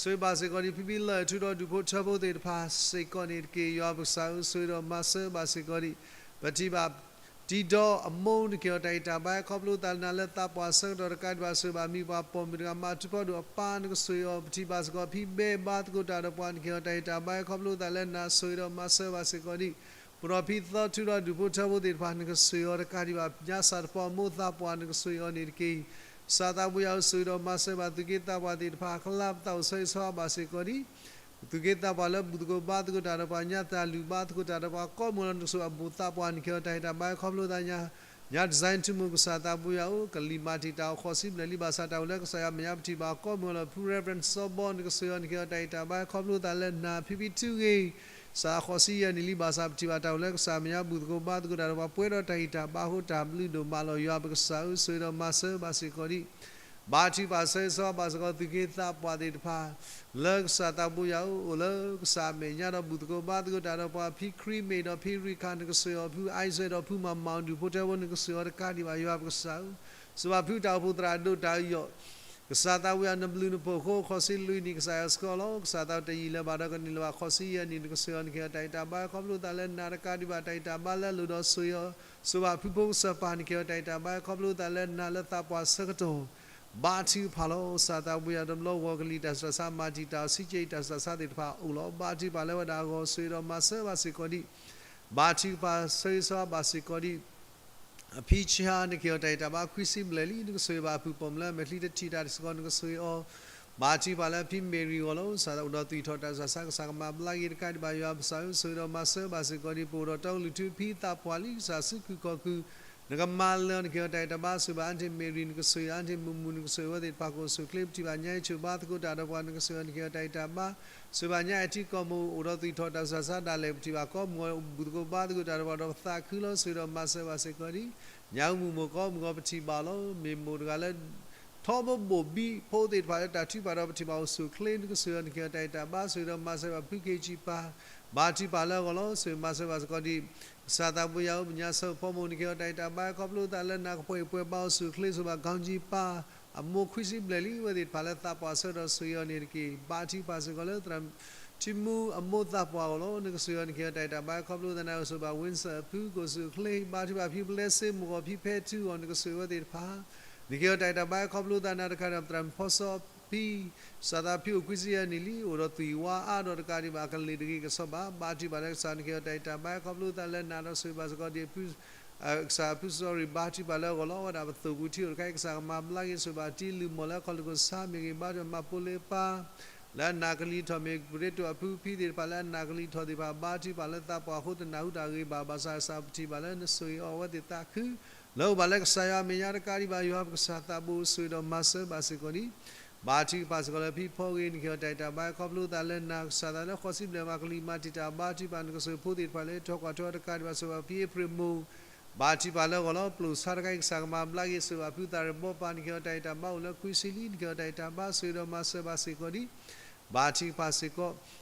ဆိၣ်ဂ့ၤဘၣ်စ့ၢ်ကီးဒံး ဖံဖံလၢၢ်ထူဒီးဒူၣ်ဖိထၢဖိသ့ၣ်တဖၣ်စ့ၢ်ကီးန့ၣ်တက့ၢ် ယွၤပကစၢ်ဧၢ, ဆိၣ်ဂ့ၤဒီးမၤစၢၤဘၣ်စ့ၢ်ကီးဒံး ပထံၣ်ဘၣ် တံၤဒီးအမိၢ် နကဟ့ၣ်အီၤတၢ်ဂံၢ်တၢ်ဘါ ခီဖျိသးလၢနၤလၢသးပှၢ်ဆၢကတီၢ်တကးဒံးဘၣ် ဆိၣ်ဂ့ၤဘၣ်မံၤပှၤပိာ်မုၣ်တဂၤ မၤထူဖီဒိၣ်အပၢ် နကဆိၣ်ဂ့ၤအီၤ, ပထံၣ်ဘၣ်စ့ၢ်ကီးဖံဘဲဘါသကိးတၢ်ဒီးပှၤ နကဟ့ၣ်အီၤတၢ်ဂံၢ်တၢ်ဘါ ခီဖျိသးလၢနၤ ဆိၣ်ဂ့ၤဒီးမၤစၢၤဘၣ်စ့ၢ်ကီးဒံး ပဒီးဖံသီထူဒီးဒူၣ်ဖိထၢဖိသ့ၣ်တဖၣ် နကဆိၣ်ဂ့ၤအီၤတကးဒံးဘၣ် ညါစၢ်တပီၤအမိၢ်သးပှၢ် နကဆိၣ်ဂ့ၤအီၤန့ၣ်တက့ၢ် ကစၢ်သးဘိယွၤဧၢ, ဆိၣ်ဂ့ၤဒီးမၤစၢၤဘၣ်သူၣ်က့သးပှၢ်သ့ၣ်တဖၣ် ကလၢပသးအိၣ်ဆၢဂ့ၤဆၢဝါဘၣ်စ့ၢ်ကီးဒံး သူၣ်က့သးပှၢ်လၢဘူၣ်သကိးဘါသကိးတၢ်ဒီးပှၤ ညါတၢ်လုၢ်ဘါသကိးတၢ်ဒီးပှၤ ကိးမုၢ်လီၤ နကဆိၣ်ဂ့ၤအမိၢ်သးပှၢ် နကဟ့ၣ်အီၤတၢ်ဂံၢ်တၢ်ဘါ ခီဖျိသးညါ ညါ design ထူမုၢ် ကစၢ်သးဘိယွၤဧၢ, ကလံၤမၤတံာ်တာ်အီၤဃိးဆံဘျဲၣ်လံဘၣ်ဆၣ် တၢ်အိၣ်လၢကစၢ်ယွၤအမဲာ်ညါ ပထံၣ်ဘၣ်အီၤကိးမုၢ်လီၤ ဖု Reverend စီဘီ နကဆိၣ်ဂ့ၤအီၤ နကဟ့ၣ်အီၤတၢ်ဂံၢ်တၢ်ဘါ ခီဖျိသးလၢနၤ ဖံဖံထူဂ့ၤ ကစၢ်ဃိးဆံယဲၢ်နံၣ်လံဘၣ်ဆၣ် ပထံၣ်ဘၣ်တၢ်အိၣ်လၢကစၢ်အမဲာ်ညါ ဘူၣ်သကိးဘါသကိးတၢ်ဒီးပှၤ ပှဲၤဒီးတၢ်ဂံၢ်တၢ်ဘါအဃိ တၢ်ဘျုးဒိၣ်မးလီၤ. ယွၤပကစၢ်ဧၢ, ဆိၣ်ဂ့ၤဒီးမၤစၢၤဘၣ်စ့ၢ်ကီးဒံး ဘါထုကဖၣ်ဆၢဂ့ၤဆၢဝါဘၣ်စ့ၢ်ကီး သူၣ်က့သးပှၢ်သ့ၣ်တဖၣ် လၢကစၢ်သးဘိယွၤဧၢ, အိၣ်လၢကစၢ်အမဲာ်ညါဒီးဘူၣ်သကိးဘါသကိးတၢ်ဒီးပှၤ ဖံခရံာ်မ့ၢ်ဒီးဖံရံခၣ် နကဆိၣ်ဂ့ၤအီၤ ဖု Isaac ဒီးဖုမၤမၤ ဒူၣ်ဖိထၢဖိ နကဆိၣ်ဂ့ၤအီၤတကးဒံးဘၣ် ယွၤပကစၢ်ဧၢ, ဆိၣ်ဂ့ၤဘၣ်ဖုတၢ်အိၣ်ဖှိၣ်သရၣ်ဒိၣ်တၢ်ယူးယီၣ် ကစၢ်သးဘိယွၤ နဘျုးနဖှိၣ်အဃိ ဃိးဆံလွံၢ်နံၣ် ကစၢ်ယွၤစ့ၢ်ကီးလီၤ. ကစၢ်သးဘိတယံာ်လၢၤဘၣ်ဒီးကန့ၢ်လၢၤဘၣ် ဃိးဆံယဲၢ်နံၣ် နကဆိၣ်ဂ့ၤအီၤ နကဟ့ၣ်အီၤတၢ်ဂံၢ်တၢ်ဘါ ခီဖျိသးလၢနၤတကးဒံးဘၣ် တၢ်ဂံၢ်တၢ်ဘါလၢအလိၣ်ဒီးဆိၣ်ဂ့ၤအီၤ, ဆိၣ်ဂ့ၤဘၣ်ဖုဖိကစၢ်ပၢ် နကဟ့ၣ်အီၤတၢ်ဂံၢ်တၢ်ဘါ ခီဖျိသးလၢနၤလၢသးပှၢ်ဆၢကတီၢ် ဘါထုကဖၣ်လီၤ. ကစၢ်သးဘိယွၤ တဘျီဂီၤကလံၤတၢ်စှၤဆါ မၤတံာ်တာ်အီၤ ဆံးကဲအံၤ တၢ်စှၤဆါသ့ၣ်တဖၣ်အိၣ်လီၤ. ဘါထုကဖၣ်လၢဝဲဒၣ်အဂီၢ် ဆိၣ်ဂ့ၤဒီးမၤစၢၤဘၣ်စ့ၢ်ကီးဒံး ဘါထုကဖၣ်ဆၢဂ့ၤဆၢဝါဘၣ်စ့ၢ်ကီးဒံး အဖံဆၢ နကဟ့ၣ်အီၤတၢ်ဂံၢ်တၢ်ဘါ ခွံဆံဘျဲၣ်လံ, နကဆိၣ်ဂ့ၤဘၣ်အပုၢ်ပိာ်မုၣ်လၢအမဲာ်ချံတထံၣ်တၢ်စ့ၢ်ကီး နကဆိၣ်ဂ့ၤအီၤ, ဘါထုကဖၣ်လၢအဖံမ့ၤရံဂီၢ်လီၤ. ကစၢ်သးအိၣ်ဒီးသွံၣ်ထီၣ်တၢ်စှၤဆါ ကစၢ်ကမၤဘျါက့ၤတကးဒံးဘၣ် ယွၤပကစၢ်ဧၢ, ဆိၣ်ဂ့ၤဒီးမၤစၢၤဘၣ်စ့ၢ်ကီးဒံး ပအိၣ်ဒီးတီကလုၢ်ထူဖံသးပှၢ်လံ, ကစၢ်စုခိၣ်ခီၣ်ခိၣ် နကမၤလၢၤ နကဟ့ၣ်အီၤတၢ်ဂံၢ်တၢ်ဘါ, ဆိၣ်ဂ့ၤဘၣ်အါထံၣ်မ့ၤရံ နကဆိၣ်ဂ့ၤအါထံၣ်မုၢ်မုၢ် နကဆိၣ်ဂ့ၤဝဲသ့ၣ်တဖၣ် ကအိၣ်ဆူၣ်အိၣ်ချ့ ပထံၣ်ဘၣ်ညါအံၤ ဆိၣ်ဘါသကိးတၢ်ဒီးပှၤ နကဆိၣ်ဂ့ၤအီၤ နကဟ့ၣ်အီၤတၢ်ဂံၢ်တၢ်ဘါ, ဆိၣ်ဂ့ၤဘၣ်ညါအံၤထံကီၢ်မိၢ် အိၣ်ဒီးသွံၣ်ထီၣ်တၢ်စှၤဆါဒၣ်လဲာ် ပထံၣ်ဘၣ်ကိးမုၢ်ဂီၤ ဘူၣ်သကိးဘါသကိးတၢ်ဒီးပှၤဒီးပသးခုလီၤ. ဆိၣ်ဂ့ၤဒီးမၤစၢၤဘၣ်စ့ၢ်ကီးဒံး ညၣ်အူမုၢ်မိၢ်ကိးမုၢ်ဂီၤ ပထံၣ်ဘၣ်လီၤ. မ့ၢ်မိၢ်တဂၤလၢ ထီဘိဘိၣ်ဘံဖိသ့ၣ်တဖၣ်လၢတၢ်ထုကဖၣ်ဒီး ပထံၣ်ဘၣ်အိၣ်ဆူၣ်အိၣ်ချ့ နကဆိၣ်ဂ့ၤအီၤ နကဟ့ၣ်အီၤတၢ်ဂံၢ်တၢ်ဘါ, ဆိၣ်ဂ့ၤဒီးမၤစၢၤဘၣ်ဖုခ့ဆံပၢ် ဘါထုကဖၣ်လၢအဂီၢ်လီၤ. ဆိၣ်ဂ့ၤမၤစၢၤဘၣ်စ့ၢ်ကီးဒံး ကစၢ်သးဘိယွၤဧၢ, ပညါဆၢဖိမိၢ် နကဟ့ၣ်အီၤတၢ်ဂံၢ်တၢ်ဘါ ခီဖျိသးလၢနၤ ကပှဲၤအံၤပှဲၤဘါ အိၣ်ဆူၣ်အိၣ်ချ့ ဆိၣ်ဂ့ၤဘၣ် ခေါင်းကြီး ပၢ် အမိၢ်ခွံဆံဘျဲၣ်လံ ဝဲသ့ၣ်တဖၣ်လၢသးပှၢ်ဆၢကတီၢ် ဆိၣ်ဂ့ၤအီၤန့ၣ်တက့ၢ်. ဘါထုကဖၣ်စ့ၢ်ကီးလၢ ထံမူအမိၢ်သးပှၢ်အဂီၢ်လီၤ. နကဆိၣ်ဂ့ၤအီၤ နကဟ့ၣ်အီၤတၢ်ဂံၢ်တၢ်ဘါ ခီဖျိသးလၢနၤ ဆိၣ်ဂ့ၤဘၣ် Windsor အဖု ကအိၣ်ဆူၣ်အိၣ်ချ့, ဘါထုကဖၣ်ဖံပျဲစ့မိၢ်ဂီၤ ဖံဖဲထူအဂီၢ် နကဆိၣ်ဂ့ၤဝဲသ့ၣ်တဖၣ် နကဟ့ၣ်အီၤတၢ်ဂံၢ်တၢ်ဘါ ခီဖျိသးနၤတကးဒံးဘၣ် သရၣ်မုၣ်ဖီစီဖံ ကစၢ်သးဖံအိၣ်ခွံဆံယဲၢ်နံၣ်လံ အိၣ်ဒီးသွံၣ်ဝါအါဒီးတကးဒံးဘၣ် အကလ့ၢ်တဂ့ၤကစီၣ်ဘၣ်. ဘါထုကဖၣ်လၢကစၢ် နကဟ့ၣ်အီၤတၢ်ဂံၢ်တၢ်ဘါ ခီဖျိသးလၢနၤဒီးဆိၣ်ဂ့ၤဘၣ်စ့ၢ်ကီးဒံး ကစၢ်အဖုစီၤရံၣ် ဘါထုကဖၣ်လၢအဂီၢ်လီၤ. ဝဲဒၣ်ပသိၣ်ပူၤထံအိၣ်တခါအံၤ ကစၢ်ကမၤဘျါက့ၤ ဆိၣ်ဂ့ၤဘၣ်တံၤလုၢ်မီၢ်လၢအခီၣ်လိာ်ခိၣ်ဆါမ့ၢ်ဂ့ၤ ဘါထုကဖၣ်မၤပိလ့ပၢ် လၢအနၢ်ကလံၤထီၣ်မ့ၢ်ဂ့ၤ ပရ့တိၣ်အဖုဖံသ့ၣ်တဖၣ်လၢအနၢ်ကလံၤထီၣ်သ့ၣ်တဖၣ် ဘါထုကဖၣ်လၢသးပှၢ်အဃိ တနၢ်ဟူတၢ်ဂ့ၤဘၣ် ဘၣ်ဆၣ်ကစၢ်ပထံၣ်ဘၣ်လၢနဆိၣ်ဂ့ၤအီၤအဝဲသ့ၣ်သးခု လၢအိၣ်ဘၣ်လၢကစၢ်ယွၤအမဲာ်ညါတကးဒံးဘၣ် ယွၤပကစၢ်သးဘိ ဆိၣ်ဂ့ၤဒီးမၤစၢၤဘၣ်စ့ၢ်ကီးဒံး ဘါထုကဖၣ်စ့ၢ်ကီးလၢဖံဖီဂ့ၤ နကဟ့ၣ်အီၤတၢ်ဂံၢ်တၢ်ဘါ ခီဖျိသးလၢနၤ ကစၢ်သးလၢဃိးဆံဘျဲၣ်မး ကလံၤမၤတံာ်တာ် ဘါထုကဖၣ်နကစၢၢ်ဖိသ့ၣ်တဖၣ်လၢထီၣ်ကွၢ်ထွဲတကးဒံးဘၣ် ဆိၣ်ဂ့ၤဘၣ်ဖံအ့ဖြ့ၣ်မိၢ် ဘါထုကဖၣ်လၢအဂီၢ်လီၤ. ပျိာ်ဆါတခါအံၤ ကစၢ်ကမၤဘျါက့ၤ ဆိၣ်ဂ့ၤဘၣ်ဖုသးရ့ၣ်ဘီပၢ် နကဟ့ၣ်အီၤတၢ်ဂံၢ်တၢ်ဘါ အိၣ်လၢခွံဆံလံ နကဟ့ၣ်အီၤတၢ်ဂံၢ်တၢ်ဘါ ဆိၣ်ဂ့ၤဒီးမၤစၢၤဘၣ်စ့ၢ်ကီးဒံး ဘါထုကဖၣ်စ့ၢ်ကီး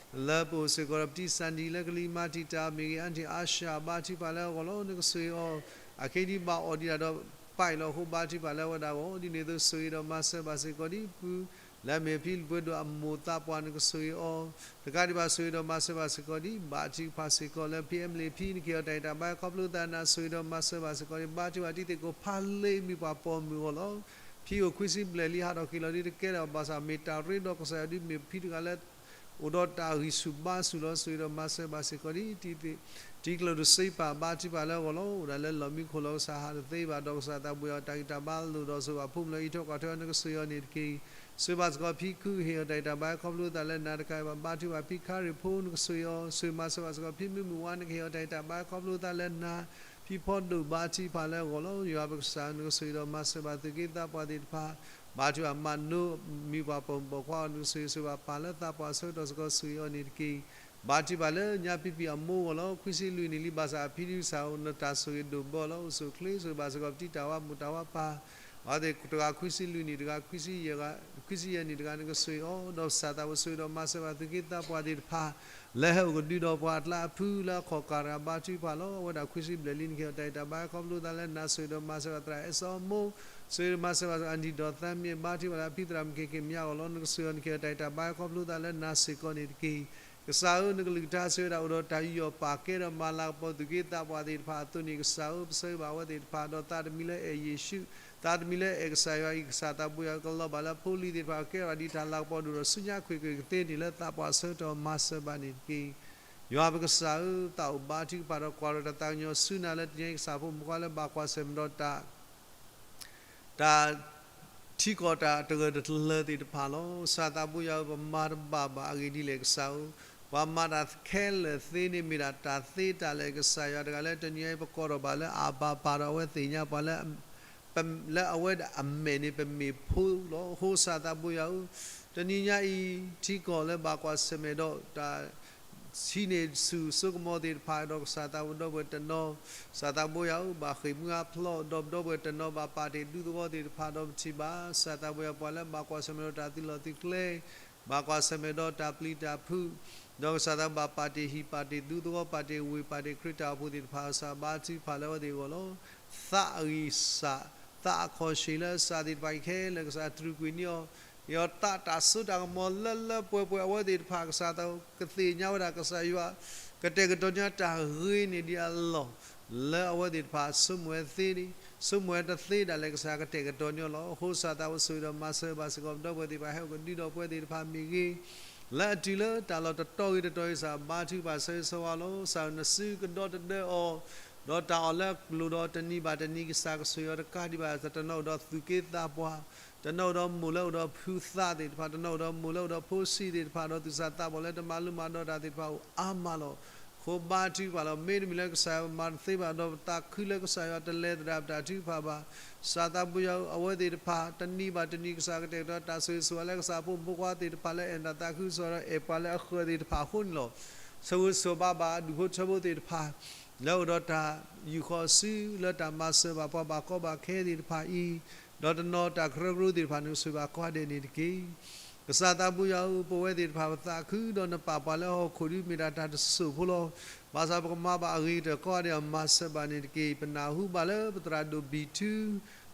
လၢပအိၣ်စ့ၢ်ကီးဒီး ပတံၢ်စၣ်ဒံၣ် လၢကလံၤမၤတံာ်တာ်မ့ၢ်ဂ့ၤ အါတံၢ်အါရှၢ် ဘါထုကဖၣ်လၢအဂီၢ်လီၤ. နကဆိၣ်ဂ့ၤအီၤ အခဲအံၤဒ်ဘၣ်အီၣ်ဒံးတၢ်ဒီး ပာ်အံၤလီၤအဃိ ဘါထုကဖၣ်လၢအဝဲဒၣ်အဂီၢ် ဒ်န့ၣ်အသိး ဆိၣ်ဂ့ၤဒီးမၤစၢၤဘၣ်စ့ၢ်ကီးဒ်ပူၤ လၢအမ့ၢ်ဖံလံၣ်ပှဲၤဒိၣ်အမိၢ်သးပှၢ် နကဆိၣ်ဂ့ၤအီၤ တကးဒံးဘၣ် ဆိၣ်ဂ့ၤဒီးမၤစၢၤဘၣ်စ့ၢ်ကီးဒ် ဘါထုကဖၣ်စ့ၢ်ကီးလၢ ဖံအဲမလ့ၣ်ဖံ နကဟ့ၣ်အီၤတၢ်ဂံၢ်တၢ်ဘါ ခီဖျိသးနၤ ဆိၣ်ဂ့ၤဒီးမၤစၢၤဘၣ်စ့ၢ်ကီးဒ် ဘါထုကဖၣ်တံၤသကိးဖးလ့ၢ်မံၤပှၤပိာ်မုၣ်အဂီၢ်လီၤ. ဖံအိၣ်ခွံဆံဘျဲၣ်လံ ဟးထီၣ်က့ၤလီၤဒ်တကဲလၢၤဘၣ်ဆၣ် မ့ၢ်တၢ်ရ့ဒီးကစၢ်ယွၤဒ်မ့ၢ်ဖံတဂၤလၢ အိၣ်ဒီးတၢ်ဂံၢ်ဆူၣ်ဘါဆူၣ်လီၤ. ဆိၣ်ဂ့ၤဒီးမၤစၢၤဘၣ်စ့ၢ်ကီးဒ် တံၤကျိၣ်တစ့ပၢ် ဘါထုကဖၣ်လၢအဂီၢ်လီၤ. အိၣ်ဒၣ်လၢလီၢ်မံခိၣ်လီၤ ကစၢ်ဟးတသ့ဘၣ်ဒီး ကစၢ်သးဘိယွၤ တၢ်ဂံၢ်တၢ်ဘါလိၣ်ဒီး ဆိၣ်ဘၣ်ဖိမုၣ်လၢအံးထွဲကွၢ်ထွဲအီၤ နကဆိၣ်ဂ့ၤအီၤန့ၣ်တက့ၢ်. ဆိၣ်ဂ့ၤဘၣ်စ့ၢ်ကီးဖံခူ ဟ့ၣ်အီၤတၢ်ဂံၢ်တၢ်ဘါ ခီဖျိသးလၢနၤတကးဘၣ် ဘါထုကဖၣ်ဖံခါရ့ၣ်ဖိ နကဆိၣ်ဂ့ၤအီၤ ဆိၣ်ဂ့ၤမၤစၢၤဘၣ်စ့ၢ်ကီး ဖံမုၢ်မုၢ်ဝါ နကဟ့ၣ်အီၤတၢ်ဂံၢ်တၢ်ဘါ ခီဖျိသးလၢနၤ ဖံဖီဒိၣ် ဘါထုကဖၣ်လၢအဂီၢ်လီၤ. ယွၤပကစၢ် နကဆိၣ်ဂ့ၤဒီးမၤစၢၤဘၣ်သူၣ်က့သးပှၢ်သ့ၣ်တဖၣ် ဘါထုကဖၣ်မၤနိ မံၤပှၤပိာ်မုၣ်ပိာ်ခွါအီၤ နကဆိၣ်ဂ့ၤ ဆိၣ်ဂ့ၤဘၣ်ပၢ်လၢသးပှၢ်ဆၢကတီၢ်စ့ၢ်ကီး ဆိၣ်ဂ့ၤအီၤန့ၣ်တက့ၢ်. ဘါထုကဖၣ်လၢညါပံပံၣ်အမိၢ်အဂီၢ်လီၤ. ခွံဆံလွံၢ်နံၣ်လံ ဘၣ်ဆၣ်အဖံဒုးကစၢ်အိၣ် နတၢ်ဆိၣ်ဂ့ၤဒိၣ်ဘၢလီၤ. အိၣ်ဆူၣ်အိၣ်ချ့ ဆိၣ်ဂ့ၤဘၣ်စ့ၢ်ကီး ပတံၤတၢ်ဝါမိၢ်တၢ်ဝါပၢ် အဝဲသ့ၣ်တဂၤခွံဆံလွံၢ်နံၣ်တဂၤ ခွံဆံယဲၢ်နံၣ်တဂၤ နကဆိၣ်ဂ့ၤအီၤ ဒီးကစၢ်သးဘိ ဆိၣ်ဂ့ၤဒီးမၤစၢၤဘၣ်သူၣ်က့သးပှၢ်သ့ၣ်တဖၣ် လၢဟဲအိၣ်ကဒုဒီးပှၤအကျါအဖု လၢအခီၣ်ကၢ်တဂၤ ဘါထုကဖၣ်လီၤ. အဝဲဒၣ်ခွံဆံဘျဲၣ်လံ နကဟ့ၣ်အီၤတၢ်ဂံၢ်တၢ်ဘါ ခီဖျိသးလၢနၤ ဆိၣ်ဂ့ၤဒီးမၤစၢၤဘၣ်သရၣ်အဲၣ်စီအမိၢ် ဆိၣ်ဂ့ၤဒီးမၤစၢၤဘၣ်အနံၣ်ဒီးသးမ့ၢ် ဘါထုကဖၣ်လၢအဖံသရၣ်မုၣ်က့ၤက့ၤမၠးအဂီၢ်လီၤ. နကဆိၣ်ဂ့ၤအီၤ နကဟ့ၣ်အီၤတၢ်ဂံၢ်တၢ်ဘါ ခီဖျိသးလၢနၤစ့ၢ်ကီးန့ၣ်တက့ၢ်. ကစၢ်ဧၢ နကလုၢ်ကထါဆိၣ်ဂ့ၤဒၣ်အိၣ်ဒီးတၢ်ယူးယီၣ်ပာ်ကဲဒီးမၤလၤကပီၤသူၣ်က့သးပှၢ်သ့ၣ်တဖၣ်အသိးန့ၣ် ကစၢ်ဧၢ ပဆၢဂ့ၤဘၣ်အဝဲသ့ၣ်တဖၣ် ဒီးသးတမံၤလၢအဲၣ်ယ့ၣ်ၡူး သးတမံၤလၢအဲၣ်ကစၢ်ယွၤအံၤ ကစၢ်သးဘိယွၤဧၢ ကလီၤဘၣ်လၢဖိလံၤသ့ၣ်တဖၣ် ကကဲထီၣ်ဒ်တၢ်လၤကပီၤဒိၣ်ဒီးဆူညါခွ့ၣ်ကွ့ၢ်ကသ့န့ၣ် လၢသးပှၢ်ဆၢကတီၢ်မၤစၢၤဘၣ်န့ၣ်တက့ၢ်. ယွၤပကစၢ်ဧၢ သးအိၣ်ဘါထုကဖၣ်ဒီးကွၢ်ထီၣ်တၢ်သးကညီၤဆူနၤလၢတနံၤအံၤ ကစၢ်ဖိမုၣ်ဖိခွါလၢဘၣ်ကွၢ်ဆၢၣ်မဲာ်ဒီးတၢ် တၢ် ထံကီၢ်တၢ်တဂၢၢ်တကျၢၤသ့ၣ်တဖၣ်လီၤ. ကစၢ်သးဘိယွၤဧၢ ပမၤတဘၣ်ဘၣ်အဂ့ၢ်ဒ်လဲၣ်ကစၢ်ဧၢ, ပှၤမၤတၢ်ခဲလၢာ်သ့န့ၣ်မ့ၢ်ဒၣ်တၢ်သ့တၢ်လၢာ် ကစၢ်ယွၤတဂၤလၢတနံၤအံၤ ပကိးထီၣ်ဘၣ်လၢအဘၤပၤဒီးအဝဲသ့ၣ်ညါပှၤလၢ လၢအဝဲဒၣ်အမဲာ်န့ၣ် ပမ့ၢ်ဖိလီၤ. အဃိကစၢ်သးဘိယွၤဧၢ, တနံၤညါအံၤ ထံကီၢ်လၢဘၣ်ကွၢ်ဆၢၣ်မဲာ်ဒီးတၢ် ဟံးန့ၢ်ဆူၣ်စိကမီၤသ့ၣ်တဖၣ် ဒီးကစၢ်သးဘိဒီပုၢ်ဝဲၢ်တနီၤ, ကစၢ်သးဘိယွၤဧၢ ဘၣ်ဃ့ၢ်မှံဟးဖျိး ဒီးပဒီပုၢ်ဝဲၢ်တနီၤဘၣ်ပာ်တ့ၢ်ဒူသဝီသ့ၣ်တဖၣ်ဒီးပထံၣ်ဘၣ်, ကစၢ်သးဘိယွၤ ပှၤလၢဘၣ်ကွၢ်ဆၢၣ်မဲာ်ဒီးတၢ်သုးလီၢ်သုးကျဲ ဘၣ်ကွၢ်ဆၢၣ်မဲာ်ဒီးတၢ်ပျံၤတၢ်ဖုး, ဒီးကစၢ်သးဘိဘၣ်ပာ်တ့ၢ်ဟံၣ်ပာ်တ့ၢ်ဒူသဝီ ပာ်တ့ၢ်ဝ့ၢ်ပာ်တ့ၢ်ခရံာ်တၢ်အိၣ်ဖှိၣ်သ့ၣ်တဖၣ် ကစၢ်ဘါထုကဖၣ်လၢအဝဲသ့ၣ်အဂီၢ်လီၤ. သးအဂံၢ်စၢ် သးအခီၣ်ဆ့ၣ်လၢကစၢ်သ့ၣ်တဖၣ်အံၤခဲလၢာ် ကစၢ်တြူာ်ကွံာ်န့ၢ်အီၤ, ယွၤသးတၢ်စိတၢ်ကမီၤလၢလၢပှဲၤပှဲၤ အဝဲသ့ၣ်တဖၣ် ကစၢ်သးကသ့ၣ်ညါဝဲဒၣ် ကစၢ်ယွၤ ကတဲာ်ကတီၤန့ၢ်တၢ်ဂ့ၤန့ၢ်ဒံးအလီၢ် လၢအဝဲသ့ၣ်တဖၣ် ဆိကမိၣ်ဝဲသ့န့ၣ် ဆိကမိၣ်ဝဲတသ့ဒၣ်လဲာ် ကစၢ်ကတဲာ်ကတီၤန့ၢ်အီၤလီၤ. အဃိကစၢ်သးဘိဆိၣ်ဂ့ၤဒီးမၤစၢၤဘၣ်စ့ၢ်ကီး ပဒီပုၢ်ဝဲၢ်သ့ၣ်တဖၣ် ဟဲအိၣ်ကဒုဒီးပဝဲသ့ၣ်တဖၣ်မ့ၢ်ဂ့ၤ လၢအတုၤလၢတၢ်လီၢ်တတီၤဂ့ၤတတီၤဂ့ၤ ကစၢ်ဘါထုကဖၣ်ဆၢဂ့ၤဆၢဝါလီၤ. ကစၢ်ဧၢ နစုကဒီတဒၢအီၤ ဒီးတၢ်အီၣ်လၢအကျိၤဒီးတနံၤဘၣ်တနံၤ ကစၢ်ကဆိၣ်ဂ့ၤအီၤတကးဒံးဘၣ် တနီၤအိၣ်ဒီးသူၣ်က့သးပှၢ် တနီၤအိၣ်ဒီးမိၢ်လၢအိၣ်ဒီးဖုသးသ့ၣ်တဖၣ် တနီၤအိၣ်ဒီးမိၢ်လၢအိၣ်ဒီးဖိဆံးသ့ၣ်တဖၣ် ဒီးသူၣ်စၢ်သးဘီၣ်လၢတမၤလိမၤဒိးတၢ်သ့ၣ်တဖၣ်အိၣ်အါမးလီၤ. အဃိဘါထုကဖၣ်လီၤ. မ့တမ့ၢ်လၢကစၢ်ယွၤမၤတသ့ဘၣ်ဒီး ပသးခုလၢကစၢ်ယွၤတလဲၤသဒၣ်ပတၢ်ထုကဖၣ်ဘၣ်. ကစၢ်သးဘိယွၤဧၢ အဝဲသ့ၣ်တဖၣ် တနံၤဘၣ်တနံၤ ကစၢ်ကတဲာ်ကတီၤတၢ်ဆိၣ်ဂ့ၤဆိၣ်ဝါလၢကစၢ်ဖိမုၣ်ဖိခွါသ့ၣ်တဖၣ်လၢ အဲၣ်တၢ်သးခုကစီၣ်ဒီးအဲၣ်ပှၤလၢအဃၢၤသ့ၣ်တဖၣ်အဃိန့ၣ်လီၤ. ဆိၣ်ဂ့ၤဆိၣ်ဘါဘၣ်ဒူၣ်ဖိထၢဖိသ့ၣ်တဖၣ် လၢအိၣ်ဒီးတၢ်ယူာ်ဃီၤစုလၢတၢ်မၤစၢၤဘၣ်ပှၤဘၣ်ကီဘၣ်ခဲသ့ၣ်တဖၣ်အံၤ, ဒီးတနီၤတၢ်ကရၢကရိသ့ၣ်တဖၣ် နကဆိၣ်ဂ့ၤဘၣ်ကိးဂၤဒဲးန့ၣ်တက့ၢ်. ကစၢ်သးဘိယွၤဧၢ ပဝဲသ့ၣ်တဖၣ်ပသးခုဒီးနပာ်ပှၤလၢဟီၣ်ခိၣ်ဒ်မ့ၢ်ဒၣ်တၢ်တစိၢ်ဖိလီၤ. ဘၣ်ဆၣ်ပကမၤဘၣ်အဂ့ၤကတၢၢ်ကိးဂၤဒဲးအမၤစၢၤဘၣ်န့ၣ်တက့ၢ်. ပနၢ်ဟူဘၣ်လၢပသရၣ်ဒိၣ်ဘံၣ်ထူ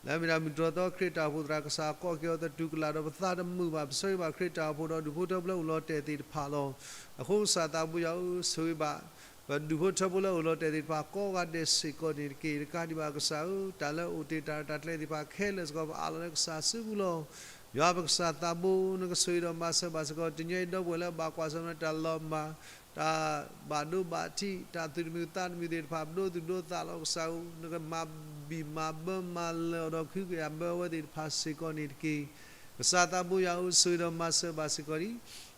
လၢအမ့ၢ်ဒၣ်မုၢ်တြီၢ်သီခရံာ်တၢ်အိၣ်ဖှိၣ်သရၣ် ကစၢ်ကိးက့ၤအီၤသတူၢ်ကလာ်ဒီးပသးတမုာ်ဘၣ် ပဆၢဂ့ၤဘၣ်ခရံာ်တၢ်အိၣ်ဖှိၣ်ဒီးဒူၣ်ဖိထၢဖိလၢအိၣ်လီၤတဲာ်သ့ၣ်တဖၣ်လီၤ. အဃိကစၢ်သးဘိယွၤဧၢ ဆိၣ်ဂ့ၤဘၣ် ပဒူၣ်ဖိထၢဖိလၢအိၣ်လီၤတဲာ်သ့ၣ်တဖၣ်ကိးဂၤဒဲးစ့ၢ်ကီးန့ၣ်တက့ၢ်. တကးဒံးဘၣ်ကစၢ်ဧၢ တၢ်လၢအိၣ်တ့ၢ်တၢ်ရဲၣ်တၢ်ကျဲၤသ့ၣ်တဖၣ်ခဲလၢာ်စ့ၢ်ကီး ပအးလီၤလၢကစၢ်စုပူၤလီၤ. ယွၤပကစၢ်သးဘိ နကဆိၣ်ဂ့ၤဒီးမၤစၢၤဘၣ်စ့ၢ်ကီး တနံၤအံၤဒီပုၢ်ဝဲၢ်လၢဘၣ်ကွၢ်ဆၢၣ်မဲာ်တၢ်လီၤမၢ် တၢ်ဘၣ်ဒိဘၣ်ထံး တၢ်သုးတမုာ်သးတမုာ်သ့ၣ်တဖၣ် ပဒိသူၣ်ဒိသးလီၤ ကစၢ်ဧၢ နကမၤဘံၣ်မၤဘၢမၤလၢာ်အီၤဒီး ကဟုကယာ်ဘၢအဝဲသ့ၣ်တဖၣ်စ့ၢ်ကီးန့ၣ်တက့ၢ်. ကစၢ်သးဘိယွၤဧၢ ဆိၣ်ဂ့ၤဒီးမၤစၢၤဘၣ်စ့ၢ်ကီးဒ်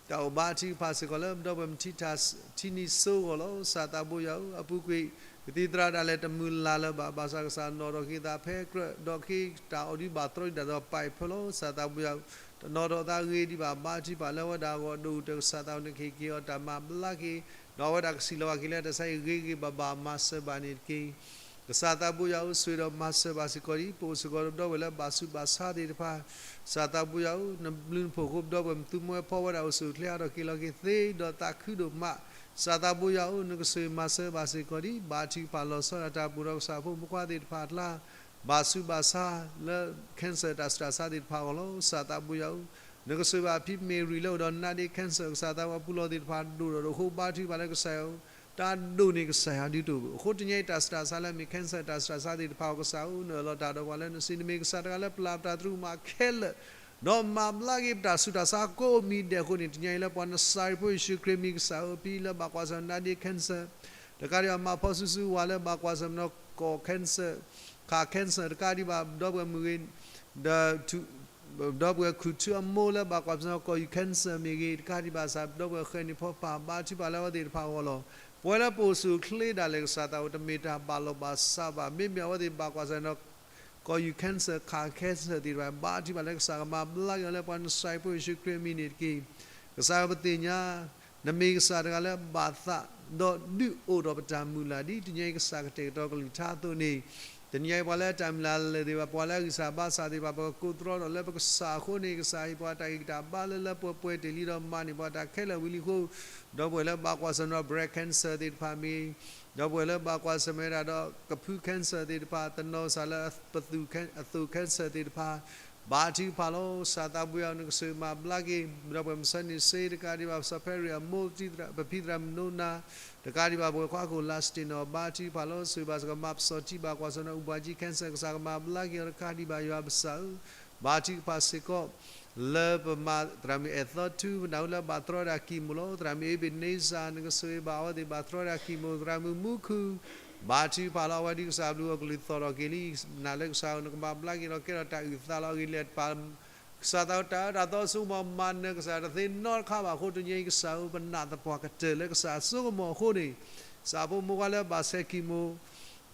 တၢ်အိၣ်ဘါထုကဖၣ်စ့ၢ်ကီးလၢ ပဒီပုၢ်ဝဲၢ်မထံထၣ်ထံနံၤစိအဂီၢ်လီၤ. ကစၢ်သးဘိယွၤဧၢ အပူၤကွံာ် ကသံၣ်သရၣ်ဒၣ်လဲာ်တမုၢ်လၢ်လၢၤဘၣ် ဘၣ်ဆၣ်ကစၢ်နီၣ်ထီၣ်က့ၤသးဖဲကြၢး ဒီးက့ၤတၢ်အီၣ်ဒုးဘၣ်တြီဒံးတၢ်ဒီးပာ်ဖၢလီၤ. ကစၢ်သးဘိယွၤဧၢ တနီၤထီၣ်သးဂ့ၤဒံးဘၣ် ဘါထုကဖၣ်လၢအဝဲဒၣ်အဂီၢ် ဒိၣ်ကတၢၢ်ကစၢ်သးဘိ နကဟ့ၣ်က့ၤအီၤတၢ်မၤဘျါက့ၤ ဒီးအဝဲဒၣ်ကစံၣ်လီၤဘၣ်က့ၤလၢတၢ်ဆါဟံၣ်ဂ့ၤဂ့ၤဘၣ်ဘၣ် မၤစၢၤဘၣ်န့ၣ်တက့ၢ်. ကစၢ်သးဘိယွၤဧၢ, ဆိၣ်ဂ့ၤဒီးမၤစၢၤဘၣ်စ့ၢ်ကီးဒံး ပအိၣ်စ့ၢ်ကီးဒီးပဒီပုၢ်ဝဲၢ်လၢဘၣ်ဆူးဘၣ်ဆါသ့ၣ်တဖၣ်, ကစၢ်သးဘိယွၤဧၢ, နဘျုးနဖှိၣ်အဃိ ပဒီပုၢ်ဝဲၢ်မသူမွဲဖီဝဲဒၣ်အိၣ်ဆူၣ်အိၣ်ချ့ ဟးထီၣ်က့ၤလီၤက့ၤသ့ ဒီးသးခုဒိၣ်မး, ကစၢ်သးဘိယွၤဧၢ, နကဆိၣ်ဂ့ၤမၤစၢၤဘၣ်စ့ၢ်ကီးဒံး ဘါထုကဖၣ်လီၤဆီဒၣ်တၢ်အိၣ်ဖှိၣ်ဒီးကစၢ်ဖိမုၣ်ဖိခွါသ့ၣ်တဖၣ်အကျါ ဘၣ်ဆူးဘၣ်ဆါလၢ cancer တၢ်ဆူးတၢ်ဆါသ့ၣ်တဖၣ်အဂီၢ်လီၤ. ကစၢ်သးဘိယွၤဧၢ, နကဆိၣ်ဂ့ၤဘၣ်ဖံမ့ၢ်ရံၤလၢအိၣ်ဒီးနါဒ့ cancer ကစၢ်သးဝဲပူၤလီၢ်သ့ၣ်တဖၣ်ဒိၣ်ထီၣ်ဒီးအဃိ ဘါထုကဖၣ်လၢကစၢ်ယွၤဧၢ, တၢ်ဒိၣ်န့ၢ်ကစၢ်ယွၤဒုးတအိၣ်ဘၣ်. အဃိတနံၤအံၤ တၢ်ဆူးတၢ်ဆါလၢအမ့ၢ် cancer တၢ်ဆူးတၢ်ဆါသ့ၣ်တဖၣ်အဂီၢ် ကစၢ်ဧၢ, နအၢၣ်လီၤတၢ်ဒီးပှၤလၢနစံး နမ့ၢ်ကစၢ်တဂၤလၢပျၢ်ပတၢ်သရူးကမၣ်ခဲလၢာ် ဒီးမၤဘျါက့ၤပတၢ်ဆူးတၢ်ဆါကိးမံၤဒဲးအဃိန့ၣ်, တနံၤအံၤလၢပှၤနစၤရ့းဖိ ယ့ၣ်ၡူးခရံာ်မံၤကစၢ်ဧၢ, ဖံလၢဘၣ်ကွၢ်ဆၢၣ်မဲာ်နါဒ့ cancer တကးဒံးဘၣ် မၤဖီဆူၣ်ဆူၣ်ဝၤလၢဘၣ်ကွၢ်ဆၢၣ်မဲာ်နီၢ်ကီၢ် cancer, ခး cancer တကးဒံးဘၣ် ပဒီပုၢ်ဝဲၢ်မုၢ်ဂ့ၤ, ဒီး ပဒီပုၢ်ဝဲၢ်ခူၣ်ထူအမိၢ်လၢဘၣ်ကွၢ်ဆၢၣ်မဲာ်နီၢ်ကီၢ်ယူၤ cancer မ့ၢ်ဂ့ၤ, တကးဒံးဘၣ်ကစၢ် ပဒီပုၢ်ဝဲၢ်ဃဲၤန့ၣ်ဖီပာ် ဘါထုကဖၣ်လၢအဝဲသ့ၣ်တဖၣ်အဂီၢ်လီၤ. ပဝဲလၢပအိၣ်ဆူၣ်အိၣ်ချ့ဒၣ်လဲာ် ကစၢ်သးဘိ တမ့ၢ်တၢ်ဘၣ်လီၤဘၣ်စးဘၣ်. မ့မ့ၢ်အဝဲသ့ၣ်ဘၣ်ကွၢ်ဆၢၣ်မဲာ်နီၢ်ကီၢ်ယူၤ cancer, ခး cancer သ့ၣ်တဖၣ် ဘါထုကဖၣ်လၢကစၢ်ကမၤဘျါက့ၤအီၤလၢပှၤနစၤရ့းဖိ ယ့ၣ်ၡူးခရံာ်အမံၤန့ၣ်တက့ၢ်. ကစၢ်ယွၤပသ့ၣ်ညါ နမ့ၢ်ကစၢ်တဂၤလၢဘၣ်သး ဒီးဒုးအိၣ်ထီၣ်ပတၢ်မုၢ်လၢ် ဒ်တနံၤအံၤကစၢ်ကတဲာ်ကတီၤကလုၢ်ကထါအသိးန့ၣ်, တနံၤအံၤပှၤလၢတၢ်မုၢ်လၢ်လၢာ်သ့ၣ်တဖၣ် ပှၤလၢအဂံၢ်စၢ်ဘါစၢ်သ့ၣ်တဖၣ် ပကကိးသြီထီၣ်လၢပကစၢ်အဃိန့ၣ်, ကစၢ်ဟ့ၣ်ပှၤတၢ်ဂံၢ်တၢ်ဘါလၢလၢပှဲၤပှဲၤတ့ၢ်လံဒီးမၤန့ၢ်ပှၤတၢ်ခဲလၢာ်ဝံၤလံအဃိ, ဒီပုၢ်ဝဲၢ်လၢဘၣ်ကွၢ်ဆၢၣ်မဲာ်ဒီး breast cancer သ့ၣ်တဖၣ်မ့ၢ် ဒီပုၢ်ဝဲၢ်လၢဘၣ်ကွၢ်ဆၢၣ်မဲာ်ဝဲဒၣ်ဒီး ကဖု cancer သ့ၣ်တဖၣ်, တနီၤကစၢ်လၢပသူၣ် အသိး cancer သ့ၣ်တဖၣ်, ဘါထုကဖၣ်လီၤ. ကစၢ်သးဘိယွၤဧၢ, နကဆိၣ်ဂ့ၤမၤဘျါက့ၤ ဒီပုၢ်ဝဲၢ်မုၢ်ဆၢန့ၣ်စ့တကးဒံးဘၣ် စီၤဖဲရံၣ်အမိၢ် ပဖံသရၣ်မုၣ်နိနၤ တကးဒံးဘၣ် ပဝဲၢ်ခွါခိၣ် Lustina အီၤ ဘါထုကဖၣ်လီၤ. ဆိၣ်ဂ့ၤဘၣ်စ့ၢ်ကီး မၤပစီၣ်ထံ ဘၣ်ကွၢ်ဆၢၣ်မဲာ် အူပှၤကံ cancer ကစၢ်ကမၤဘျါက့ၤအီၤတကးဒံးဘၣ် ယွၤပကစၢ်ဧၢ, ဘါထုကဖၣ်စ့ၢ်ကီး လၢပမါသရၣ်မုၣ်အဲၣ်သီထူ ပနၢ်ဟူလၢဘၣ်တြီဝဲဒၣ် chemo လီၤ. သရၣ်မုၣ်အ့ဘ့းနံစၢ် နကဆိၣ်ဂ့ၤဘၣ်အဝဲသ့ၣ်ဘၣ်တြီဝဲဒၣ် chemo, သရၣ်မုၣ်မူခိၣ် ဘါထုကဖၣ်လီၤ. အဝဲဒၣ်ကစၢ်အဘျုးအကလုၢ်သီၣ်ထီၣ်က့ၤလံ, နာ်လၢကစၢ်ဧၢ နကမၤဘျါက့ၤဒီးကဲထီၣ်တၢ်အုၣ်သးလီၤ. အဂ့ၢ်ဒ်လဲၣ် ပၢ် ကစၢ်သးဘိ တၢ်အၢတၢ်သီဆိကမိၣ်မၤနၢၤကစၢ်တသ့နီတခါဘၣ်အဃိ တနံၤအံၤကစၢ်ဧၢ, ပနာ်သပှၢ်ကတၢၢ်လၢကစၢ်ဆိကမိၣ်အဃိန့ၣ်, ကစၢ်ဖိမုၣ်ဖိခွါလၢဘၣ်ဆဲး chemo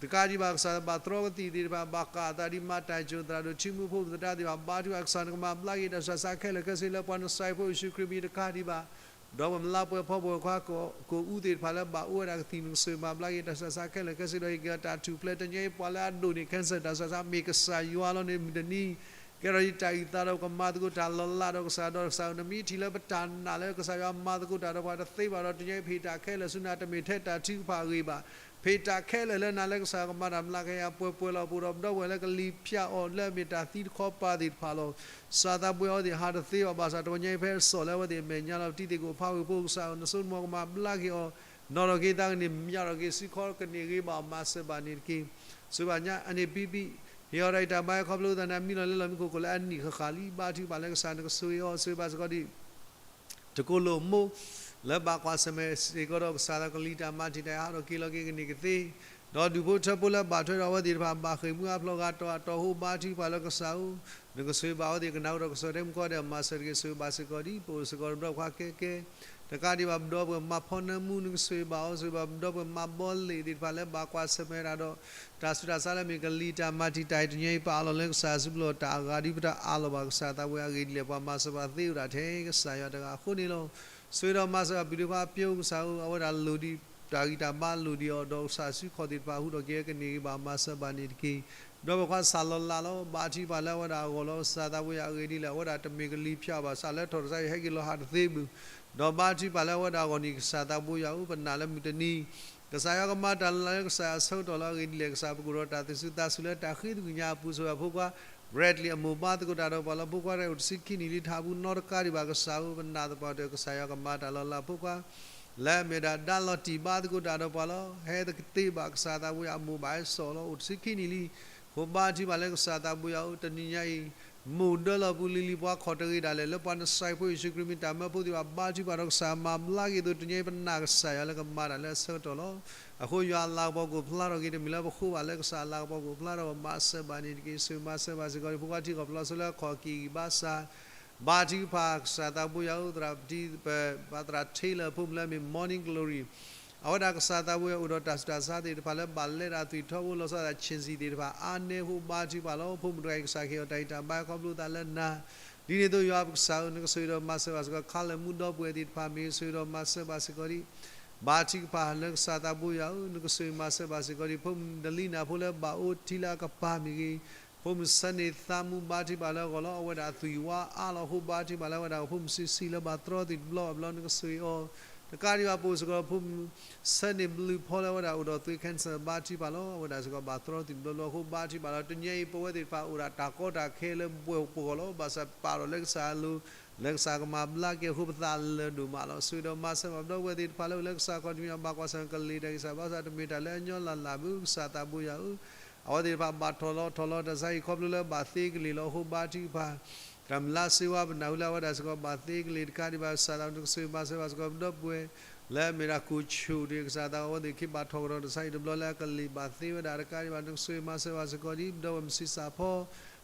တကးဒံးဘၣ် ကစၢ်ဘၣ်တြီကသံၣ်သ့ၣ်တဖၣ်, ဘၣ်ဃးအသးဒ်မၤတၢ်စိၤသရၣ်ဒိၣ် ထံမူဖိမုၣ်သဒါသ့ၣ်တဖၣ်, ဘါထုကဖၣ်ကစၢ် နကမၤဘျါက့ၤတၢ်ဆူးတၢ်ဆါခဲလၢာ်ခဲဆ့လၢပှၤနစၤရ့းဖိ ယ့ၣ်ၡူးခရံာ်မံၤတကးဒံးဘၣ်, ဒီးပမၤလၢပှဲၤဖီ ပဝဲၢ်ခွါကိးအူသ့ၣ်တဖၣ်လၢဘၣ်အိၣ်ဝဲဒၣ်ကသံၣ် နကဆိၣ်ဂ့ၤမၤဘျါက့ၤတၢ်ဆူးတၢ်ဆါခဲလၢာ်ခဲဆ့ဒီး ဟ့ၣ်က့ၤတၢ်ထူၣ်ဖျဲး. တနံၤအံၤပှၤလၢအဒိၣ်န့ၢ် cancer တၢ်ဆူးတၢ်ဆါ မ့ၢ်ကစၢ်ယွၤလီၤန့ၣ် မုၢ်တနံၤ ကဲထီၣ်ယတၢ်အုၣ်သးဒီးကမၤသကိးတၢ်လီၤလးဒီးကစၢ်ဒီးကစၢ်ဧၢ, နမ့ၢ်ထံၣ်လၢပတၢ်နာ်လၢကစၢ်ယွၤမၤသကိးတၢ်ဒီးပှၤ တသ့ဘၣ်ဒီး တနံၤအံၤ ပဟ့ၣ်တၢ်ခဲလၢာ်ဆူနၤ, တမ့ၢ်ထဲတၢ်ထုကဖၣ်အဂ့ၢ်ဘၣ်, ပဟ့ၣ်တၢ်ခဲလၢာ်လၢနၤလၢကစၢ်ကမၤတၢ်မျးကယၤပှဲၤပှဲၤလီၤ. ပအိၣ်ဒီးပဒီပုၢ်ဝဲၢ်လၢကလံၤဖၠၣ်အီၤလၢအမ့ၢ်တၢ်သံတခီပၤသ့ၣ်တဖၣ်လီၤ. ကစၢ်သးဘိယွၤ အဝဲသ့ၣ်ဟးတသ့ဘၣ်ဘၣ်ဆၣ် တနံၤအံၤဖဲစိာ်လၢအဝဲသ့ၣ်အမဲာ်ညါလီၤ. ပတံၤသကိးဖးဝ့ၢ်ဖိကစၢ်ဧၢ, နဆိကမိၣ်ကမၤဘျါက့ၤအီၤ, နီၣ်ထီၣ်က့ၤသးကန့ၢ် မၠးထီၣ်က့ၤစုခီကန့ၢ်ဂ့ၤဘၣ်အီၤ မၤစၢၤဘၣ်န့ၣ်တက့ၢ်. ဆိၣ်ဂ့ၤဘၣ်ညါအန့ၣ် ပံပံ, ဟ့ၣ်အီၤတၢ်ဂံၢ်တၢ်ဘါ ခီဖျိသးန့ၣ် အမံလီၤလဲလီၤမံခိၣ်ခိၣ်လၢအနံၣ်ဃၣ်ဃၣ်လံ, ဘါထုကဖၣ်လၢကစၢ် နကဆိၣ်ဂ့ၤအီၤ. ဆိၣ်ဂ့ၤဘၣ်စ့ၢ်ကီးဒံး တကိးလိာ်မိၢ် လၢဘၣ်ကွၢ်ဆၢၣ်မဲာ်စ့ၢ်ကီးဒီးကစၢ်လၢကလံၤတၢ်မၤတံာ်တာ် ဟးထီၣ်က့ၤလီၤက့ၤကန့ၢ်ကသ့, ဒီးဒူၣ်ဖိထၢဖိလၢဘၣ်ထွဲဒီးအဝဲသ့ၣ်တဖၣ် ဘၣ်ဃ့ၢ်မှံဟးဖျိးဂၤတီၤအတီၤအဃိ ဘါထုကဖၣ်လၢကစၢ်ဧၢ, နကဆိၣ်ဂ့ၤဘၣ်အဝဲသ့ၣ်ကနၣ်အိၣ်ဒီးကစၢ်တဲမူကီၢ်ဒီးမၤစၢၤတက့ၢ်. ဆိၣ်ဂ့ၤဘၣ်စ့ၢ်ကီးဒံး ပအိၣ်စ့ၢ်ကီးဒီးပဒီပုၢ်ဝဲၢ်ခွါကဲကဲ တကးဒံးဘၣ် ပဒီပုၢ်ဝဲၢ်မၤဖီနၢမူ နကဆိၣ်ဂ့ၤဘၣ်အီၤ, ဆိၣ်ဂ့ၤဘၣ်ပဒီပုၢ်ဝဲၢ်မၤဘီလ့ၣ်သ့ၣ်တဖၣ်လၢဘၣ်ကွၢ်ဆၢၣ်မဲာ်တၢ်ဒီး တၢ်ဆူးတၢ်ဆါလၢအမ့ၢ်ကလံၤတၢ်မၤတံာ်တာ်အံၤ တနံၤအံၤပအးလီၤလၢကစၢ်စုပူၤလီၤ. တၢ်အဂၤဒ်ပတအးလီၤဘၣ်ကစၢ်သးဝဲအဂ့ၢ်ဒ်လဲၣ် ပှၤမၤစၢၤပှၤသ့အိၣ်ဒၣ်ထဲကစၢ်ယွၤတဂၤအဃိန့ၣ်လီၤ. ဆိၣ်ဂ့ၤဒီးမၤစၢၤဘၣ်ပုၢ်ဒ့ခွါအပျိကစၢ်ဧၢ, အဝဲဒၣ်လိၣ်ဒံးတၢ်ဂံၢ်တၢ်ဘါလိၣ်ဒံးအီၤ ဒီးကစၢ်စုခီၣ်သ့ၣ်တဖၣ်ဟူးထီၣ်က့ၤကန့ၢ်ဂ့ၤဘၣ်မၤစၢၤဘၣ်န့ၣ်တက့ၢ်. ဒီးပခွါစၢ်လီၤလးလီၤ ဘါထုကဖၣ်လၢအဝဲဒၣ်အဂီၢ်လီၤ. ကစၢ်သးဝဲအဂ့ၢ်ဒ်လဲၣ် အဝဲဒၣ်တမ့ၢ်ကလံၤဖၠၣ်ဘၣ်ဆၣ်လၢထီၣ်တစါအံၤဟဲက့ၤလီၤဟးတသ့ဘၣ် ဒီးဘါထုကဖၣ်လၢအဝဲဒၣ်အဂီၢ်န့ၣ် ကစၢ်သးဘိယွၤဧၢ, ပနာ်လၢမုၢ်တနံၤ ကစၢ်ယွၤကမၤတၢ်လၢကစၢ်အဆၢကတီၢ်လီၤ. အဂ့ၢ်ဒ်လဲၣ် ကစၢ်ပကအိၣ်ဒီးတၢ်သူၣ်စူၤသးစူၤလၢတၢ်ဃ့သကွံၢ်ညါအပူၤ ဆိၣ်ဂ့ၤအဖိခွါ Bradley အမိၢ်ဘါသကိးတၢ်ဒီးပှၤလၢဖိခွါတအိၣ်တဆံခံနံၣ်လံ တဟးဘူးနီတကးဒံးဘၣ်ကစၢ်ဧၢ, ပနာ်သပှၢ်တၢၢ် ကစၢ်ယွၤကမၤတၢ်လီၤလးဖိခွါ လၢအမ့ၢ်ဒၣ်ဒါလီၤတံၢ်ဘါသကိးတၢ်ဒီးပှၤလီၤ. ဟဲသကသ့ဘၣ်ကစၢ်သးဘိယွၤအမိၢ်ဘၣ်ဟဲစိာ်လီၤ အိၣ်တဆံခံနံၣ်လံ. ဃိဘါထုကဖၣ်လၢကစၢ်သးဘိယွၤဧၢ, တနံၤညါအံၤ မိၢ်ဒၢလီၤပူၤလံၤလံၤ ပှၤခီၣ်တရံးဒၣ်လဲာ် လၢပှၤနစၤရ့းဖိယ့ၣ်ၡူးခရံာ်မံၤ တၢ်မၢဖိသ့ၣ်တဖၣ် ဘါထုကဖၣ်ဒီးကစၢ်မၤဘျါက့ၤအသိး တနံၤညါအံၤပနာ်ကစၢ်ယွၤလၢကမၤတၢ်လၢအဆၢကတီၢ်လီၤ. အဃိယွၤအလၤကပီၤကအိၣ်ဖျါထီၣ်က့ၤ တမ့ၢ်လၢပဃိဘၣ် လၢကစၢ်အလၤကပီၤကအိၣ်ဖျါထီၣ် မၤစၢၤဘၣ်န့ၣ်တက့ၢ်. ဆိၣ်ဂ့ၤမၤစၢၤဘၣ်စ့ၢ်ကီး ဖိခွါထံကီၢ်ပျီစိလၢအခီၣ်က့ၤဂံၢ်ဘါစၢ် ဘါထုကဖၣ်ကစၢ်သးဘိယွၤဧၢ, သရၣ်ပတံၤ ပ ပသရၣ် Taylor အဖိမုၣ်လၢအမ့ၢ် Morning Glory အဝဲဒၣ်ကစၢ်သးဘိယွၤအိၣ်ဒီးတၢ်ဆူးတၢ်ဆါသ့ၣ်တဖၣ်လၢဘၣ်လဲၤတၢ်သွံၣ်ထီဘိလီၤဆီဒၣ် ဆ့ၣ်စံၣ်သ့ၣ်တဖၣ် အါန့ၢ်အဃိဘါထုကဖၣ်လီၤ. ဖိမုၣ်တဂၤအံၤ ကစၢ်ကဟ့ၣ်အီၤတၢ်ဂံၢ်တၢ်ဘါခီဖျိသးလၢနၤ ဒ်န့ၣ်အသိးယွၤပကစၢ်ဧၢ, နကဆိၣ်ဂ့ၤဒီးမၤစၢၤဘၣ်စ့ၢ်ကီး ခါလၢာ်မူဒီပုၢ်ဝဲၢ်သ့ၣ်တဖၣ်မ့ၢ်ဂ့ၤ ဆိၣ်ဂ့ၤဒီးမၤစၢၤဘၣ်စ့ၢ်ကီးဒံး ဘါထုကဖၣ်လၢကစၢ်သးဘိယွၤဧၢ, နကဆိၣ်ဂ့ၤမၤစၢၤဘၣ်စ့ၢ်ကီးဒံး ဖိမုၣ်ဒလံနၤဖိလၢဘၣ်အိၣ်ထံလၢအကပၤမ့ၢ်ဂ့ၤ, ဖိမုၣ်ဆၢန့ၢ်သးမူဘါထုကဖၣ်လၢအဂီၢ်လီၤ. အဝဲဒၣ်အသွံၣ်ဝါအါလီၤအဃိ ဘါထုကဖၣ်လၢအဝဲဒၣ်ဖိမုၣ်ဆံးဆံးလၢဘၣ်တြီသံၣ်တဘျီဘၣ်ဘျီ နကဆိၣ်ဂ့ၤအီၤ, တကးဒံးဘၣ်ပအိၣ်စ့ၢ်ကီး ဖိမုၣ်ဆၢန့ၢ်ဘျုးဖီလၢအဝဲဒၣ်အိၣ်ဒီးသွံၣ် cancer ဘါထုကဖၣ်လီၤ. အဝဲဒၣ်စ့ၢ်ကီးဘၣ်တြီသံၣ်တဘျီဘျီအဃိ ဘါထုကဖၣ်လီၤ. တနံၤအံၤ ပဝဲသ့ၣ်တဖၣ်အိၣ်ဒၣ်တၢ်ကီတၢ်ခဲလၢပှဲၤပဂီၢ်လီၤ. ဘၣ်ဆၣ်ပာ်ထီၣ်လၢကစၢ်အလိၤ လၢကစၢ်ကမၤဘျါက့ၤအဃိ ပသးလၢာ်ဒိၣ်မးလီၤ. ဆိၣ်ဂ့ၤဒီးမၤစၢၤဘၣ်ပဒီပုၢ်ဝဲၢ်သ့ၣ်တဖၣ်လၢအိၣ်လၢကစၢ်ခီၣ်ထံးမံၤ ဘၣ်ကွၢ်ဆၢၣ်မဲာ်ကလံၤတၢ်ဂံၢ်စၢ်ဘါစၢ် တမ့ၢ်တၢ်လၢအညီလၢ်လၢ်ဘၣ် ကစၢ်သးဘိယွၤဧၢ, အဝဲသ့ၣ်တဖၣ်ဘၣ်ထီၣ်လီၤထီၣ်လီၤတၢ်ဆါဟံၣ်ခီဖျိလၢဘၣ်သ့ကလံၤလီၤအဃိ ဘါထုကဖၣ် တၢ်မုၢ်လၢ်စ့ဝါပနၢ်ဟူလၢအဝဲဒၣ်စ့ၢ်ကီးဘၣ်သ့ကလံၤတကးဒံးဘၣ် ကစၢ်သးဘိ နကဆိၣ်ဂ့ၤမၤစၢၤဘၣ်စ့ၢ်ကီးပဒီပုၢ်ဝဲၢ် လၢအမ့ၢ်ဒၣ်ကိၣ်ဆူၣ်တဂ့ၤ ကစၢ်သးဘိ အဝဲသ့ၣ်က့ၤဘၣ်ထီၣ်ကဒီးတၢ်ဆါဟံၣ်တဘျီလၢအကလံၤဘၣ်သ့ဝဲဒၣ်တကးဒံးဘၣ် နကဆိၣ်ဂ့ၤမၤစၢၤဘၣ်စ့ၢ်ကီးဒံး ပဒီပုၢ်ဝဲၢ်မုၢ်ဆံးစၢ်ဖီ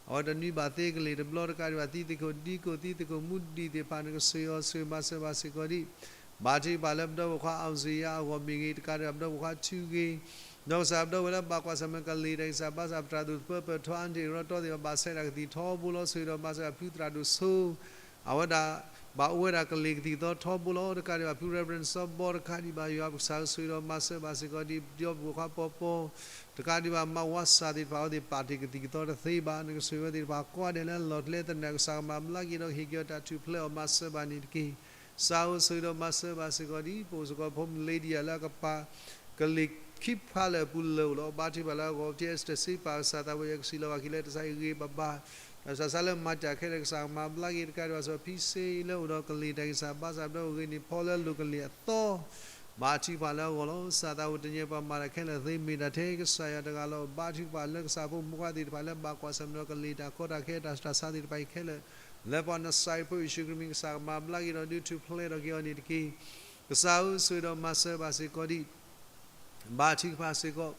အဝဲတနွံဘၣ်သ့ကလံၤတဘျီတကးဒံးဘၣ် သံသကိးဒံကိး သံသကိးမူဒံးသ့ၣ်တဖၣ် နကဆိၣ်ဂ့ၤအီၤ ဆိၣ်ဂ့ၤမၤစၢၤဘၣ်စ့ၢ်ကီးဒံး ဘါထုကဖၣ်လၢပဒီပုၢ်ဝဲၢ်ခွါ အောင်ဇေယျ အဂီၢ်မ့ၢ်ဂ့ၤ တကးဒံးဘၣ် ပဒီပုၢ်ဝဲၢ်ခွါထူဂ့ၤ ဒီးကစၢ်ပဒီပုၢ်ဝဲၢ်လၢဘၣ်ကွၢ်ဆၢၣ်မဲာ်ကလံၤတၢ်ဂံၢ်စၢ်ဘါစၢ် ပသရၣ်ဒိၣ်သပၢၤပၢၢ်ထီအါတ့ၢ်ရီတီသ့ၣ်တဖၣ် ဘၣ်ဆဲးတၢ်ကသံၣ်ထီဘိလီၤ. ဆိၣ်ဂ့ၤဒီးမၤစၢၤဘၣ်ဖုသရၣ်ဒိၣ်ဆိ အဝဲဒၣ် ဘၣ်အိၣ်ဝဲဒၣ်ကလံၤကသံၣ်ကသီထီဘိလီၤ. တကးဒံးဘၣ်ဖု Reverend စီၤဘီ တကးဒံးဘၣ် ယွၤပကစၢ်ဧၢ ဆိၣ်ဂ့ၤဒီးမၤစၢၤဘၣ်စ့ၢ်ကီးဒံး ပဒီပုၢ်ဝဲၢ်ခွါပီပီ တကးဒံးဘၣ် မါဝါစၢ်သ့ၣ်တဖၣ် အဝဲသ့ၣ်ပာ်တ့ၢ်ကသံၣ်ကသီတသ့ဘၣ် နကဆိၣ်ဂ့ၤဝဲသ့ၣ်တဖၣ်ကိးဂၤဒဲးလၢအလီၢ်ကျဲသနၢၣ် ကစၢ်ကမၤဘျါက့ၤဒီးကဟ့ၣ်က့ၤအီၤတၢ်ထူၣ်ဖျဲးအီၤ မၤစၢၤဘၣ်န့ၣ်တက့ၢ်. ကစၢ်ဧၢ ဆိၣ်ဂ့ၤဒီးမၤစၢၤဘၣ်စ့ၢ်ကီးဒံး ပအိၣ်စ့ၢ်ကီးဖိမုၣ် Lydia လၢအကပၤ ကလံၤခံဖးလၢာ်အပူၤလၢာ်အိၣ်လီၤ. ဘါထုကဖၣ်လၢအဂီၢ် ပထံၣ် Esther စ့ပာ် ကစၢ်သးဘိယွၤ ကစံးလီၤဘၣ်က့ၤလၢတၢ်ဆါဟံၣ်ဂ့ၤဂ့ၤဘၣ်ဘၣ် တၢ်ဆူးတၢ်ဆါလၢမၤတၢ်ခဲလၢာ် ကစၢ်ကမၤဘျါက့ၤတကးဒံးဘၣ် စီၤဖံစ့လၢအိၣ်ဒီးကလံၤတၢ်ဂံၢ်စၢ်ဘါစၢ် ပဒီပုၢ်ဝဲၢ်ဂ့ၤန့ၢ်ဖီလၢအလိၤကလံၤအသီ ဘါထုကဖၣ်လၢအဂီၢ်လီၤ. ကစၢ်သးဘိ တနံၤအံၤပှၤမၤတၢ်ခဲလၢာ်သ့ မ့ၢ်တၢ်ထဲကစၢ်ယွၤတဂၤလီၤ. ဘါထုကဖၣ်လၢကစၢ်ဖိမုၣ်ဖိခွါသ့ၣ်တဖၣ်လၢဘၣ်ကွၢ်ဆၢၣ်မဲာ်ဒီးကလံၤတၢ်ကီတၢ်ခဲတၢ်ဆူးတၢ်ဆါသ့ၣ်တဖၣ်အံၤခဲလၢာ် လၢပှၤနစၤရ့းဖိယ့ၣ်ၡူးခရံာ်မံၤ ကစၢ်ကမၤဘျါက့ၤဒီးဒုးထူၣ်ဖျဲးထီၣ်က့ၤအီၤန့ၣ်တက့ၢ်. ကစၢ်ဧၢ ဆိၣ်ဂ့ၤဒီးမၤစၢၤဘၣ်စ့ၢ်ကီးဒံး ဘါထုကဖၣ်စ့ၢ်ကီး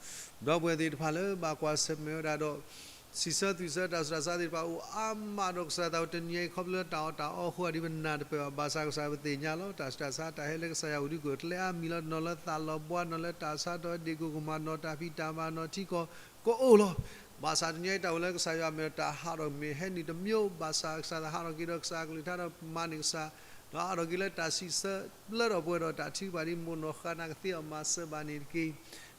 ပဒီပုၢ်ဝဲၢ်သ့ၣ်တဖၣ်လၢဘၣ်ကွၢ်ဆၢၣ်မဲာ်ဝဲဒၣ်ဒီး စံးဆၢသွံၣ်ဆၢတၢ်ဆူးတၢ်ဆါသ့ၣ်တဖၣ်အိၣ်အါမးဒီး ကစၢ်သးဘိ တနံၤအံၤ ခီဖျိလၢတၢ်အီၣ်တၢ်အီအဃိ ဒ်ပနၢ်တပၢၢ်ဘၣ် ဘၣ်ဆၣ်ကစၢ်ပသ့ၣ်ညါလီၤ. တၢ်ဆူးတၢ်ဆါတၢ်ဟဲလၢကစၢ်ယွၤအိၣ်ဒုးကအိၣ်ကျဲအါမံၤလီၤ. နီၢ်လၢသးလီၤဘှါ နီၢ်လၢတၢ်ဆါတီၢ်ဒ့ၣ်ကိၢ်ကမၣ် နီၢ်တၢ်ဖံးတၢ်မၤ နီၢ်ထံကီၢ် ကအိၣ်လီၤ. ဘၣ်ဆၣ်တနံၤအံၤ တၢ်အိၣ်လၢကစၢ်ယွၤအမဲာ်ဒီး တၢ်ဟးထီၣ်မ့ၢ်ဟဲနုာ်တမံၤ ဘၣ်ဆၣ်ကစၢ်သးဟးထီၣ်က့ၤဒီးကစၢ်အကလုၢ်ကထါဒီးမၤန့ၢ်ကစၢ် ဒီးဟးထီၣ်က့ၤလၢတၢ်စံးဆၢပျၢထီၣ်ပှဲၤဒီးတၢ်ထုကဖၣ်ဒ် မိၢ်နီၢ်ဃါနၤကသ့အီၤ မၤစၢၤဘၣ်န့ၣ်တက့ၢ်.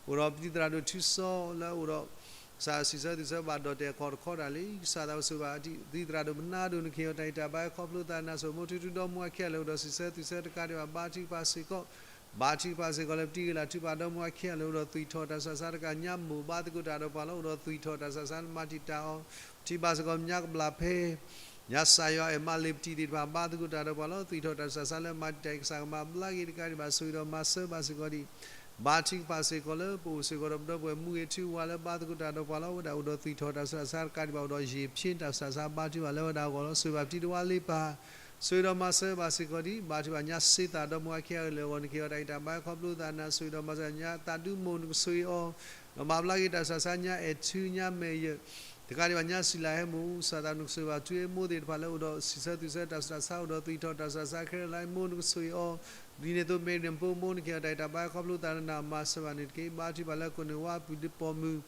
အိၣ်ဒီးပတံၤသရၣ်ဒိၣ်ထူစီလၢအအိၣ်ဒီး ကစၢ်စံးဆၢသွံၣ်ဆၢဘၣ်ဒီၣ်တဲာ်အခီၣ်တခီတၢ်လံ. ကစၢ်သးဘိ ဆိၣ်ဂ့ၤဘၣ်တံၤသရၣ်ဒိၣ်မနၤဒိၣ် နကဟ့ၣ်အီၤတၢ်ဂံၢ်တၢ်ဘါဟဲခီဖျိသးနၤ ဆိမိၣ်ထူထူဒီမါဝၤခံဂၤလၢာ် အိၣ်ဒီးစံးဆၢသွံၣ်ဆၢတကးဒံးဘၣ် ဘါထုကဖၣ်စ့ၢ်ကီး ဘါထုကဖၣ်စ့ၢ်ကီးလၢပတံၤဂ့ၤလၢ်ထုကဖၣ်ဒီမါဝၤခံဂၤလၢာ် အိၣ်ဒီးသွံၣ်ထီၣ်တၢ်ဆူးတၢ်ဆါတကး ညါမိၢ်ဘါသကိးတၢ်ဒီးပှၤလီၤ. အိၣ်ဒီးသွံၣ်ထီၣ်တၢ်ဆူးတၢ်ဆါလၢမၤတံာ်တာ်အီၤ ထံၣ်ဘၣ်စ့ၢ်ကီး ညါကဘျၣ်ဖဲ ညါစၢ်ယွၤအဲၣ်မးလ့ၤပတံၤသ့ၣ်တဖၣ် ဘါသကိးတၢ်ဒီးပှၤလီၤ. သွံၣ်ထီၣ်တၢ်ဆူးတၢ်ဆါလၢမၤတံာ်တာ်အံၤ ကစၢ်ကမၤဘျါက့ၤတကးဒံးဘၣ် ဆိၣ်ဂ့ၤဒီးမၤစၢၤဘၣ်စ့ၢ်ကီးဒံး ဘါထုကဖၣ်စ့ၢ်ကီးလၢပအိၣ်စ့ၢ်ကီးဒီးပဒီပုၢ်ဝဲၢ်မူဂ့ၤထူဝါလၢဘါသကိးတၢ်ဒီးပှၤလီၤ. အဝဲဒၣ်အိၣ်ဒီးသွံၣ်ထီၣ်တၢ်ဆူးတၢ်ဆါတကးဒံးဘၣ် အိၣ်ဒီးယ့ၣ်ဖျ့တၢ်ဆူးတၢ်ဆါ ဘါထုကဖၣ်လၢအဝဲဒၣ်အဂီၢ်လီၤ. ဆိၣ်ဂ့ၤဘၣ်ပတံၤတဝါလ့ပၢ် ဆိၣ်ဂ့ၤဒီးမၤစၢၤဘၣ်စ့ၢ်ကီးဒံး ဘါထုကဖၣ်ညါစ့သးဒီမါဝၤခံဂၤလၢာ်အဂီၢ် နကဟ့ၣ်အီၤတၢ်ဂံၢ်တၢ်ဘါဟဲခီဖျိသးနၤ ဆိၣ်ဂ့ၤဒီးမၤစၢၤညါသးဒူမိၢ် နကဆိၣ်ဂ့ၤအီၤ ဒီးမၤဘျါက့ၤတၢ်ဆူးတၢ်ဆါ ညါအဲၣ်ထူ ညါမဲာ်ယၢၢ် တကးဒံးဘၣ်ညါစံၣ်လၤဟဲမိၢ် ကစၢ်သးဘိ နကဆိၣ်ဂ့ၤဘၣ်ထူအ့မိၢ်သ့ၣ်တဖၣ်လၢအိၣ်ဒီးစံးဆၢသွံၣ်ဆၢတၢ်ဆူးတၢ်ဆါ အိၣ်ဒီးသွံၣ်ထီၣ်တၢ်ဆူးတၢ်ဆါ ခဲလၢာ်လၢအ့မိၢ် နကဆိၣ်ဂ့ၤအီၤ ဒ်န့ၣ်အသိး မ့ၢ်ဒၣ်ဖိမိၢ် နကဟ့ၣ်အီၤတၢ်ဂံၢ်တၢ်ဘါဟဲခီဖျိသးနၤ မၤစၢၤဘၣ်န့ၣ်တက့ၢ်. ဘါထုကဖၣ်လၢကိးနွံဝါ ပုၢ်ဒ့ပိာ်မုၣ်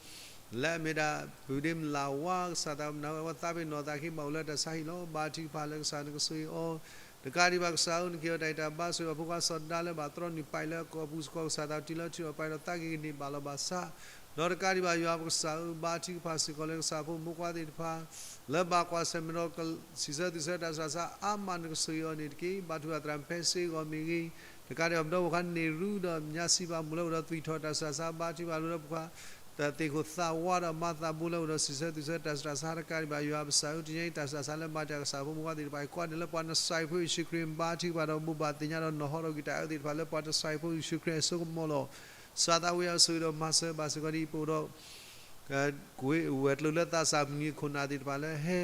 လၢအမ့ၢ်ဒၣ် ပုၢ်ဒ့မုၣ်လၢ်ဝါ ကစၢ်သးဘိ နဝဲသးပ့ၤနီၣ်သးက့ၤဘၣ်အိၣ်လၢတၢ်ဆါဟံၣ်လီၤ. ဘါထုကဖၣ်လၢကစၢ်နကဆိၣ်ဂ့ၤအီၤ တကးဒံးဘၣ်ကစၢ်ဧၢ နကဟ့ၣ်အီၤတၢ်ဂံၢ်တၢ်ဘါ ဆိၣ်ဂ့ၤဘၣ်ဖိခွါစီၤဒါလၢဘၣ်တြီနုာ်ပာ်လၢကီၢ်ပူၤစ့ၢ်ကီး ကစၢ်သးဘိ တုၤလၢထုးထီၣ်ပာ်ဒီးသးက့ၤကန့ၢ်ဘၣ်လီၤဘၣ်စး ဒီးတကးဒံးဘၣ်ယွၤပကစၢ်ဧၢ ဘါထုကဖၣ်စ့ၢ်ကီးလၢကစၢ်ဖိမုၣ်ဖိခွါသ့ၣ်တဖၣ် လၢဘၣ်ကွၢ်ဆၢၣ်မဲာ်ဒီး စံးဆၢသွံၣ်ဆၢတၢ်ဆူးတၢ်ဆါအါမး နကဆိၣ်ဂ့ၤအီၤန့ၣ်တက့ၢ်. ဘါထုကဖၣ်သရၣ်ဖဲစ့အဂီၢ်မ့ၢ်ဂ့ၤ တကးဒံးဘၣ်ပဒီပုၢ်ဝဲၢ်ခွါန့ၢ်ရူဒီးညါစံးဘၣ်မိၢ်လၢအိၣ်ဒီးသွံၣ်ထီၣ်တၢ်ဆူးတၢ်ဆါ ဘါထုကဖၣ်လၢပှၤ တၢ်သ့ၣ်ခိၣ်သးဝးဒီးမါသးဘိလၢအိၣ်ဒီးစံးဆၢသွံၣ်ဆၢတၢ်ဆူးတၢ်ဆါတကးဒံးဘၣ်ယွၤပကစၢ်ဧၢ တနံၤအံၤတၢ်ဆူးတၢ်ဆါလၢမၤတံာ်တာ်ကစၢ်ဖိမုၣ်ဖိခွါသ့ၣ်တဖၣ်အံၤကိးဂၤဒဲးလၢပှၤနစၤရ့းဖိယ့ၣ်ၡူးခရံာ် ဘါထုကဖၣ်ဒီးဘိးဘၣ်သ့ၣ်ညါဒီးနီၢ်ဟီဒီးက့ၤတၢ်အၢသ့ၣ်တဖၣ်လၢပှၤနစၤရ့းဖိယ့ၣ်ၡူးခရံာ်အစိကမီၤလီၤ. ကစၢ်သးဘိယွၤဆိၣ်ဂ့ၤဒီးမၤစၢၤဘၣ်စ့ၢ်ကီးဒ်ပအိၣ်ဒီး ကွ့ဝဲၤကျိၤလၢသးစၢ်မုၢ်နံၤခိၣ်နၢ်သ့ၣ်တဖၣ်လၢဟဲ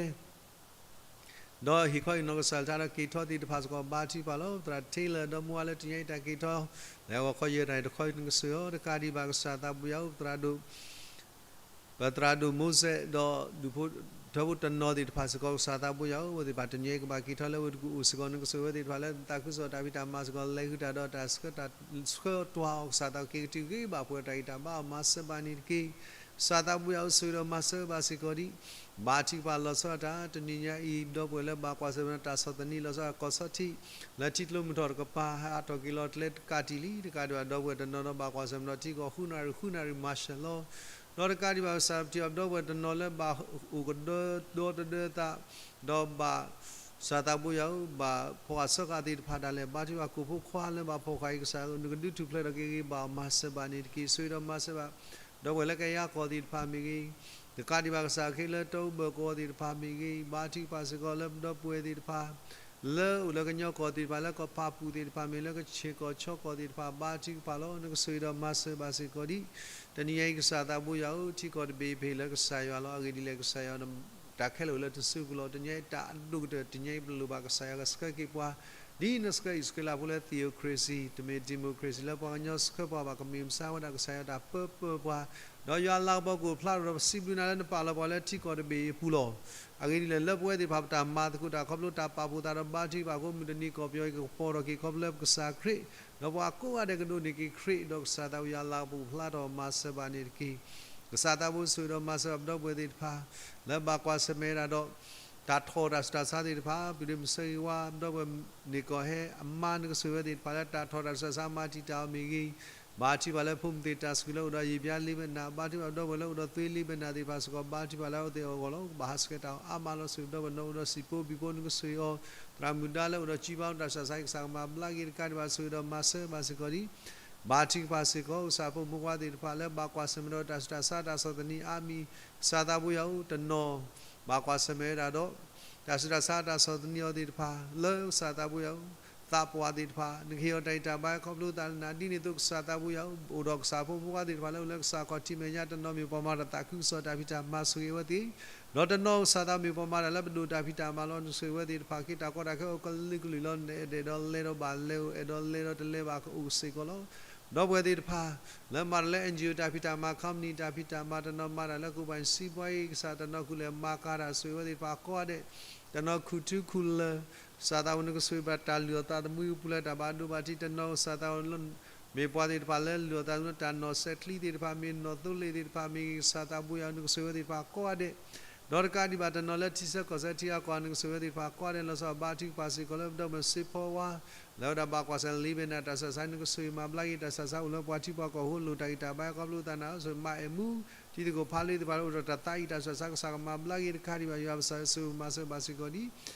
ဒီးဟ့ၣ်ခီဟ့ၣ်နီၤကစၢ်တၢ်ဒီးက့ၤထီၣ်သ့ၣ်တဖၣ်စ့ၢ်ကီး ဘါထုကဖၣ်လီၤ. သရၣ်ထ့လၢာ်ဒီမါဝၤလၢတနံၤအံၤတၢ်က့ၤထီၣ် လၢဂီၤခီယဲၢ်နၣ်ရံၣ်တခီ နကဆိၣ်ဂ့ၤအီၤ တကးဒံးဘၣ်ကစၢ်သးဘိယွၤဧၢ ပသရၣ်ဒိၣ် ပသရၣ်ဒိၣ်မိစဲးဒီးဒူၣ်ဖိထၢဖိတနီၤသ့ၣ်တဖၣ်စ့ၢ်ကီး ကစၢ်သးဘိယွၤဧၢ အဝဲသ့ၣ်တဖၣ်တနံၤအံၤကဘၣ်က့ၤထီၣ်လၢဝဲတကူၣ်အိၣ်စ့ၢ်ကီး နကဆိၣ်ဂ့ၤဝဲသ့ၣ်တဖၣ်လၢသးခုကစီၣ်တၢ်ဖံးတၢ်မၤစ့ၢ်ကီး လဲၤဃုာ်တၢ်ဒီးတၢ်ဆှၢတၢ်ဆှၢတွၤအီၤ ကစၢ်သးက့ၤကတုၤဂ့ၤဘၣ်ပှဲၤတၢ်ဂံၢ်တၢ်ဘါအီၤ မၤစၢၤဘၣ်န့ၣ်တက့ၢ်. ကစၢ်သးဘိယွၤဧၢ ဆိၣ်ဂ့ၤဒီးမၤစၢၤဘၣ်စ့ၢ်ကီးဒ် ဘါထုကဖၣ်လီၤဆီဒၣ်တၢ် တနံၤညါအံၤ ဒီပုၢ်ဝဲၢ်လၢဘၣ်ကွၢ်ဆၢၣ်မဲာ်ဒီးတၢ်ဆီၣ်သနံးလီၤဆီဒၣ်တၢ် ကီၢ်ဆီထံး လၢထံကျိမုၢ်ထီၣ်တကပၤ ဟဲအါထီၣ်က့ၤလီၤကျဲတကးတံာ်လံ တကးဒံးဘၣ် ဒီပုၢ်ဝဲၢ်တနီၤဒီးဘၣ်ကွၢ်ဆၢၣ်မဲာ်ဒီးထံကီၢ်ဃုနၣ်ရံၣ် ဃုနၣ်ရံၣ်မၤရှဲလီၤ ဒီးတကးဒံးဘၣ် ကစၢ်ပထံၣ်အီၤ ဒီပုၢ်ဝဲၢ်တနီၤလၢဘၣ်အိၣ်ကဒီဒီတဒၢသး ဒီးဘၣ် ကစၢ်သးဘိယွၤဧၢ ဘၣ်ဖီၣ်ဃာ်ဆှၢဃာ်သ့ၣ်တဖၣ်ဒၣ်လဲာ် ဘါထုကဖၣ်ကိၣ်ဖိခွါလၢဘၣ်ဖီၣ်ဃာ်အံၤ ကစၢ်ဧၢ နကဒုးထူၣ်ဖျဲးထီၣ်က့ၤဂ့ၤ ဘၣ်မၤစၢၤဘၣ်န့ၣ်တက့ၢ်. ဆိၣ်ဂ့ၤဒီးမၤစၢၤဘၣ် ဒီပုၢ်ဝဲၢ်လၢကယၤကီၢ်သ့ၣ်တဖၣ်မ့ၢ်ဂ့ၤ, တကးဒံးဘၣ်ကစၢ်ခ့လၢတၢ်အိၣ်ဘၢၣ်ကဝီၤသ့ၣ်တဖၣ်မ့ၢ်ဂ့ၤ, ဘါထုကဖၣ်စ့ၢ်ကီးလၢဒီပုၢ်ဝဲၢ်သ့ၣ်တဖၣ် လၢအိၣ်လၢကညီကီၢ်သ့ၣ်တဖၣ် လၢကီၢ်ဖးပူၤသ့ၣ်တဖၣ်မ့ၢ် လၢကဆ့ၣ်ကီၢ်ဆီကီၢ်သ့ၣ်တဖၣ် ဘါထုကဖၣ်လီၤ. နကဆိၣ်ဂ့ၤဒီးမၤစၢၤဘၣ်စ့ၢ်ကီးဒံး တနံၤညါအံၤ ကစၢ်သးဘိယွၤဧၢ, ထံကီၢ်တဘ့ၣ်အံၤဖဲအံၤလၢကစၢ်ယွၤလီၤ. အဂ့ၢ်ဒ်လဲၣ် ကစၢ်ယွၤ တၢ်ခဲလၢာ်အိၣ်လၢနစုပူၤလီၤ. တနံၤညါအံၤ တၢ်အဒိၣ်ကတၢၢ် တနံၤညါအံၤ ပလိၣ်ဘၣ်ကစၢ်ယွၤကဆှၢက့ၤပှၤ ဒ်နဆှၢအံၣ်စရ့လးဖိလၢ theocracy တမ့ၢ် democracy လၢပှၤကညီဆှၢပှၤဘၣ် ကမ့ၢ်မဆါဝဲဒၣ် ကစၢ်ယွၤတၢ်ပၢပၢပှၤ, ဒီးယွၤလၤကပီၤကအိၣ်ဖျါထီၣ်ဒီး ပစံးဘျုးနၤလၢနပာ်လီၤပှၤလၢထံကီၢ်တဘ့ၣ်အံၤအပူၤလီၤ. အဂ့ၢ်ဒ်လဲၣ် လၢပဝဲသ့ၣ်တဖၣ် ပတၢ်မၤသကိးတၢ်ခီဖျိတၢ်ပာ်ဖှိၣ်သးဒီး ဘါထုကဖၣ်အဃိ မုၢ်တနံၤကီၢ်ပယီၤအံၤ ကကပီၤထီၣ်က့ၤခီဖျိလၢပကစၢ်ခရံာ်, ဒီးပှၤကိးဂၤဒဲးကဒိးန့ၢ်က့ၤခရံာ်, ဒီးကစၢ်သးဘိယွၤလၤကပီၤကအိၣ်ဖျါထီၣ်မၤစၢၤဘၣ်န့ၣ်တက့ၢ်. ကစၢ်သးဘိဆိၣ်ဂ့ၤဒီးမၤစၢၤဘၣ်ပဒီပုၢ်ဝဲၢ်သ့ၣ်တဖၣ် လၢဘၣ်ကွၢ်ဆၢၣ်မဲာ်ဝဲဒၣ်ဒီး တၢ်ထီၣ်တၢ်ဆူးတၢ်ဆါသ့ၣ်တဖၣ်, ပဒုးမုၢ်ဆၢဂ့ၤဝါ ပဒီပုၢ်ဝဲၢ်န့ၢ်ကီၢ်ဟဲအမါ နကဆိၣ်ဂ့ၤဝဲသ့ၣ်တဖၣ်လၢတၢ်ထီၣ်တၢ်ဆူးတၢ်ဆါမၤတံာ်တာ်အီၤမ့ၢ်ဂ့ၤ, ဘါထုကဖၣ်လၢဖိမုၣ်သ့ၣ်တၢ်စူၢ်လၢအိၣ်ဒီးယံာ်ဘျါလံဘဲနၤ, ဘါထုကဖၣ်ပဒီပုၢ်ဝဲၢ်လၢအိၣ်ဒီးသွ့လံဘဲနၤသ့ၣ်တဖၣ်စ့ၢ်ကီး ဘါထုကဖၣ်လၢအဝဲသ့ၣ်အဂီၢ်လီၤ. ဘၣ်ဟးဆှဲးတၢ်အီၤအါမးလီၤ. ဆိၣ်ဂ့ၤပဒီပုၢ်ဝဲၢ်နီၢ်အိၣ်ဒီးစံၣ်ဖိဘံၣ်ဖိ နကဆိၣ်ဂ့ၤအီၤ, သရၣ်မုၣ်ဒါလၢအိၣ်ဒီးစုဘါအိၣ်တၢ်ဆူးတၢ်ဆါ ကစၢ်ကမၤဘျါက့ၤ တကးဒံးဘၣ်ဆိၣ်ဂ့ၤဒီးမၤစၢၤဘၣ်စ့ၢ်ကီးဒံး ဘါထုကဖၣ်စ့ၢ်ကီး ကစၢ်ဖိမုၣ်ဖိခွါသ့ၣ်တဖၣ်လၢဘၣ်ကွၢ်ဆၢၣ်မဲာ်ဒီးတၢ်ဆူးတၢ်ဆါတၢ်ဆီၣ်သနံးအါမံၤ, ကစၢ်သးဘိယွၤဧၢ, တနီၤ ဘၣ်ကွၢ်ဆၢၣ်မဲာ်ဝဲဒၣ်ဒီး တၢ်ဆူးတၢ်ဆါတၢ်ဆီၣ်သနံးအီၤသ့ၣ်တဖၣ် လၢကစၢ်သးဘိယွၤဧၢ, သးပှၢ်သ့ၣ်တဖၣ် နကဟ့ၣ်အီၤတၢ်ဂံၢ်တၢ်ဘါခီဖျိသးလၢနၤ ဒ်န့ၣ်အသိးကစၢ်သးဘိယွၤဧၢ, အိၣ်ဒီးကစၢ်ဖိမုၣ်ဖိခွါသ့ၣ်တဖၣ်လၢအိၣ်လၢကစၢ်ခီၣ်ထံးမဲာ်ညါ တနီၤမ့ၢ်ပှၤမၤတၢ်သးခုကစီၣ်တၢ်ဖံးတၢ်မၤ ဆိၣ်ဂ့ၤအဝဲသ့ၣ် ဒီးတနီၤကစၢ်သးမ့ၢ်ပှၤမၤတၢ်လၢပဒိၣ်တၢ်ဖံးတၢ်မၤလီၤ. နဆိၣ်ဂ့ၤဝဲသ့ၣ်တဖၣ် က့ၤတၢ်ကီတၢ်ခဲအိၣ်ကလုာ်ကလုာ်လီၤ. နအဲၣ်ဒိးလဲၤဒီးဘၣ်လဲၤအိၣ်, အဲၣ်ဒိးလဲၤဒီးတလဲၤဘၣ်ကအိၣ်စ့ၢ်ကီးလီၤ. ဒီပုၢ်ဝဲၢ်သ့ၣ်တဖၣ် လၢမၤတၢ်လၢ NGO တၢ်ဖံးတၢ်မၤ, company တၢ်ဖံးတၢ်မၤ, တနီၤမၤတၢ်လၢ ကဘၣ်စံးပှၤအံၤ ကစၢ်တနီၤခူၣ်လဲၤမၤကၤတၢ် ဆိၣ်ဂ့ၤဝဲသ့ၣ်တဖၣ်ကိးဂၤဒဲး, တနီၤခူၣ်ထူခူၣ်လၢာ် ကစၢ်သးဘိ နကဆိၣ်ဂ့ၤဘၣ်တၢ်လုၢ်အီၣ်သးသမူအပူၤလၢတၢ်ဘၣ်ဒိဘၣ်ထံး, တနီၤကစၢ်သးဘိ မ့ၢ်ပှၤသ့ၣ်တဖၣ်လၢလုၢ်အီၣ်သးသမူလၢတၢ်နီၣ်စဲးချံသ့ၣ်တဖၣ်မ့ၢ် နီၣ်သိလ့ၣ်သ့ၣ်တဖၣ်မ့ၢ်ဂ့ၤ, ကစၢ်သးဘိယွၤဧၢ နကဆိၣ်ဂ့ၤဝဲသ့ၣ်တဖၣ်ကိးဂၤဒဲး, ဒီးတကးဒံးဘၣ်တနီၤလၢထံဆၢကီၢ်ဆၢထံဂၤကီၢ်ဂၤ နကဆိၣ်ဂ့ၤဝဲသ့ၣ်တဖၣ်ကိးဂၤဒဲး လီၤဆီဘါထုကဖၣ်စ့ၢ်ကီးလၢပဒီပုၢ်ဝဲၢ်စ့ဖီဝါ လၢဝဲဒၣ်ဘၣ်ကွၢ်ဆၢၣ်လံဘဲနၤ တၢ်ဆူးတၢ်ဆါ နကဆိၣ်ဂ့ၤမၤဘျါက့ၤ တၢ်ဆူးတၢ်ဆါအိၣ်လၢပှၤထံပှၤကီၢ်အဃိ လိၣ်တၢ်ဂံၢ်တၢ်ဘါခီဖျိသးနၤ ဆိၣ်ဂ့ၤမၤအဲၣ်မူ တံၤသကိးဖးလံသ့ၣ်တဖၣ်လၢအိၣ်ဒီးတၢ်သးအံၣ် တၢ်ဆူးတၢ်ဆါ ကစၢ်ကမၤဘျါက့ၤ တကးဒံးဘၣ်ယွၤပကစၢ်ဧၢ ဆိၣ်ဂ့ၤမၤစၢၤဘၣ်စ့ၢ်ကီးဒံး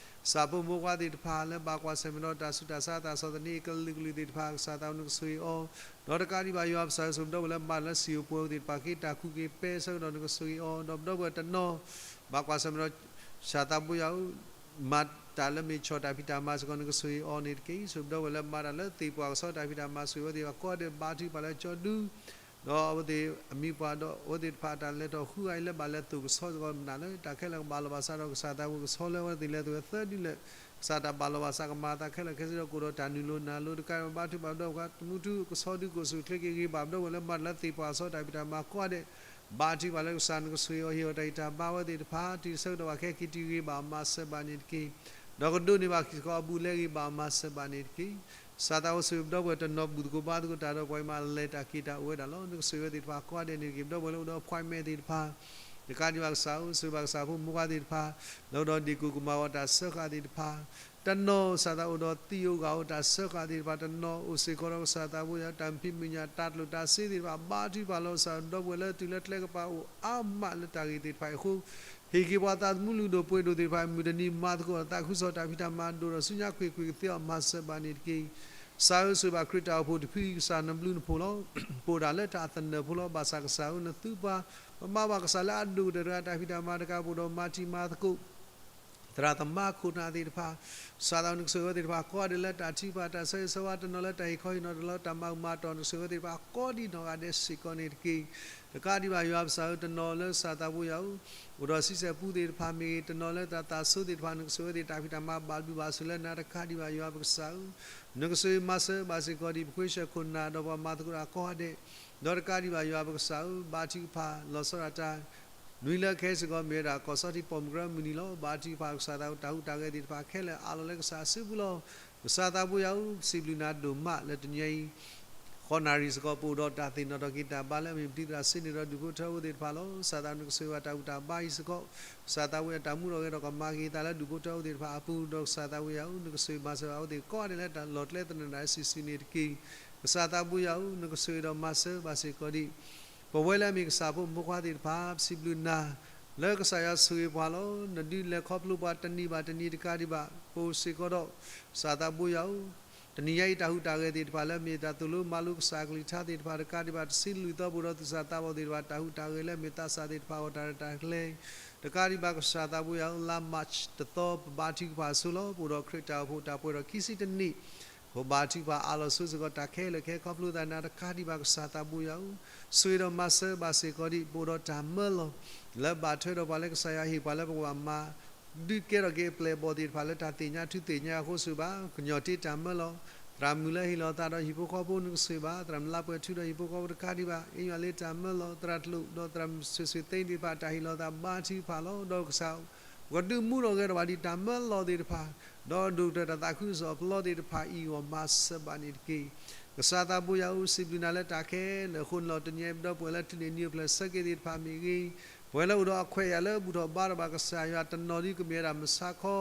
ကစၢ်ဖိမုၣ်ဖိခွါသ့ၣ်တဖၣ်လၢဘၣ်ကွၢ်ဆၢၣ်မဲာ်ဒီးတၢ်ဆူးတၢ်ဆါ တၢ်ဆီၣ်သနံးအကလုာ်ကလုာ်သ့ၣ်တဖၣ် ကစၢ်သးဘိ နကဆိၣ်ဂ့ၤအီၤ, ဒီးတကးဒံးဘၣ်ယွၤပကစၢ်ဧၢ ဆိၣ်ဂ့ၤပဒီပုၢ်ဝဲၢ်လၢမၤတၢ်လၢစံာ်အိၣ်ပှဲၤအိၣ်သ့ၣ်တဖၣ် က့ၤတၢ်ခူၣ်က့ၤပဲဆၢကတီၢ် နကဆိၣ်ဂ့ၤအီၤ, ဒီးပဒီပုၢ်ဝဲၢ်တနီၤ ဘၣ်ကွၢ်ဆၢၣ်မဲာ်ဒီး ကစၢ်သးဘိယွၤဧၢ မၤတၢ်လၢမ့ၢ်ဆီၣ်တၢ်ဖံးတၢ်မၤစ့ၢ်ကီး နကဆိၣ်ဂ့ၤအီၤန့ၣ်တက့ၢ်. ဆိၣ်ဂ့ၤပဒီပုၢ်ဝဲၢ်လၢမၤတၢ်လၢသ့ၣ်ပှၢ်ကဆီတၢ်ဖံးတၢ်မၤ ဆိၣ်ဂ့ၤဝဲသ့ၣ်တဖၣ်ကိးဂၤဒဲး ဘါထုကဖၣ်လၢကၠီဒု ဒီးအဝဲသ့ၣ်အမံၤပှၢ်ဒီး အဝဲသ့ၣ်တဖၣ်အတၢ်လဲၤထီၣ်ဃုဂၤအံၤလၢဘၣ်လဲၤသိၣ်ကဆီစ့ၢ်ကီး မနုၤလၢတၢ်ခဲလၢာ်ကဘၣ်လီၤဘၣ်စးဒီး ကစၢ်သးဘိ ကဆီလၢအဝဲသ့ၣ်လဲၤသိၣ်ဝဲသၢဒုလဲၣ်, ကစၢ်တၢ်ဘၣ်လီၤဘၣ်စးကမၤအသးခဲလၢာ်ခဲဆ့ဒီး ကအိၣ်ဒီးတၢ်နုာ်လီၤနၤလီၤ တကးဒံးဘၣ် ဘါထုကဖၣ်ပဒီပုၢ်ဝဲၢ် သမူထူကဆီဒု ကအိၣ်ဆူၣ်အိၣ်ချ့က့ၤဂ့ၤ ဘၣ်ပဒီပုၢ်ဝဲၢ်လၢမၤတၢ်လၢသ့ၣ်ပှၢ်ကဆီတၢ်ဖံးတၢ်မၤကိးဂၤဒဲး ဘါထုကဖၣ်လၢကစၢ်နကဆိၣ်ဂ့ၤအီၤ ဟ့ၣ်အီၤတၢ်ဂံၢ်တၢ်ဘါဝဲသ့ၣ်တဖၣ် တုၤဆၢကတီၢ်ဘၣ်ခဲက့ၤတုၤဂ့ၤ ဘၣ်မၤစၢၤဘၣ်န့ၣ်တက့ၢ်. ဒီးကဒိးန့ၢ်ဘၣ်စ့ၢ်ကီးအဘူးအလဲဂ့ၤ ဘၣ်မၤစၢၤဘၣ်န့ၣ်တက့ၢ်. ကစၢ်သးဘိ ဆိၣ်ဂ့ၤပဒီပုၢ်ဝဲၢ်တနီၤ ဘူၣ်သကိးဘါသကိးတၢ်ဒီး ပှၤမၤလဲၤတၢ်က့ၤတၢ်အိၣ်ဝဲဒၣ်လီၤ. နကဆိၣ်ဂ့ၤဝဲသ့ၣ်တဖၣ်ကိးဂၤဒဲးန့ၣ်တက့ၢ်. ပဒီပုၢ်ဝဲၢ်လၢအိၣ်ဒီး appointment သ့ၣ်တဖၣ် တကးဒံးဘၣ်ကစၢ်ဧၢ ဆိၣ်ဂ့ၤဘၣ်ကစၢ်ဖိမုၣ်ဖိခွါသ့ၣ်တဖၣ် လၢအိၣ်ဒီးဒ့ၣ်ကိၣ်ကမၤဝဲတၢ်စၢဃာ်သ့ၣ်တဖၣ် တနီၤ ကစၢ်သးဘိ အိၣ်ဒီးသံအိၣ်ဂၤအိၣ်တၢ်စၢဃာ်သ့ၣ်တဖၣ် တနီၤအိၣ်စ့ၢ်ကီးဒီး ကစၢ်သးဘိယွၤ တၢ်မဖံးမုၢ်ညၣ် တၢ်ကျိၣ်တၢ်စ့သ့ၣ်တဖၣ် ဘါထုကဖၣ်လီၤ. ကစၢ်ပဒီပုၢ်ဝဲၢ်လၢတုၤလၢကျဲကပၤအိၣ်အါမးလၢတၢ်ဂ့ၢ်သ့ၣ်တဖၣ်အံၤအဃိ ဟ့ၣ်က့ၤပှၤသးသမူလုၢ်ဒိၣ်ပှ့ၤဒိၣ်သ့ၣ်တဖၣ် မုၢ်တနံၤမၤသကိးတၢ်သးခုကစီၣ်တၢ်ဖံးတၢ်မၤဒိၣ်ဒီး ဆူညါကွ့ၢ်ကွ့ၢ်ကသ့အီၤ မၤစၢၤဘၣ်န့ၣ်တက့ၢ်. ကစၢ်ဧၢ ဆိၣ်ဂ့ၤဘၣ်ခရံာ်တၢ်အိၣ်ဖှိၣ်တဖု ကစၢ်နဘျုးနဖှိၣ်လီၤ. ပအိၣ်ဒၣ်လၢတၢ်သနၢၣ်ဖိလီၤ. ဘၣ်ဆၣ်ကစၢ်ဧၢ နသုပှၤ ပမၤဘၣ်ကစၢ်လၢအဒိၣ်ကတၢၢ်တဂၤ တၢ်ဖံးတၢ်မၤတကး ပအိၣ်ဒီးမၤတံၤမၤသကိး သရၣ်သမါခိၣ်နၢ်သ့ၣ်တဖၣ် ကစၢ်သးဘိ နကဆိၣ်ဂ့ၤဝဲသ့ၣ်တဖၣ် ကိးဂၤဒဲးလၢတၢ်ထုကဖၣ် တၢ်ဆၢဂ့ၤဆၢဝါ တနီၤလၢတၢ်ဟ့ၣ်ခီဟ့ၣ်နီၤတၢ်လီၤ တၢ်မၤအုၣ်မၤတီၢ် နကဆိၣ်ဂ့ၤဝဲသ့ၣ်တဖၣ် ကိးဒံနီၢ်ဂၤဒဲးစ့ၢ်ကီးန့ၣ်တက့ၢ်. တကးဒံးဘၣ်ယွၤပကစၢ်ဧၢ တနီၤလၢကစၢ်သးဘိယွၤဧၢ အိၣ်ဒီးဆံဆဲၣ်ပူသ့ၣ်တဖၣ်မ့ၢ်ဂ့ၤ တနီၤလၢတၢ်သးဆိသ့ၣ်တဖၣ် နကဆိၣ်ဂ့ၤဝဲသ့ၣ် တၢ်ဖံးတၢ်မၤဘၣ်ဘျုးဘၣ်ဆိၣ်လၢနၤ တကးဒံးဘၣ်ယွၤပကစၢ်ဧၢ နကဆိၣ်ဂ့ၤမၤစၢၤဘၣ်စ့ၢ်ကီးဒံး ပခွ့ဆၢခိၣ်နၢ်ဒီးပှၤမၤသကိးတၢ်ကိးဂၤဒဲး ဒီးတကးဒံးဘၣ်ယွၤပကစၢ်ဧၢ ဘါထုကဖၣ်လီၤဆီဒၣ်တၢ် နွံလၢခဲစ့ၢ်ကီးမ့ၢ်ဝဲဒၣ် ကီၢ်ဆီထံးပိာ်မုၣ်ကရၢမုၢ်နံၤလီၤ. ဘါထုကဖၣ်ကစၢ်သးဘိ တၢ်ဟူးတၢ်ဂဲၤသ့ၣ်တဖၣ်ခဲလၢာ်အးလီၤလၢကစၢ်အစုပူၤလီၤ. ကစၢ်သးဘိယွၤဧၢ ပစံးဘျုးနၤဒိၣ်မးလၢတနံၤအံၤ ဃိးနၣ်ရံၣ်စ့ၢ်ကီး ပအိၣ်ဒီးတၢ်သ့ၣ်နီၣ်ထီၣ်က့ၤတၢ်ဘါလၢအမ့ၢ်ပတံၤသရၣ်စ့န့ၣ်ဒီးဒူၣ်ဖိထၢဖိသ့ၣ်တဖၣ်လီၤ. ကစၢ်သးနကဆိၣ်ဂ့ၤဘၣ်တၢ်ဘူၣ်တၢ်ဘါအံၤစ့ၢ်ကီး, ကစၢ်သးဝံၣ်အတၢ်မူထီၣ်ဂဲၤဒီးကမၤက့ၤသးလၢဒူၣ်ဖိထၢဖိသ့ၣ်တဖၣ်အပူၤ, ဒီးကစၢ်သးဝံၣ်ယၤဧၢ, နကဆိၣ်ဂ့ၤမၤစၢၤဘၣ်အဝဲသ့ၣ်ကိးဂၤဒဲးလၢတၢ်လီၢ်ကျဲသနၢၣ်ဒၣ်စုာ်စုာ်န့ၣ်တက့ၢ်. ကစၢ်သးဘိယွၤဧၢ, နကဆိၣ်ဂ့ၤဒီးမၤစၢၤဘၣ်စ့ၢ်ကီးဒံး ပဝဲလၢအမ့ၢ်ကစၢ်ဖိမုၣ်ဖိခွါသ့ၣ်တဖၣ် ပစံးဘျုးနၤ လၢကစၢ်ယွၤဆိၣ်ဂ့ၤပှၤလီၤ. နဒုးလဲၤခီဖျိပှၤတနံၤဘၣ်တနံၤတကးဒံးဘၣ်, ပအိၣ်စ့ၢ်ကီးဒီး ကစၢ်သးဘိယွၤဧၢ, တနံၤညါအံၤတၢ်ဟူးတၢ်ဂဲၤသ့ၣ်တဖၣ် လၢအမ့ၢ်တၢ်သိၣ်လိမၤလိကစၢ်အကလုၢ်ကထါသ့ၣ်တဖၣ်တကးဒံးဘၣ်, တဆံလွံၢ်သီပအိၣ်ဒီးသူၣ်စၢ်သးဘီၣ်သ့ၣ်တဖၣ် တၢ်ဟူးတၢ်ဂဲၤလၢအမ့ၢ်သးစၢ်သ့ၣ်တဖၣ်အဂီၢ် တၢ်ရဲၣ်တၢ်ကျဲၤ တကးဒံးဘၣ် ကစၢ်သးဘိယွၤဧၢ, လါမၢ်ၡးတသီ ပဘါထုကဖၣ်အဆိလီၤ. ပအိၣ်ဒီးခရံာ်တၢ်အိၣ်ဖှိၣ်တၢ်ပှဲၤဒီးခံဆံတနံၣ် ပဘါထုကဖၣ်အးလီၤဆိစ့ၢ်ကီး တၢ်ခဲလၢာ်ခဲခီဖျိသးနၤတကးဒံးဘၣ် ကစၢ်သးဘိယွၤဧၢ, ဆိၣ်ဂ့ၤဒီးမၤစၢၤဘၣ်စ့ၢ်ကီးဒံး ပအိၣ်ဒီးတၢ်မၢလီၤ လၢဘၣ်ထွဲဒီးပှၤလၢကစၢ်ယွၤဟ့ၣ်ပှၤလၢပကဘၣ်မၤ ဒုးကဲထီၣ်က့ၤအပျဲၢ်အဘီၣ်သ့ၣ်တဖၣ်လၢတၢ်သ့ၣ်ညါထူသ့ၣ်ညါအဃိဆိၣ်ဘၣ်, ကညီၤတ့တၢ်မၢလီၤ, သရၣ်မုၣ်လၢဟ့ၣ်လီၤသးဒီးဟံၣ်ဖိဃီဖိနကဆိၣ်ဂ့ၤဘၣ်, သရၣ်မုၣ်လါပှဲၤထူဒီးဟံၣ်ဖိဃီဖိတကးဒံးဘၣ်, အ့ယွၤလ့တၢ်မၢလီၤ, သရၣ်တလိၣ်ဒီးသရၣ်မုၣ်ဆိၣ်ဆိၣ်သ့သ့ၣ်တဖၣ် တၢ်ဟ့ၣ်လီၤသးဘါထုကဖၣ်လီၤ. ဒီးကစၢ် ပကဒုးမူထီၣ်ဂဲၤထီၣ်ဘၣ်ဒံးတၢ်မၢလီၤသ့ၣ်တဖၣ်, ဒီးဒိၣ်ကတၢၢ်တၢ်သးခုကစီၣ်အပလီသ့ၣ်တဖၣ်အံၤအဂီၢ် မၤစၢၤဘၣ်န့ၣ်တက့ၢ်. ကစၢ်သးဘိယွၤဧၢ, စံးဘျုးနၤလၢတၢ်ခဲလၢာ်အဃိန့ၣ်လီၤ. တနံၤအံၤပဒီပုၢ်ဝဲၢ်လၢထံၣ်န့ၢ်နံၤအိၣ်ဖျဲၣ်ဆၢက့ၤသ့ၣ်တဖၣ်မ့ၢ်ဂ့ၤ, ပဝဲလၢအိၣ်ဒီးအခွဲးအယာ်လၢဘူၣ်ထီၣ်ဘါထီၣ်ဘၣ်ကစၢ်ယွၤတနီၤဒ်ကမ့ၢ်ဝဲဒၣ်မုၢ်ဆါခီ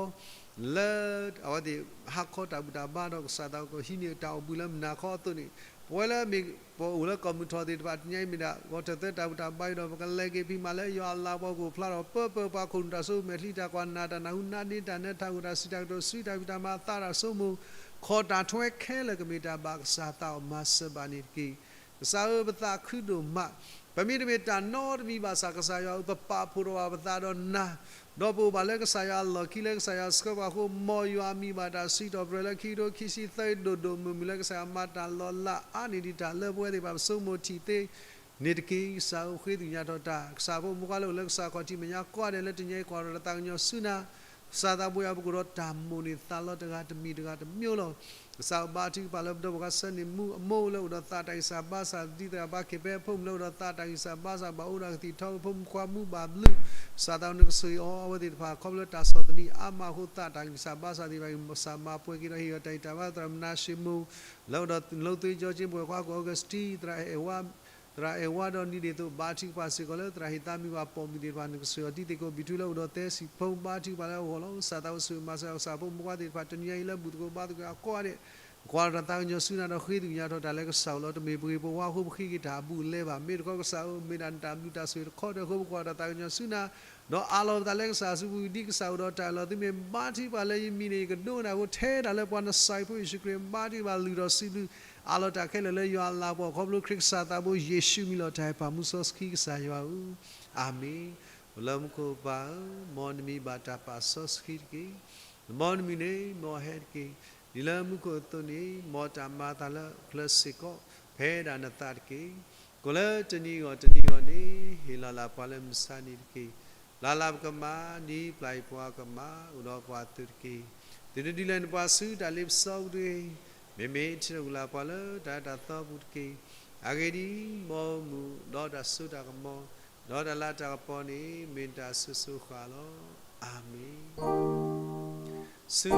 လၢအဝဲသ့ၣ်ဟးခီတၢ်ဘူၣ်တၢ်ဘါဒီးကစၢ်သးကဟံးန့ၢ်တၢ်အိၣ်ဘှံးလၢမုၢ်နၤခီအသိးန့ၣ်, ပဝဲလၢမ့ၢ်ပအိၣ်လၢကီၢ်မုၢ်ထီၣ်သ့ၣ်တဖၣ် တနံၤအံၤမ့ၢ်ဒၣ် ဂီၤထၢၣ်သၢတၢ်ဘူၣ်တၢ်ဘါအံၤဒီး ပကလဲၤက့ၤဖံးမၤလၢယွၤအလၤကပီၤကအိၣ်ဖျါထီၣ် ပၢပၢပှၤခိၣ်နူာ်တၢ်ဆိကမိၣ်မဲာ်ချံတၢ်ကွၢ်နၢ်တၢ်နၢ်ဟူနၢ်ဒ့တၢ်နၢတၢ်ဂိၢ်တၢ်စံး တၢ်ကတိၤဆူတၢ်ဖံးတၢ်မၤအသးတၢ်ဆိကမိၣ် ခီၣ်တၢ်ထွဲခဲလၢာ်ကမ့ၢ်တၢ်ဘၣ်ကစၢ်သးအီၤ မၤစၢၤဘၣ်န့ၣ်တက့ၢ်. ကစၢ်ဧၢ, ပသးခုဒိၣ်မး, ပမ့တမ့ၢ်တၢ်နီတမံၤဘၣ်ဆၣ် ကစၢ်ယွၤဧၢ, ပပာ်ဖှိၣ်ထီၣ်ဘၣ်ပသးဒီးနၤ, ဒီးပအိၣ်ဘၣ်လၢကစၢ်ယွၤအလီၢ်ခံလၢကစၢ်ယွၤဆှၢပှၤအဃိ, မ်ယွၤအမံၤဘၣ်တၢ်စံးထီၣ်ပတြၢၤလၢခံကထိခံဆံသၢအံၤ ဒိၣ်ဒိၣ်မုၢ်မုၢ်လၢကစၢ်ယွၤမၤတၢ်လီၤလးအါန့ၢ်ဒံးတၢ်လၢပဝဲသ့ၣ်တဖၣ်ပဆိကမိၣ်ထံၣ်သ့န့ၣ်တက့ၢ်. ကစၢ်ဧၢ, ဃ့သ့ၣ်ညါထီၣ်တၢ်, ကစၢ်ဖိမုၣ်ဖိခွါလၢအိၣ်လၢကစၢ်ခီၣ်ထံးမဲာ်ညါကိးဂၤဒဲးလၢတနံၤအံၤ ကွၢ်ထီၣ်တၢ်သးကညီၤဆူနၤ, ကစၢ်သးဘိယွၤ ပကအိၣ်ဒီးတၢ်မိၣ်န့ၢ်သးလီတဂၤတမံၤတဂၤတမံၤလီၤ. ကစၢ်ဧၢ, ဘါထုကဖၣ်လၢပဒီပုၢ်ဝဲၢ်ဆၢန့ၣ် မူအမိၢ်လၢအိၣ်ဒီးသးတၢ်ဂံၢ်စၢ်ဘါစၢ် ဒ်သိးဘၣ်က့ၤဖဲအဖိမုၣ်လၢအိၣ်ဒီးသးတၢ်ဂံၢ်စၢ်ဘါစၢ် ဘၣ်အိၣ်ဒီးကသံၣ်ထီ ဖိမုၣ်ခွါမူဘၣ်ဘျုး, ကစၢ်သးနကဆိၣ်ဂ့ၤအီၤ အဝဲသ့ၣ်တဖၣ် ခီဖျိလၢတၢ်ဆီၣ်သနံးအါမးအဃိ သးတၢ်ဂံၢ်စၢ်ဘါစၢ်သ့ၣ်တဖၣ်အံၤ ကစၢ်မၤပှဲၤက့ၤဒီးဟ့ၣ်အီၤတၢ်ဂံၢ်တၢ်ဘါ သရၣ်မုၣ်နၤၡ့မိၣ် လၢအိၣ်ဒီး လိသ့ကၠီက့ ပဝဲၢ်ခွါကီၢ်အီကူးစတံ သရၣ်အဲၣ်ဝါဒီးနံၤဒ်သိး ဘါထုကဖၣ်စ့ၢ်ကီးလၢသရၣ်ဟ့ၣ်သးမံၤပှၤပိာ်မုၣ်သ့ၣ်တဖၣ် နကဆိၣ်ဂ့ၤအီၤဒ်သိးကိးဘံထူလၢအိၣ်ဒီးသဲစံာ်ဖိ ဘါထုကဖၣ်လၢအဂီၢ်လီၤ. ကစၢ်သးဝဲဆိၣ်ဂ့ၤမၤစၢၤကစၢ်ဖိမုၣ်ဖိခွါသ့ၣ်တဖၣ် တနံၤအံၤလၢဘူၣ်သကိးဘါသကိးအကိးဂၤဒဲး ကွၢ်ထီၣ်တၢ်သးကညီၤဆူနၤဒီးဃ့သ့ၣ်ညါထီၣ်တၢ်လၢကစၢ်ဧိၤလီၤ. တမ့ၢ်ပဂ့ၤပဝါအဃိပဃ့က့ၤတၢ်အဘူးအလဲဘၣ်. မ့ၢ်တခီကစၢ်ဧၢ, မ့ၢ်ဒၣ်နတၢ်ဘျုးတၢ်ဆိၣ်ဂ့ၤတခီတၢၢ်အဃိပကွၢ်ထီၣ်တၢ်သးကညီၤဆူနၤ ဒီးအးလီၤပသးလၢကစၢ်အစုပူၤ ဒ်ကစၢ်အိၣ်ဒီးတၢ်အၢၣ်လီၤသုမ့ၢ်ဘါထုကဖၣ်လၢယမံၤန့ၣ် ယကဒိကနၣ်အဃိ ထဲဒၣ်လၢပှၤနစၢ်အံၤဖိယ့ၣ်ၡူးခရံာ် ဘါထုကဖၣ်လုၢ်ထီၣ်စံးဘျုး အးလီၤတၢ်ခဲလၢာ်လၢယွၤအလၤကပီၤ ခီဖျိခရံာ်ကစၢ်သးဘိယ့ၣ်ၡူးမံၤလီၤ. တၢ်ဟ့ၣ်ပၢ်မူစီဆှံကစၢ်ယွၤဧၢ, အၤမ့ၣ်. အိၣ်လၢမူခိၣ်ပၢ်ဧၢ, မ်နမံၤဘၣ်တၢ်ပာ်စီဆှံတက့ၢ်. မ်နမံၤန့ၣ်မ်အဟဲတက့ၢ်. ဒ်လၢမူခိၣ်အသိးန့ၣ် မ်တၢ်မၤအသးလၢအချၢစ့ၢ်ကီး ဖဲဒၣ်နသးတက့ၢ်. ကိးလၢတနံၤအဂီၢ်တနံၤအဂီၢ်န့ၣ် ဟ့ၣ်လီၤလၢ်ပှၤလၢမုၢ်ဆါနံၤတက့ၢ်. ပျၢ်လၢ်ပကမၣ်, ဒ်ပျၢ်အံၤပှၤကမၣ်, အိၣ်ဒီးပှၤအသိးတက့ၢ်. သုတဒုးလဲၤနပှၤဆူတၢ်လ့ပစီပူၤတဂ့ၤ. မ့မ့ၢ်ထံၣ်လိာ်က့ၤလၢပှၤလၢတၢ်အဲၣ်တၢ်သီပူၤတက့ၢ်. အဂ့ၢ်ဒ်အံၤ, မ်အမူးဒီးတၢ်စိတၢ်ကမီၤ, ဒီးတၢ်လၤတၢ်ကပီၤန့ၣ် မ့ၢ်တၢ်စိၤစိၤဃၣ်ဃၣ်လီၤ. အၤမ့ၣ်. ဆူ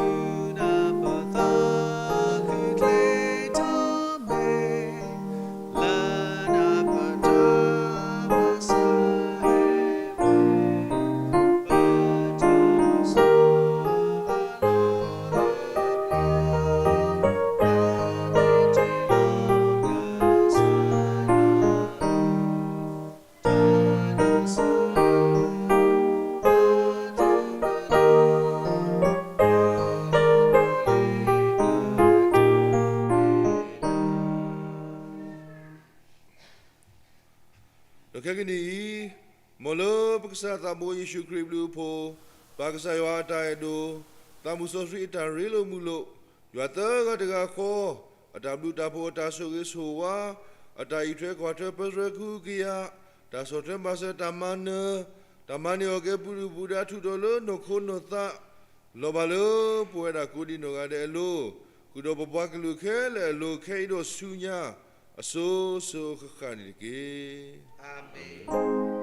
နၤပသးခုချ့ထီၣ်မ့ၢ်, လၢနၤပတၢ်မၤစၢၤဟဲဝဲ, ပတၢ်ဆိၣ်ဂ့ၤဘၣ်လီၤလၢပျၢၤ, ပတၢ်ထံၣ်လိာ်ကစၢ်ယွၤ ဒီးခဲကနံၣ်အံၤ, မ်လၢပကစၢ်သးဘိယ့ၣ်ၡူးခရံာ်အဘျုးအဖှိၣ်, ပၢ်ကစၢ်ယွၤအတၢ်အဲၣ်ဒိၣ်, သးမုၢ်စီဆှံအတၢ်ရ့လိာ်မုာ်လိာ်, ယွၤသၢဂၤတဂၤဃီ, အတၢ်ဘျုးတၢ်ဖှိၣ်အတၢ်ဆိၣ်ဂ့ၤဆိၣ်ဝါ, အတၢ်အံးထွဲကွၢ်ထွဲပၢဆှၢကဟုကယာ်, တၢ်ဆီၣ်ထွဲမၤစၢၤတၢ်မၤနၢၤ, တၢ်မၤန့ၢ်အီၣ်ကဲပူၤဒုၣ်ပူၤဒါထုးထီၣ်လၢနီၢ်ခိနီၢ်သး လီၤဘၣ်လၢပဝဲဒၣ်ကိးဒံးနီၢ်ဂၤဒဲးအလိၤ, ဃုာ်ဒီးပပှၤကလုာ်ခဲလၢာ်အလိၤ ခဲအံၤဒီးဆူညါ အစိၤစိၤအဃၣ်ဃၣ်န့ၣ်တက့ၢ်. အၤမ့ၣ်.